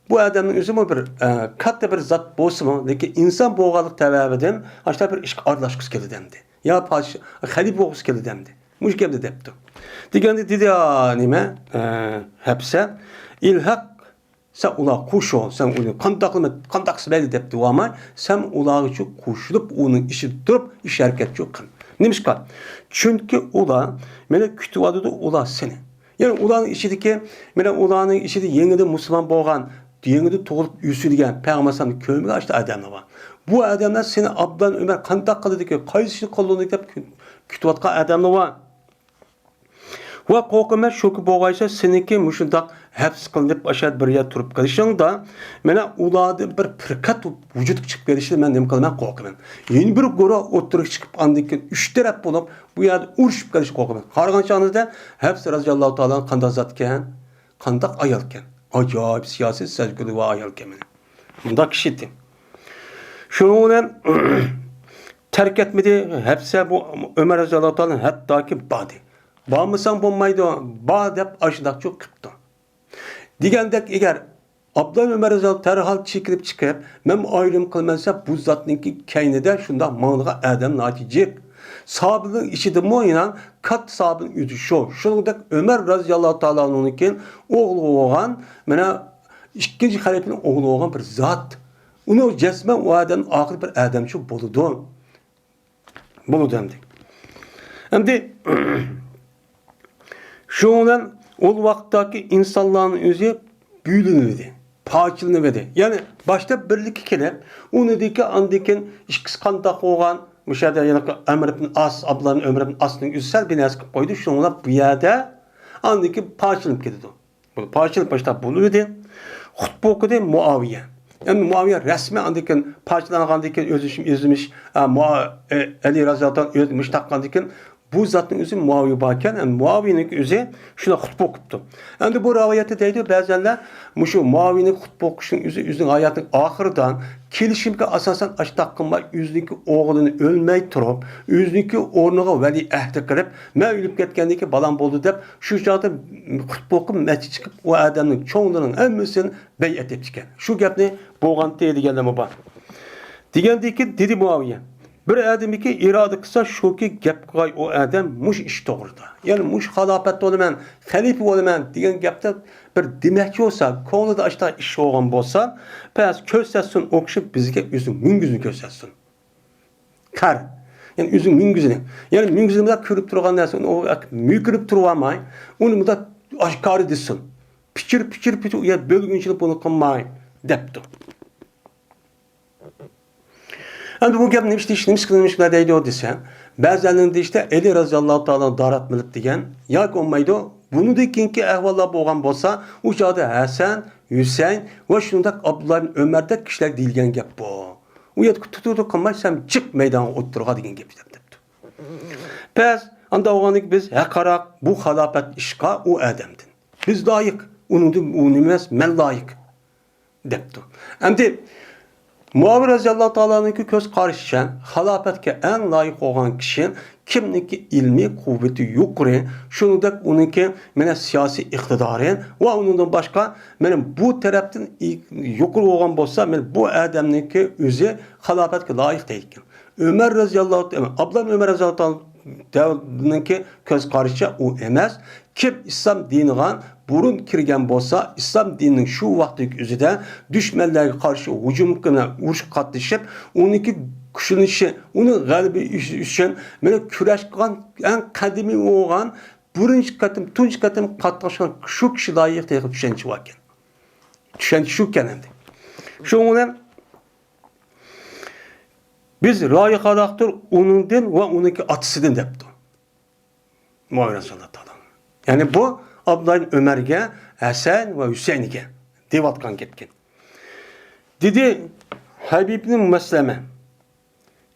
بۇ ئادەمنىڭ ئۆزىمۇ بىر، ئە، كاتتا بىر زات بولسىمۇ، لېكىن ئىنسان بولغانلىق سەۋەبىدىن ئاشۇنداق بىر ئىشقا ئارىلاشقۇسى كېلىدۇ ئەمدى. يا پادىشاھ، خەلىپە بولغۇسى كېلىدۇ ئەمدى. مۇشۇ گەپنى دەپتۇ. دېگەندە دېدى، ئا، نېمە، ئە، ھەپسە، ئىلھاق، سەن ئۇلارغا قوشۇل، سەن ئۇنى قانداق قىلما-، قانداق قىلسا مەيلى دەپ دېۋالماي، سەن ئۇلارغىچۇ قوشۇلۇپ، ئۇنىڭ ئىچىدە تۇرۇپ ئىش ھەرىكەتچۇ قىل. نېمىشقا؟ چۈنكى ئۇلار مېنى كۈتۈۋاتىدۇ، ئۇلار سېنى. يەنى ئۇلارنىڭ ئىچىدىكى، مانا ئۇلارنىڭ ئىچىدە يېڭىدىن مۇسۇلمان بولغان، يېڭىدىن تۇغۇلۇپ ئۆسۈلگەن، پەيغەمبەر ئەلەيھىسسالامنى كۆرمىگەن ئاشۇنداق ئادەملەر بار. بۇ ئادەملەر سېنى ئابدۇللا ئۆمەر قانداق قىلىدىكى، قايسى ئىشنى قوللىدى دەپ كۈ-، كۈتۈۋاتقان ئادەملەر بار. ۋە قورقىمەن، شۇكى بولغايسا، سېنىڭكى مۇشۇنداق ھەپس قىلىنىپ، ئاشۇ بىر يەردە تۇرۇپ قېلىشىڭدا، مانا ئۇلاردىن بىر پىرقەت ۋۇجۇدقا چىقىپ كېلىشىنى مەن نېمە قىلىمەن؟ قورقىمەن. يەنە بىر گۇرۇھ ئوتتۇرىغا چىقىپ، ئاندىن كېيىن ئۈچ تەرەپ بولۇپ، بۇ يەردە ئۇرۇشۇپ قېلىشقا قورقىمەن. قارىغان چاغىڭىزدا ھەپس رازىياللاھۇ تائالا قانداق زاتكەن؟ قانداق ئايالكەن؟ ئاجايىپ سىياسىي سەزگۈر ۋە ئايالكەن مانا. مۇنداق كىشى ئىدى. شۇنىڭ بىلەن تەرك ئەتمىدى. ھەپسە بۇ ئۆمەر رازىياللاھۇ تائالا ھەتتاكى باردى. بارمىساڭ بولمايدۇ، بار دەپ ئاشۇنداقچۇ قىپتۇ. دېگەندەك ئەگەر ئابدۇللا ئۆمەر رازىياللاھۇ دەرھال چېكىنىپ چىقىپ، مەن ئايرىم قىلىمەن دېسە، بۇ زاتنىڭكى كەينىدە شۇنداق ماڭىدىغان ئادەم ناھايىتى جىق. ساھابىنىڭ ئىچىدىمۇ يەنە كاتتا ساھابىنىڭ ئۆزى شۇ. شۇنىڭدەك ئۆمەر رازىياللاھۇ تائالا ئانھۇنىڭكى ئوغلى بولغان، مانا ئىككىنچى خەلىپىنىڭ ئوغلى بولغان بىر زات. ئۇنى جەزمەن ئۇ ئادەم ئاخىرى بىر ئادەمچۇ بولىدۇ. بولىدۇ ئەمدى. ئەمدى شۇنىڭ بىلەن ئۇ ۋاقىتتاكى ئىنسانلارنىڭ ئۆزى بۆلۈنۈۋىدى، پارچىلىنىۋىدى. يەنى باشتا بىرلىككە كېلىپ، ئۇنىڭدىكى ئاندىن كېيىن ئىككىسى قانداق بولغان؟ مۇشۇ يەردە يەنە ئەمر ئىبن ئاس، ئابدۇللا ئىبن ئۆمەر ئىبن ئاسنىڭ ئۆزى سەل بىر نەرسە قىلىپ قويدى. شۇنىڭ بىلەن بۇ يەردە ئاندىن كېيىن پارچىلىنىپ كېتىدۇ. بۇ پارچىلىنىپ باشلاپ بولۇۋىدى. خۇت بوقىدى مۇئاۋىيە. ئەمدى مۇئاۋىيە رەسمىي ئاندىن كېيىن پارچىلانغاندىن كېيىن ئۆزىمىش، ئۆزىمىش، ئە، مۇئا-، ئە، ئەلى رازىياللاھۇ تائالا ئۆزىمىش تاققاندىن كېيىن بۇ زاتنىڭ ئۆزى مۇئاۋىيە باركەن، ئەمدى مۇئاۋىيەنىڭ ئۆزى شۇنداق خۇت بوقۇپتۇ. ئەمدى بۇ رىۋايەتتە دەيدۇ، بەزەنلەر مۇشۇ مۇئاۋىيەنىڭ خۇت بوقۇشنىڭ ئۆزى ئۆزىنىڭ ھاياتىنىڭ ئاخىرىدا كېلىشىمگە ئاساسەن ئاشتاق قىلماي، ئۆزىنىڭكى ئوغلىنى ئۆلمەي تۇرۇپ، ئۆزىنىڭكى ئورنىغا ۋەلىئەھدى قىلىپ، مەن ئۆلۈپ كەتكەندىن كېيىن بالام بولدى دەپ، شۇ چاغدا خۇت بوقۇپ مەسچىتكە چىقىپ، ئۇ ئادەمنىڭ چوڭلىرىنىڭ ھەممىسىنى بەيئەت ئېتىپتىكەن. شۇ گەپنى بولغانتى دېگەنلەرمۇ بار. دېگەندىكىن دېدى مۇئاۋىيە، بىر ئادەمكى ئىرادە قىلسا، شۇكى گەپ قىلاي ئۇ ئادەم مۇشۇ ئىش توغرىدا. يەنى مۇشۇ خىلاپەتتە بولىمەن، خەلىپە بولىمەن دېگەن گەپتە بىر دېمەكچى بولسا، كۆڭلىدە ئاشۇنداق ئىش بولغان بولسا، پەس كۆرسەتسۇن، ئوخشىشىپ بىزگە ئۆزىنىڭ مۈڭگۈزىنى كۆرسەتسۇن. قەر. يەنى ئۆزىنىڭ مۈڭگۈزىنى. يەنى مۈڭگۈزىنى مۇنداق كۆرۈپ تۇرغان نەرسە، ئۇنى ئۇ مۈكۈرۈپ تۇرۇۋالماي، ئۇنى مۇنداق ئاشكارا دېسۇن. پىچىر، پىچىر، پىچىر، يا بۆلگۈنچىلىك بۇنى قىلماي، دەپتۇ. ئەمدى بۇ گەپ نېمە ئىش دېيىش، نېمە ئىش قىلىش دەيدۇ دېسە، بەزىلەرنىڭ دېيىشىچە ئەلى رازىياللاھۇ تائالا دارات مىلىپ دېگەن ياكى بولمايدۇ. بۇنىڭدىن كېيىنكى ئەھۋاللار بولغان بولسا، ئۇ چاغدا ھەسەن، ھۈسەيىن ۋە شۇنداق ئابدۇللا ئىبن ئۆمەردەك كىشىلەرگە دېيىلگەن گەپ بۇ. ئۇ يەردە تۇتۇقلۇق قىلماي، سەن چىق مەيدانغا ئوتتۇرىغا دېگەن گەپ دەپتۇ. پەس، ئانداق بولغاندىكىن بىز ھەققىراق بۇ خىلاپەت ئىشقا ئۇ ئادەمدىن. بىز لايىق. ئۇنىڭدىن ئۇ نېمە ئەمەس، مەن لايىق. دەپتۇ. ئەمدى مۇئاۋىيە رەزىياللاھۇ تائالانىڭكى كۆز قارىشىچە، خىلاپەتكە ئەڭ لايىق بولغان كىشى كىمنىڭكى ئىلمىي قۇۋۋىتى يۇقىرى، شۇنىڭدەك ئۇنىڭكى مانا سىياسىي ئىقتىدارى ۋە ئۇنىڭدىن باشقا مانا بۇ تەرەپتىن يۇقىرى بولغان بولسا، مانا بۇ ئادەمنىڭكى ئۆزى خىلاپەتكە لايىق دەيدىكەن. ئۆمەر رەزىياللاھۇ، ئابدۇللا ئۆمەر رەزىياللاھۇ تائالا نىڭكى كۆز قارىشىچە ئۇ ئەمەس. كىم ئىسلام دىنىغا بۇرۇن كىرگەن بولسا، ئىسلام دىنىنىڭ شۇ ۋاقىتتىكى ئۆزىدە دۈشمەنلەرگە قارشى ھۇجۇم بىلەن ئۇرۇشقا قاتنىشىپ، ئۇنىڭكى كۈچلىنىشى، ئۇنىڭ غەلىبە ئۈچۈن مانا كۈرەش قىلغان ئەڭ قەدىمىي بولغان، بىرىنچى قېتىم، تۇنجى قېتىم قاتناشقان شۇ كىشى لايىق دېگەن چۈشەنچە باركەن. چۈشەنچە شۇكەن ئەمدى. شۇنىڭ بىلەن بىز رايىقاراقتۇر ئۇنىڭدىن ۋە ئۇنىڭكى ئاتىسىدىن دەپتۇ. مۇئاۋىيە رەزىياللاھۇ تائالا ئەنھۇ. يەنى بۇ ئابدۇللا ئىبن ئۆمەرگە، ھەسەن ۋە ھۈسەينگە دەۋاتقان گەپكەن. دېدى ھەبىب ئىبن مەسلەمە.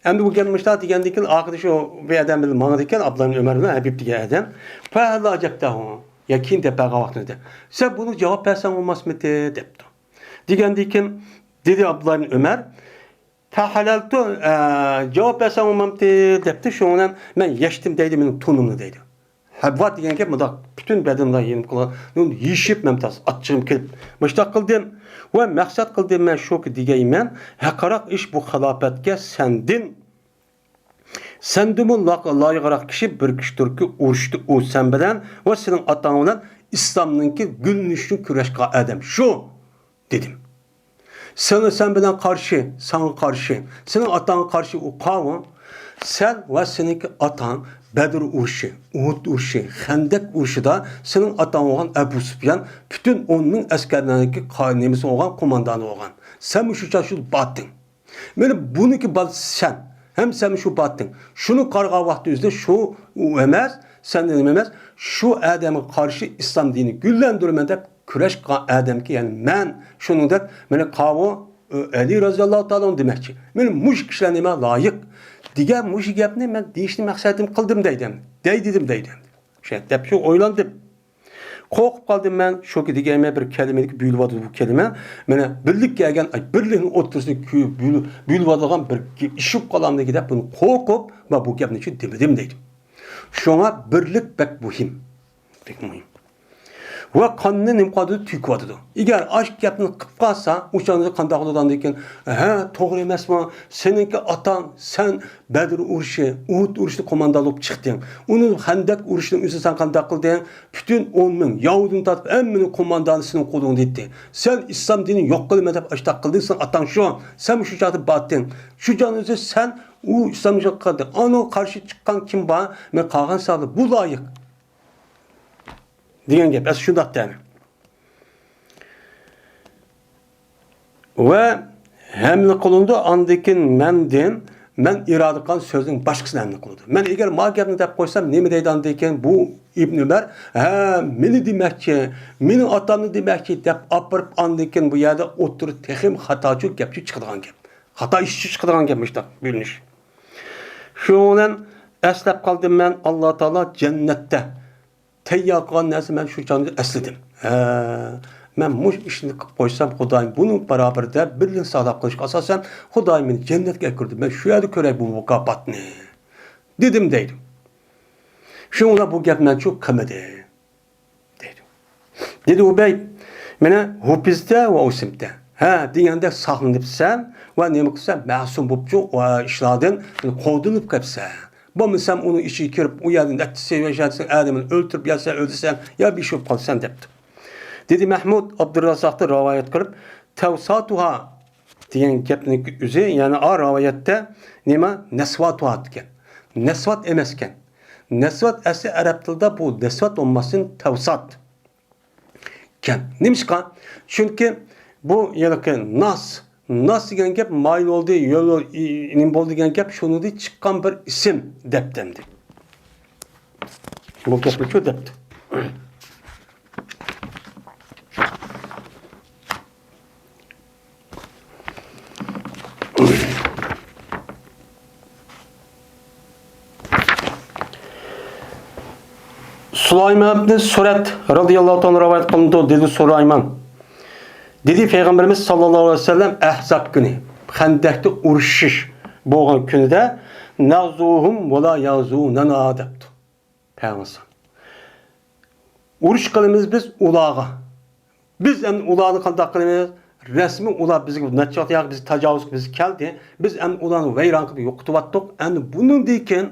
ئەمدى بۇ گەپ مۇشۇنداق دېگەندىن كېيىن، ئاخىرىدا شۇ بىر ئادەم بىلەن ماڭىدىكەن، ئابدۇللا ئىبن ئۆمەر بىلەن ھەبىب دېگەن ئادەم. فەھەل ئەجەبتەھۇ. يا كېيىن دەپ بەرگەن ۋاقتىدا، سەن بۇنىڭغا جاۋاب بەرسەڭ بولماسمىدى؟ دەپتۇ. دېگەندىن كېيىن دېدى ئابدۇللا ئىبن ئۆمەر، فەھەلەلتۇ، ئە، جاۋاب بەرسەڭ بولمامتى دەپتۇ. شۇنىڭ بىلەن مەن يەشتىم دەيدۇ مېنىڭ تونۇمنى دەيدۇ. ھەبۋا دېگەن گەپ مۇنداق، پۈتۈن بەدىنىمدە يېنىپ قالغان، يېشىپ مەن تاس ئاچچىقىم كېلىپ مۇشتاق قىلدىم. ۋە مەقسەت قىلدىم مەن شۇكى دېگەيمەن، ھەققىراق ئىش بۇ خىلاپەتكە سەندىن، سەندىمۇ لا-، لايىقراق كىشى بىر كىشىدۇركى، ئۇرۇشتى ئۇ سەن بىلەن ۋە سېنىڭ ئاتاڭ بىلەن ئىسلامنىڭكى گۈللىنىشىنى كۈرەش قىلغان ئادەم شۇ، دېدىم. سېنى، سەن بىلەن قارشى، ساڭا قارشى، سېنىڭ ئاتاڭغا قارشى ئۇ قاۋۇ. سەن ۋە سېنىڭكى ئاتاڭ بەدر ئۇرۇشى، ئۇھۇد ئۇرۇشى، خەندەك ئۇرۇشىدا سېنىڭ ئاتاڭ بولغان ئەبۇ سۇپيان پۈتۈن ئون مىڭ ئەسكەرلەرنىڭكى قا-، نېمىسى بولغان، قوماندانى بولغان. سەن مۇشۇ چاغ شۇ باتتىڭ. مانا بۇنىڭكى بالىسى سەن. ھەم سەن شۇ باتتىڭ. شۇنى قارىغان ۋاقتى ئۆزىدە شۇ ئۇ ئەمەس، سەندىن ئەمەس، شۇ ئادەمگە قارشى ئىسلام دىنىنى گۈللەندۈرىمەن دەپ كۈرەش قىلغان ئادەمكى، يەنى مەن شۇنىڭدەك، مانا قاۋۇ، ئە، ئەلى رەزىياللاھۇ تائالا ئەنھۇ دېمەكچى. مانا مۇشۇ كىشىلەر نېمە لايىق دېگەن مۇشۇ گەپنى مەن دېيىشنى مەقسەتىم قىلدىم دەيدۇ. دەي دېدىم دەيدۇ. شۇ دەپ شۇ ئويلاندىم. قورقۇپ قالدىم مەن، شۇكى دېگەيمەن بىر كەلىمىدىكى بۆلۈۋاتىدۇ بۇ كەلىمە. مانا بىرلىك كەلگەن، ئاي، بىرلىكنىڭ ئوتتۇرىسىنى كۆ-، بۆلۈ-، بۆلۈۋاتىدىغان بىر گەپ ئىشىپ قالامدىكى دەپ بۇنى قورقۇپ، مەن بۇ گەپنى شۇ دېمىدىم دەيدۇ. شۇڭا بىرلىك بەك مۇھىم. بەك مۇھىم. ۋە قاننى نېمە قىلىۋاتىدۇ؟ تۆكۈۋاتىدۇ. ئەگەر ئاشۇ گەپنى قىلىپ قالسا، ئۇ چاغدا قانداق بولىدۇ ئاندىن كېيىن؟ ھە، توغرا ئەمەسمۇ؟ سېنىڭكى ئاتاڭ، سەن بەدر ئۇرۇشى، ئۇھۇد ئۇرۇشىدا قوماندان بولۇپ چىقتىڭ. ئۇنى خەندەك ئۇرۇشىنىڭ ئۆزىدە سەن قانداق قىلدىڭ؟ پۈتۈن ئون مىڭ، يەھۇدىينى تارتىپ ھەممىنىڭ قوماندانى سېنىڭ قولۇڭدا ئىدى. سەن ئىسلام دىنىنى يوق قىلىمەن دەپ ئاشۇنداق قىلدىڭ، سېنىڭ ئاتاڭ شۇ. سەن شۇ چاغدا باتتىڭ. شۇ چاغنىڭ ئۆزىدە سەن ئۇ ئىسلام دىنىنى يوق قىلدىڭ. ئانىڭغا قارشى چىققان كىم بار؟ مەن قالغان ساھابىلەر بۇ لايىق. دېگەن گەپ، ئەسلى شۇنداق تەمە. ۋە ھەملە قىلىنىدۇ، ئاندىن كېيىن مەندىن، مەن ئىرادە قىلغان سۆزنىڭ باشقىسىنى ھەملە قىلىدۇ. مەن ئەگەر ما گەپنى دەپ قويسام، نېمە دەيدۇ ئاندىن كېيىن بۇ ئىبن ئۆمەر؟ ھە، مېنى دېمەكچى، مېنىڭ ئاتامنى دېمەكچى دەپ ئاپىرىپ، ئاندىن كېيىن بۇ يەردە ئوتتۇرا تېخىمۇ خاتاچۇ گەپچۇ چىقىدىغان گەپ. خاتا ئىشچۇ چىقىدىغان گەپ مۇشۇنداق بۆلۈنۈش. شۇنىڭ بىلەن ئەسلەپ قالدىم مەن، ئاللا تائالا جەننەتتە تەييار قىلغان نەرسە مەن شۇ چاغدا ئەسلىدىم. ھە، مەن مۇشۇ ئىشنى قىلىپ قويسام، خۇدايىم بۇنىڭ باراۋىرىدە بىرلىكنى ساقلاپ قېلىشقا ئاساسەن، خۇدايىم مېنى جەننەتكە ئەكىردى. مەن شۇ يەردە كۆرەي بۇ مۇكاپاتنى، دېدىم دەيدۇ. شۇڭا بۇ گەپنى مەن شۇ قىلمىدى، دەيدۇ. دېدى ئۇبەي، مانا، ھۇپىزتە ۋە ئۇسىمتە. ھە، دېگەندەك ساقلىنىپسەن ۋە نېمە قىلسەن، مەسۇم بوپچۇ ئىشلاردىن قوغدىلىپ قېلىپسەن. بولمىسام ئۇنىڭ ئىچىگە كىرىپ، ئۇ يەردە نەچچە سېۋەشەرسەن، ئادەمنى ئۆلتۈرۈپ يەرسەن، ئۆلىسەن يا بىر ئىش بولۇپ قالىسەن، دەپتۇ. دېدى مەھمۇد ئابدۇراززاقتىن رىۋايەت قىلىپ، تەۋساتۇھا دېگەن گەپنىڭ ئۆزى، يەنى ئا رىۋايەتتە نېمە؟ نەسۋاتۇھا دېگەن. نەسۋات ئەمەسكەن. نەسۋات ئەسلى ئەرەب تىلىدا بۇ نەسۋات بولماستىن تەۋسات. ئىكەن. نېمىشقا؟ چۈنكى بۇ ھېلىقى ناس، ناس دېگەن گەپ مايىل بولدى، يول، نېمە بولدى دېگەن گەپ، شۇنىڭدىن چىققان بىر ئىسىم دەپتىمدى. بۇ گەپنى شۇ دەپتۇ. سۇلايمان ئىبنى سۇرەت رەزىياللاھۇ تائالا رىۋايەت قىلىنىدۇ، دېدى سۇلايمان. دېدى، پەيغەمبىرىمىز ساللاللاھۇ ئەلەيھى ۋەسەللەم ئەھزاب كۈنى، خەندەكتە ئۇرۇشۇش بولغان كۈنىدە نغزوهم ولا يغزوننا دەپتۇ پەيغەمبەر. ئۇرۇش قىلىمىز بىز ئۇلارغا. بىز ئەمدى ئۇلارنى قانداق قىلىمىز؟ رەسمىي ئۇلار بىزگە نەچچە ۋاقىت ياقى بىز تاجاۋۇز قىلىپ بىز كەلدى. بىز ئەمدى ئۇلارنى ۋەيران قىلىپ يوقىتىۋاتتۇق. ئەمدى بۇنىڭدىن كېيىن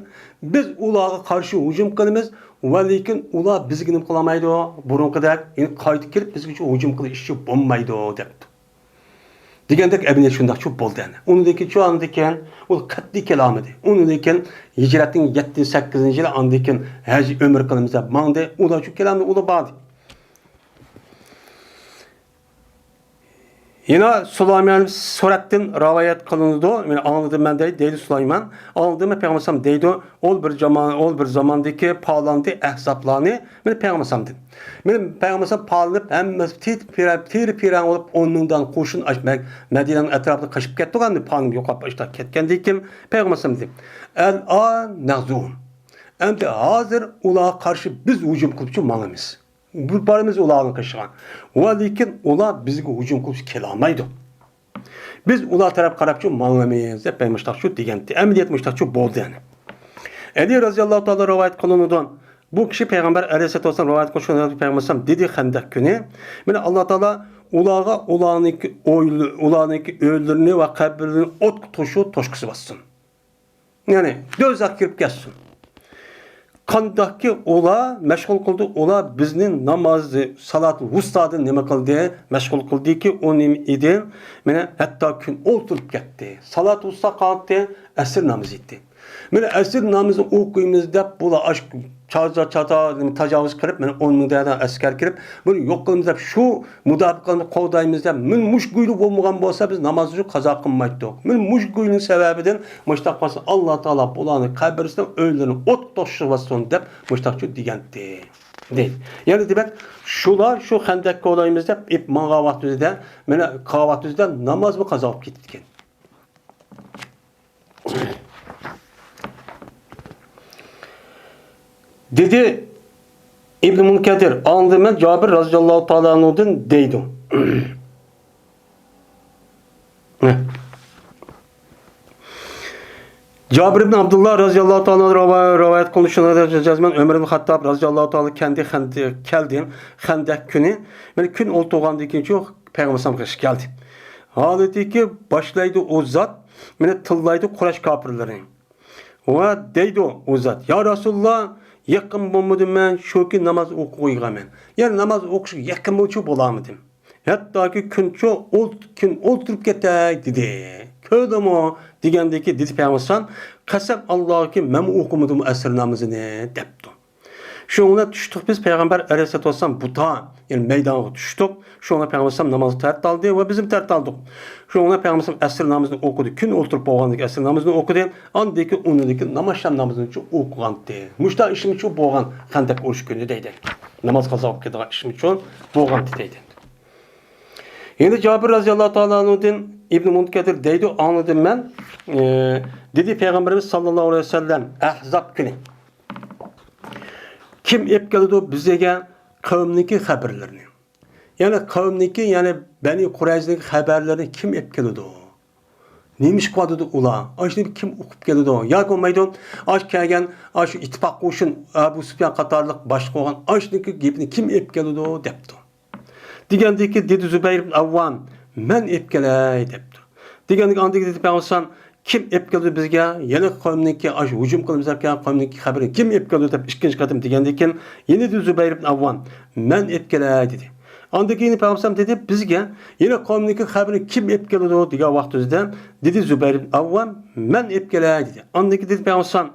بىز ئۇلارغا قارشى ھۇجۇم قىلىمىز ۋە لېكىن ئۇلار بىزگە نېمە قىلالمايدۇ؟ بۇرۇنقىدەك يەنە قايتا كېلىپ بىزگە ھۇجۇم قىلىش ئىشى بولمايدۇ دەپتۇ. دېگەندەك ئەمەلىيەت شۇنداقچۇ بولدى ئەنە. ئۇنىڭدىن كېيىن شۇ ئاندىن كېيىن ئۇ قەتئىي كېلەلمىدى. ئۇنىڭدىن كېيىن ھىجرەتنىڭ يەتتىنچى، سەككىزىنچى يىلى ئاندىن كېيىن ھەج ئۆمرە قىلىمىز دەپ ماڭدى. ئۇلارچۇ كېلەلمىدى، ئۇلار باردى. يەنە سۇلايمان سۈرەتتىن رىۋايەت قىلىنىدۇ. مەن ئاڭلىدىم مەن دەيدۇ، دەيدۇ سۇلايمان. ئاڭلىدىم مەن پەيغەمبەر ئەلەيھىسسالام دەيدۇ، ئۇ بىر زامان، ئۇ بىر زاماندىكى پالانتى ئەھزابلارنى مەن پەيغەمبەر ئەلەيھىسسالام دېدى. مەن پەيغەمبەر ئەلەيھىسسالام پالىنىپ ھەممىسى تېرە پىرەڭ بولۇپ، ئون مىڭدان قوشۇن ئاش-، مەدىنەنىڭ ئەتراپىدا قېچىپ كەتتۇق، ئەمدى پالىنىپ يوقاپ ئىشتا كەتكەندىن كېيىن پەيغەمبەر ئەلەيھىسسالام دېدى، ئەلئان نەغزۇھۇم. ئەمدى ھازىر ئۇلارغا قارشى بىز ھۇجۇم قىلىپچۇ ماڭىمىز. بىر بارىمىز ئۇلارنىڭ قېشىغا. ۋە لېكىن ئۇلار بىزگە ھۇجۇم قىلىپ كېلەلمەيدۇ. بىز ئۇلار تەرەپ قاراپچۇ ماڭىمىز دەپ مۇشتاقچۇ دېگەنتى. ئەمەلىيەت مۇشتاقچۇ بولدى يەنى. ئەلى رەزىياللاھۇ تائالا رىۋايەت قىلىنىدۇ. بۇ كىشى پەيغەمبەر ئەلەيھىسسالاتۇ ۋەسسالام رىۋايەت قىلىشىنى پەيغەمبەر ئەلەيھىسسالام دېدى خەندەق كۈنى. مانا ئاللا تائالا ئۇلارغا ئۇلارنىڭكى ئۆيل-، ئۇلارنىڭكى ئۆيلىرىنى ۋە قەبرىلىرىنى ئوتقا توشۇ توشقۇسى باسسۇن. يەنى دوزاخقا كىرىپ كەتسۇن. قانداقكى ئۇلار مەشغۇل قىلدى، ئۇلار بىزنى نامازى، سالاتۇل ۋۇستادىن نېمە قىلدى؟ مەشغۇل قىلدىكى، ئۇ نېمە ئىدى؟ مانا ھەتتا كۈن ئولتۇرۇپ كەتتى. سالاتۇل ۋۇستا قالدى، ئەسىر نامىزى ئىدى. مانا ئەسىر نامىزىنى ئوقۇيمىز دەپ، بۇلار ئاش-، چازا-، چاتا-، تاجاۋۇز قىلىپ، مانا ئون مىڭ دەدە ئەسكەر كىرىپ، بۇنى يوق قىلىمىز دەپ، شۇ مۇداپىئە قىلىمىز، قوغدايمىز دەپ، مانا مۇشۇ گۇيلۇق بولمىغان بولسا، بىز نامازنى قازا قىلمايتتۇق. مانا مۇشۇ گۇينىڭ سەۋەبىدىن مۇشۇنداق قىلسا، ئاللا تائالا بۇلارنى قەبرىسىنىڭ ئۆيلىرىنى ئوت توشۇۋاتسۇن دەپ مۇشۇنداقچۇ دېگەنتى. دەيدۇ. يەنى دېمەك، شۇلار شۇ خەندەقكە ئولايمىز دەپ ئېپ ماڭغان ۋاقتىمىزدا، مانا قالغان ۋاقتىمىزدا نامازمۇ قازا بولۇپ كېتىدىكەن. دېدى ئىبنى مۇنكەدىر، ئاڭلىدىم مەن جابىر رازىياللاھۇ تائالا ئەنھۇدىن دەيدۇ. جابىر ئىبنى ئابدۇللا رازىياللاھۇ تائالا ئەنھۇ رىۋا-، رىۋايەت قىلىنىشىنى جەزمەن ئۆمەر ئىبنى خەتتاب رازىياللاھۇ تائالا كەندى خەندە-، كەلدى خەندەك كۈنى. مانا كۈن ئولتۇرغاندىن كېيىن شۇ پەيغەمبەر ئەلەيھىسسالامغا كەلدى. ھالىتىكى باشلايدۇ ئۇ زات، مانا تىللايدۇ قۇرەش كاپىرلىرى. ۋە دەيدۇ ئۇ زات، يا رەسۇلاللا، يېقىن بولمىدىم مەن شۇكى ناماز ئوقۇغىلى مەن. يەنى ناماز ئوقۇشقا يېقىن بولچۇ بولالمىدىم. ھەتتاكى كۈنچۇ ئولت-، كۈن ئولتۇرۇپ كېتەي دېدى. كۆردىڭمۇ؟ دېگەندىكى دېدى پەيغەمبەر ئەلەيھىسسالام، قەسەم ئاللاھكى مەنمۇ ئوقۇمىدىم ئەسىر نامىزىنى دەپتۇ. شۇنىڭ بىلەن چۈشتۇق بىز پەيغەمبەر ئەلەيھىسسالاتۇ ۋەسسالام بۇتا، يەنى مەيدانغا چۈشتۇق. شۇنىڭ بىلەن پەيغەمبەر ئەلەيھىسسالام نامازغا تەرەت ئالدى ۋە بىزمۇ تەرەت ئالدۇق. شۇنىڭ بىلەن پەيغەمبەر ئەلەيھىسسالام ئەسىر نامىزىنى ئوقۇدى. كۈن ئولتۇرۇپ بولغاندىكىن ئەسىر نامىزىنى ئوقۇدى. ئاندىن كېيىن ئۇنىڭدىن كېيىن ناماز شام نامىزىنى ئوقۇغانتى. مۇشۇنداق ئىشمۇ شۇ بولغان خەندەك ئۇرۇش كۈنى دەيدۇ. ناماز قازا بولۇپ كېتىدىغان ئىشمۇ شۇ بولغانتى دەيدۇ. يەنە جابىر رازىياللاھۇ تائالا ئەنھۇدىن ئىبنى مۇنكەدىر دەيدۇ، ئاڭلىدىم مەن، ئى، دېدى پەيغەمبىرىمىز ساللاللاھۇ ئەلەيھى ۋەسەللەم، ئەھزاب كۈنى. كىم ئېلىپ كېلىدۇ بىزگە قەۋمنىڭكى خەۋەرلىرىنى؟ يەنى قەۋمنىڭكى، يەنى بەنى قۇرەيزىنىڭكى خەۋەرلىرىنى كىم ئېلىپ كېلىدۇ؟ نېمە ئىش قىلىۋاتىدۇ ئۇلار؟ ئاشۇنى كىم ئوقۇپ كېلىدۇ؟ ياكى بولمايدۇ، ئاشۇ كەلگەن، ئاشۇ ئىتتىپاق قوشۇن، ئەبۇ سۇپيان قاتارلىق باشلىق بولغان ئاشۇنىڭكى گېپىنى كىم ئېلىپ كېلىدۇ؟ دەپتۇ. دېگەندىكى دېدى زۇبەير ئىبن ئەۋۋام، مەن ئېلىپ كېلەي دەپتۇ. دېگەندىكى ئاندىن كېيىن دېدى پەيغەمبەر، كىم ئېلىپ كېلىدۇ بىزگە؟ يەنە قەۋمنىڭكى ئاشۇ ھۇجۇم قىلىمىز دەپ كەلگەن قەۋمنىڭكى خەۋىرىنى كىم ئېلىپ كېلىدۇ دەپ ئىككىنچى قېتىم دېگەندىن كېيىن يەنە دېدى زۇبەير ئىبن ئەۋۋام، مەن ئېلىپ كېلەي دېدى. ئاندىن كېيىن پەيغەمبەر دېدى، بىزگە يەنە قەۋمنىڭكى خەۋىرىنى كىم ئېلىپ كېلىدۇ دېگەن ۋاقتىمىزدا دېدى زۇبەير ئىبن ئەۋۋام، مەن ئېلىپ كېلەي دېدى. ئاندىن كېيىن دېدى پەيغەمبەر،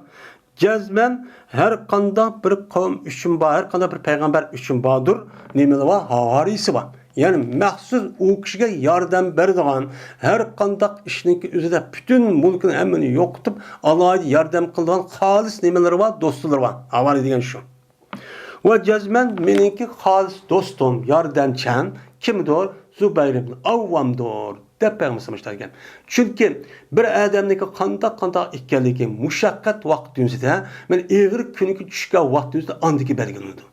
جەزمەن ھەر قانداق بىر قەۋم ئۈچۈن بار، ھەر قانداق بىر پەيغەمبەر ئۈچۈن باردۇر، نېمىلەر بار؟ ھاۋارىيسى بار. يەنى مەخسۇس ئۇ كىشىگە ياردەم بېرىدىغان، ھەر قانداق ئىشنىڭكى ئۆزىدە پۈتۈن مۈلكىنى ھەممىنى يوقىتىپ، ئالاھىدە ياردەم قىلىدىغان خالىس نېمىلىرى بار؟ دوستلىرى بار. ھاۋارىي دېگەن شۇ. ۋە جەزمەن مېنىڭكى خالىس دوستۇم، ياردەمچەم كىمدۇر؟ زۇبەير ئىبن ئەۋۋامدۇر، دەپ پەيغەمبەر ئېيتقان. چۈنكى بىر ئادەمنىڭكى قانداق، قانداق ئىكەنلىكى مۇشەققەت ۋاقىت دۇنيىسىدە، مانا ئېغىر كۈنگە چۈشكەن ۋاقىت دۇنيىسىدە ئاندىكى بەلگىلىنىدۇ.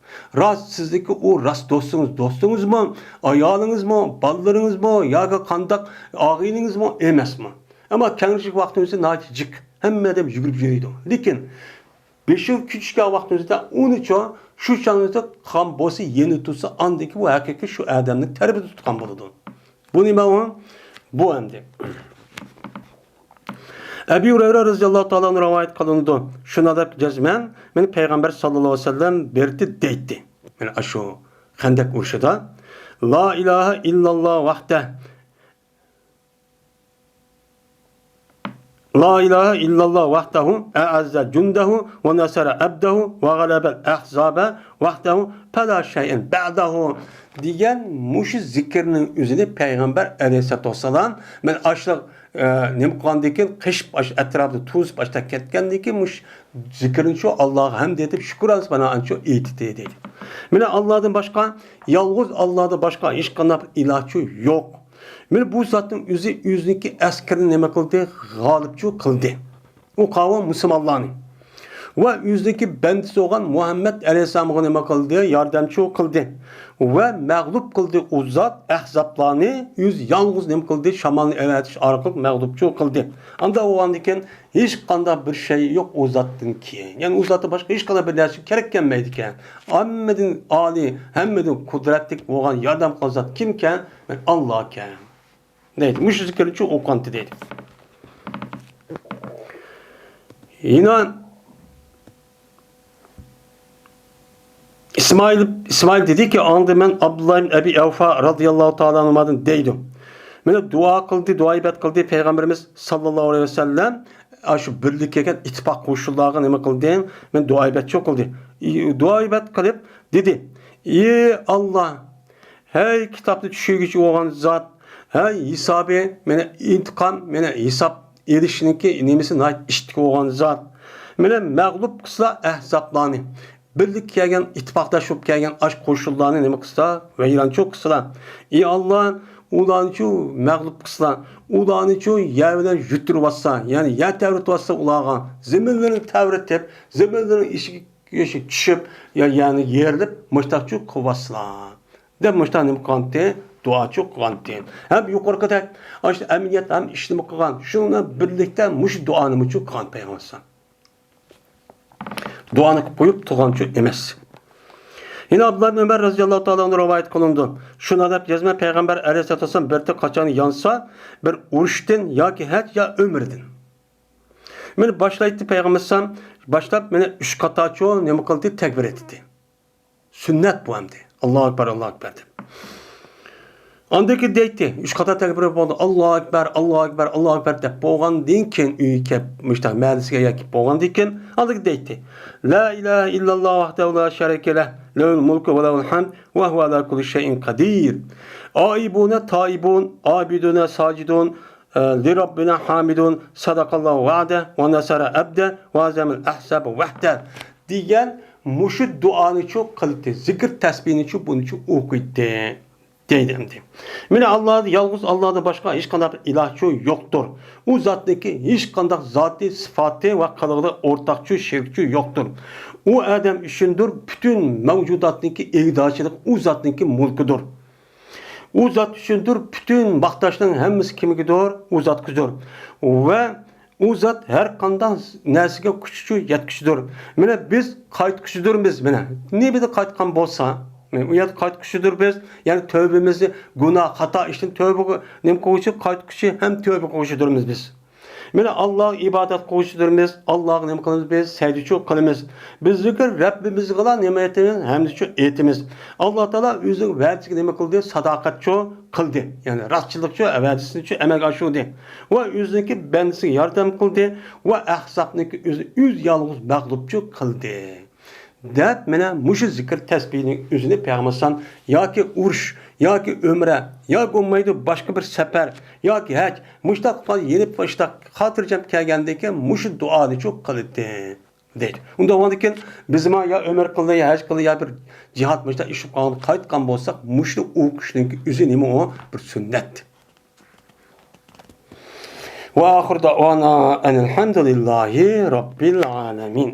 راست سىزنىڭكى ئۇ راست دوستىڭىز، دوستىڭىزمۇ، ئايالىڭىزمۇ، بالىلىرىڭىزمۇ ياكى قانداق ئاغىنىڭىزمۇ ئەمەسمۇ؟ ئەمما كەڭرىشىك ۋاقتىمىزدا ناھايىتى جىق. ھەممە ئادەم يۈگۈرۈپ يۈرىدۇ. لېكىن بېشىغا كۈچ چۈشكەن ۋاقتىمىزدا ئۇنىچۇ شۇ چاغىمىزدا قان بولسا يېنى تۇرسا، ئاندىن كېيىن بۇ ھەقىقىي شۇ ئادەمنى تەربىيەدە تۇتقان بولىدۇ. بۇ نېمە ئۇ؟ بۇ ئەمدى. ئەبى ھۇرەيرە رەزىياللاھۇ تائالا ئەنھۇ رىۋايەت قىلىنىدۇ. شۇنداق دەپ جەزمەن مېنى پەيغەمبەر ساللاللاھۇ ئەلەيھى ۋەسەللەم بېرىتتى دەيتتى. مانا ئاشۇ خەندەك ئۇرۇشىدا، لا ئىلاھە ئىللاللا ۋەھدە. لا ئىلاھە ئىللاللا ۋەھدەھۇ ئەئەززە جۇندەھۇ ۋە نەسەرە ئەبدەھۇ ۋە غەلەبەل ئەھزابە ۋەھدەھۇ فەلا شەيئەن بەئدەھۇ دېگەن مۇشۇ زىكىرنىڭ ئۆزىنى پەيغەمبەر ئەلەيھىسسالاتۇ ۋەسسالام، مەن ئاشلىق، ئە، نېمە قىلغاندىن كېيىن، قېشىپ ئاش ئەتراپىدا توزۇپ ئاشتا كەتكەندىن كېيىن، مۇشۇ زىكىرنى شۇ ئاللاغا ھەمد ئېيتىپ، شۈكرانە سانائەنى شۇ ئېيتتى دەيدۇ. مانا ئاللادىن باشقا، يالغۇز ئاللادىن باشقا ھېچقانداق ئىلاھچۇ يوق. مانا بۇ زاتنىڭ ئۆزى ئۆزىنىڭكى ئەسكىرىنى نېمە قىلدى؟ غالىبچۇ قىلدى. ئۇ قاۋۇم مۇسۇلمانلارنى. ۋە ئۆزىنىڭكى بەندىسى بولغان مۇھەممەد ئەلەيھىسسالامغا نېمە قىلدى؟ ياردەمچۇ قىلدى. ۋە مەغلۇپ قىلدى ئۇ زات ئەھزابلارنى، ئۆزى يالغۇز نېمە قىلدى؟ شامالنى ئەۋەتىش ئارقىلىق مەغلۇپچۇ قىلدى. ئانداق بولغاندىن كېيىن ھېچقانداق بىر شەي يوق ئۇ زاتتىن كېيىن. يەنى ئۇ زاتتا باشقا ھېچقانداق بىر نەرسە كېرەك كەلمەيدىكەن. ھەممىدىن ئالىي، ھەممىدىن قۇدرەتلىك بولغان، ياردەم قىلغان زات كىمكەن؟ مەن ئاللاكەن. دەيدۇ. مۇشۇ زىكىرنىچۇ ئوقۇغانتى دەيدۇ. يەنە ئىسمائىل، ئىسمائىل دېدىكى، ئاڭدىن مەن ئابدۇللا ئىبن ئەبى ئەۋفا رازىياللاھۇ تائالا ئەنھۇمادىن دەيدۇ. مانا دۇئا قىلدى، دۇئا ئىبادەت قىلدى پەيغەمبىرىمىز ساللاللاھۇ ئەلەيھى ۋەسەللەم. ئاشۇ بىرلىككە كەلگەن ئىتتىپاق قوشۇنلارغا نېمە قىلدى؟ مانا دۇئا ئىبادەتچۇ قىلدى. دۇئا ئىبادەت قىلىپ دېدى، ئى ئاللا، ھەي كىتابنى چۈشۈرگۈچى بولغان زات، ھەي ھېسابى، مانا ئىنتىقام، مانا ھېساب ئېلىشنىڭكى نېمىسى ناھايىتى ئىشتىك بولغان زات. مانا مەغلۇپ قىلسا ئەھزابلارنى، بىرلىككە كەلگەن، ئىتتىپاقداش بولۇپ كەلگەن ئاشۇ قوشۇنلارنى نېمە قىلسا، ۋەيرانچۇ قىلسىلا. ئى ئاللا، ئۇلارنىچۇ مەغلۇپ قىلسىلا، ئۇلارنىچۇ يەر بىلەن يۇتتۇرۇۋاتسا، يەنى يەر تەۋرىتىۋاتسا ئۇلارغا، زېمىنلىرىنى تەۋرىتىپ، زېمىنلىرىنىڭ ئىچىگە يېشىپ چۈشۈپ، يا، يەنى يېرىلىپ، مۇشتاقچۇ قىلىۋاتسىلا. دەپ مۇشتاق نېمە قىلغانتى؟ دۇئاچۇ قىلغانتى. ھەم يۇقىرىقىدەك، ئاشۇ ئەمەلىيەت ھەم ئىش نېمە قىلغان؟ شۇنىڭ بىلەن بىرلىكتە مۇشۇ دۇئانىمۇچۇ قىلغان پەيغەمبەر. دۇئانى قىلىپ قويۇپ تۇرغانچۇ ئەمەس. يەنە ئابدۇللا ئىبن ئۆمەر رەزىياللاھۇ تائالا ئەنھۇ رىۋايەت قىلىنىدۇ. شۇنداق دەپ يازما پەيغەمبەر ئەلەيھىسسالاتۇ ۋەسسالام بىر قاچان يانسا، بىر ئۇرۇشتىن ياكى ھەج يا ئۆمرىدىن. مانا باشلايتتى پەيغەمبەر ئەلەيھىسسالام، باشلاپ مانا ئۈچ قاتا چوڭ نېمە قىلدى؟ تەكبىر ئېيتتى. سۈننەت بۇ ئەمدى. ئاللاھۇ ئەكبەر، ئاللاھۇ ئەكبەر دەپ. ئاندىن كېيىن دەيتتى، ئۈچ قاتا تەكبىر بولدى. ئاللاھۇ ئەكبەر، ئاللاھۇ ئەكبەر، ئاللاھۇ ئەكبەر دەپ بولغاندىن كېيىن ئۆيگە كەپ، مۇشتاق مەھەللىسىگە يەتكەپ بولغاندىن كېيىن، ئاندىن كېيىن دەيتتى، لا ئىلاھە ئىللاللاھۇ ۋەھدەھۇ لا شەرىكە لەھ، لەھۇل مۇلكۇ ۋە لەھۇل ھەمد، ۋە ھۇۋە ئەلا كۇللى شەيئىن قەدىر. ئائىبۇنە تائىبۇن، ئابىدۇنە ساجىدۇن، لىرەببىنا ھامىدۇن، سەدەقەللاھۇ ۋەئدەھ، ۋە نەسەرە ئەبدەھ، ۋە ھەزەمەل ئەھزابە ۋەھدەھ دېگەن مۇشۇ دۇئانىچۇ قىلدى، زىكىر تەسبىھنىچۇ بۇنىچۇ ئوقۇيتتى دەيدۇ ئەمدى. مانا ئاللا، يالغۇز ئاللادىن باشقا ھېچقانداق بىر ئىلاھچۇ يوقتۇر. ئۇ زاتنىڭكى ھېچقانداق زاتى، سىپاتى ۋە قىلىقىدا ئورتاقچۇ، شېرىكچۇ يوقتۇر. ئۇ ئادەم ئۈچۈندۇر پۈتۈن مەۋجۇداتنىڭكى ئىگىدارچىلىقى، ئۇ زاتنىڭكى مۈلكىدۇر. ئۇ زات ئۈچۈندۇر پۈتۈن ماختاشنىڭ ھەممىسى كىمگىدۇر؟ ئۇ زاتقىدۇر. ۋە ئۇ زات ھەر قانداق نەرسىگە كۈچچى يەتكۈچىدۇر. مانا بىز قايتقۇچىدۇرمىز. مانا نېمىدە قايتقان بولسا، مانا ئۇ يەردە قايتقۇچىدۇر بىز. يەنى تۆۋبىمىزنى، گۇناھ، خاتا ئىشتىن تۆۋبە نېمە قىلغۇچى، قايتقۇچى ھەم تۆۋبە قىلغۇچىدۇرمىز بىز. مانا ئاللاغا ئىبادەت قىلغۇچىدۇرمىز، ئاللاغا نېمە قىلىمىز بىز؟ سەجدىچۇ قىلىمىز. بىزگە رەببىمىزگىلا نېمە ئېيتىمىز؟ ھەمدىچۇ ئېيتىمىز. ئاللا تائالا ئۆزىنىڭ ۋەدىسىگە نېمە قىلدى؟ ساداقەتچۇ قىلدى. يەنى راستچىللىقچۇ، ۋەدىسىنىچۇ ئەمەلگە ئاشۇردى. ۋە ئۆزىنىڭكى بەندىسىگە ياردەم قىلدى. ۋە ئەھزابنىڭكى ئۆزى ئۆز يالغۇز مەغلۇپچۇ قىلدى. دەپ، مانا مۇشۇ زىكىر تەسبىھنىڭ ئۆزىنى پەيغەمبەر ئەلەيھىسسالام ياكى ئۇرۇش، ياكى ئۆمرە، ياكى بولمايدۇ باشقا بىر سەپەر، ياكى ھەج، مۇشتاق يېنىپ مۇشتاق خاتىرجەم كەلگەندىكىن مۇشۇ دۇئانىچۇ قىلىتتى دەيدۇ. ئۇنداق بولغاندىكىن بىزمۇ يا ئۆمرە قىلدى، يا ھەج قىلدى، يا بىر جىھاد مۇشتاق ئىش قىلغان قايتقان بولساق، مۇشۇنى ئوقۇشنىڭ ئۆزى نېمە ئۇ؟ بىر سۈننەت. وآخر دعوانا أن الحمد لله رب العالمين.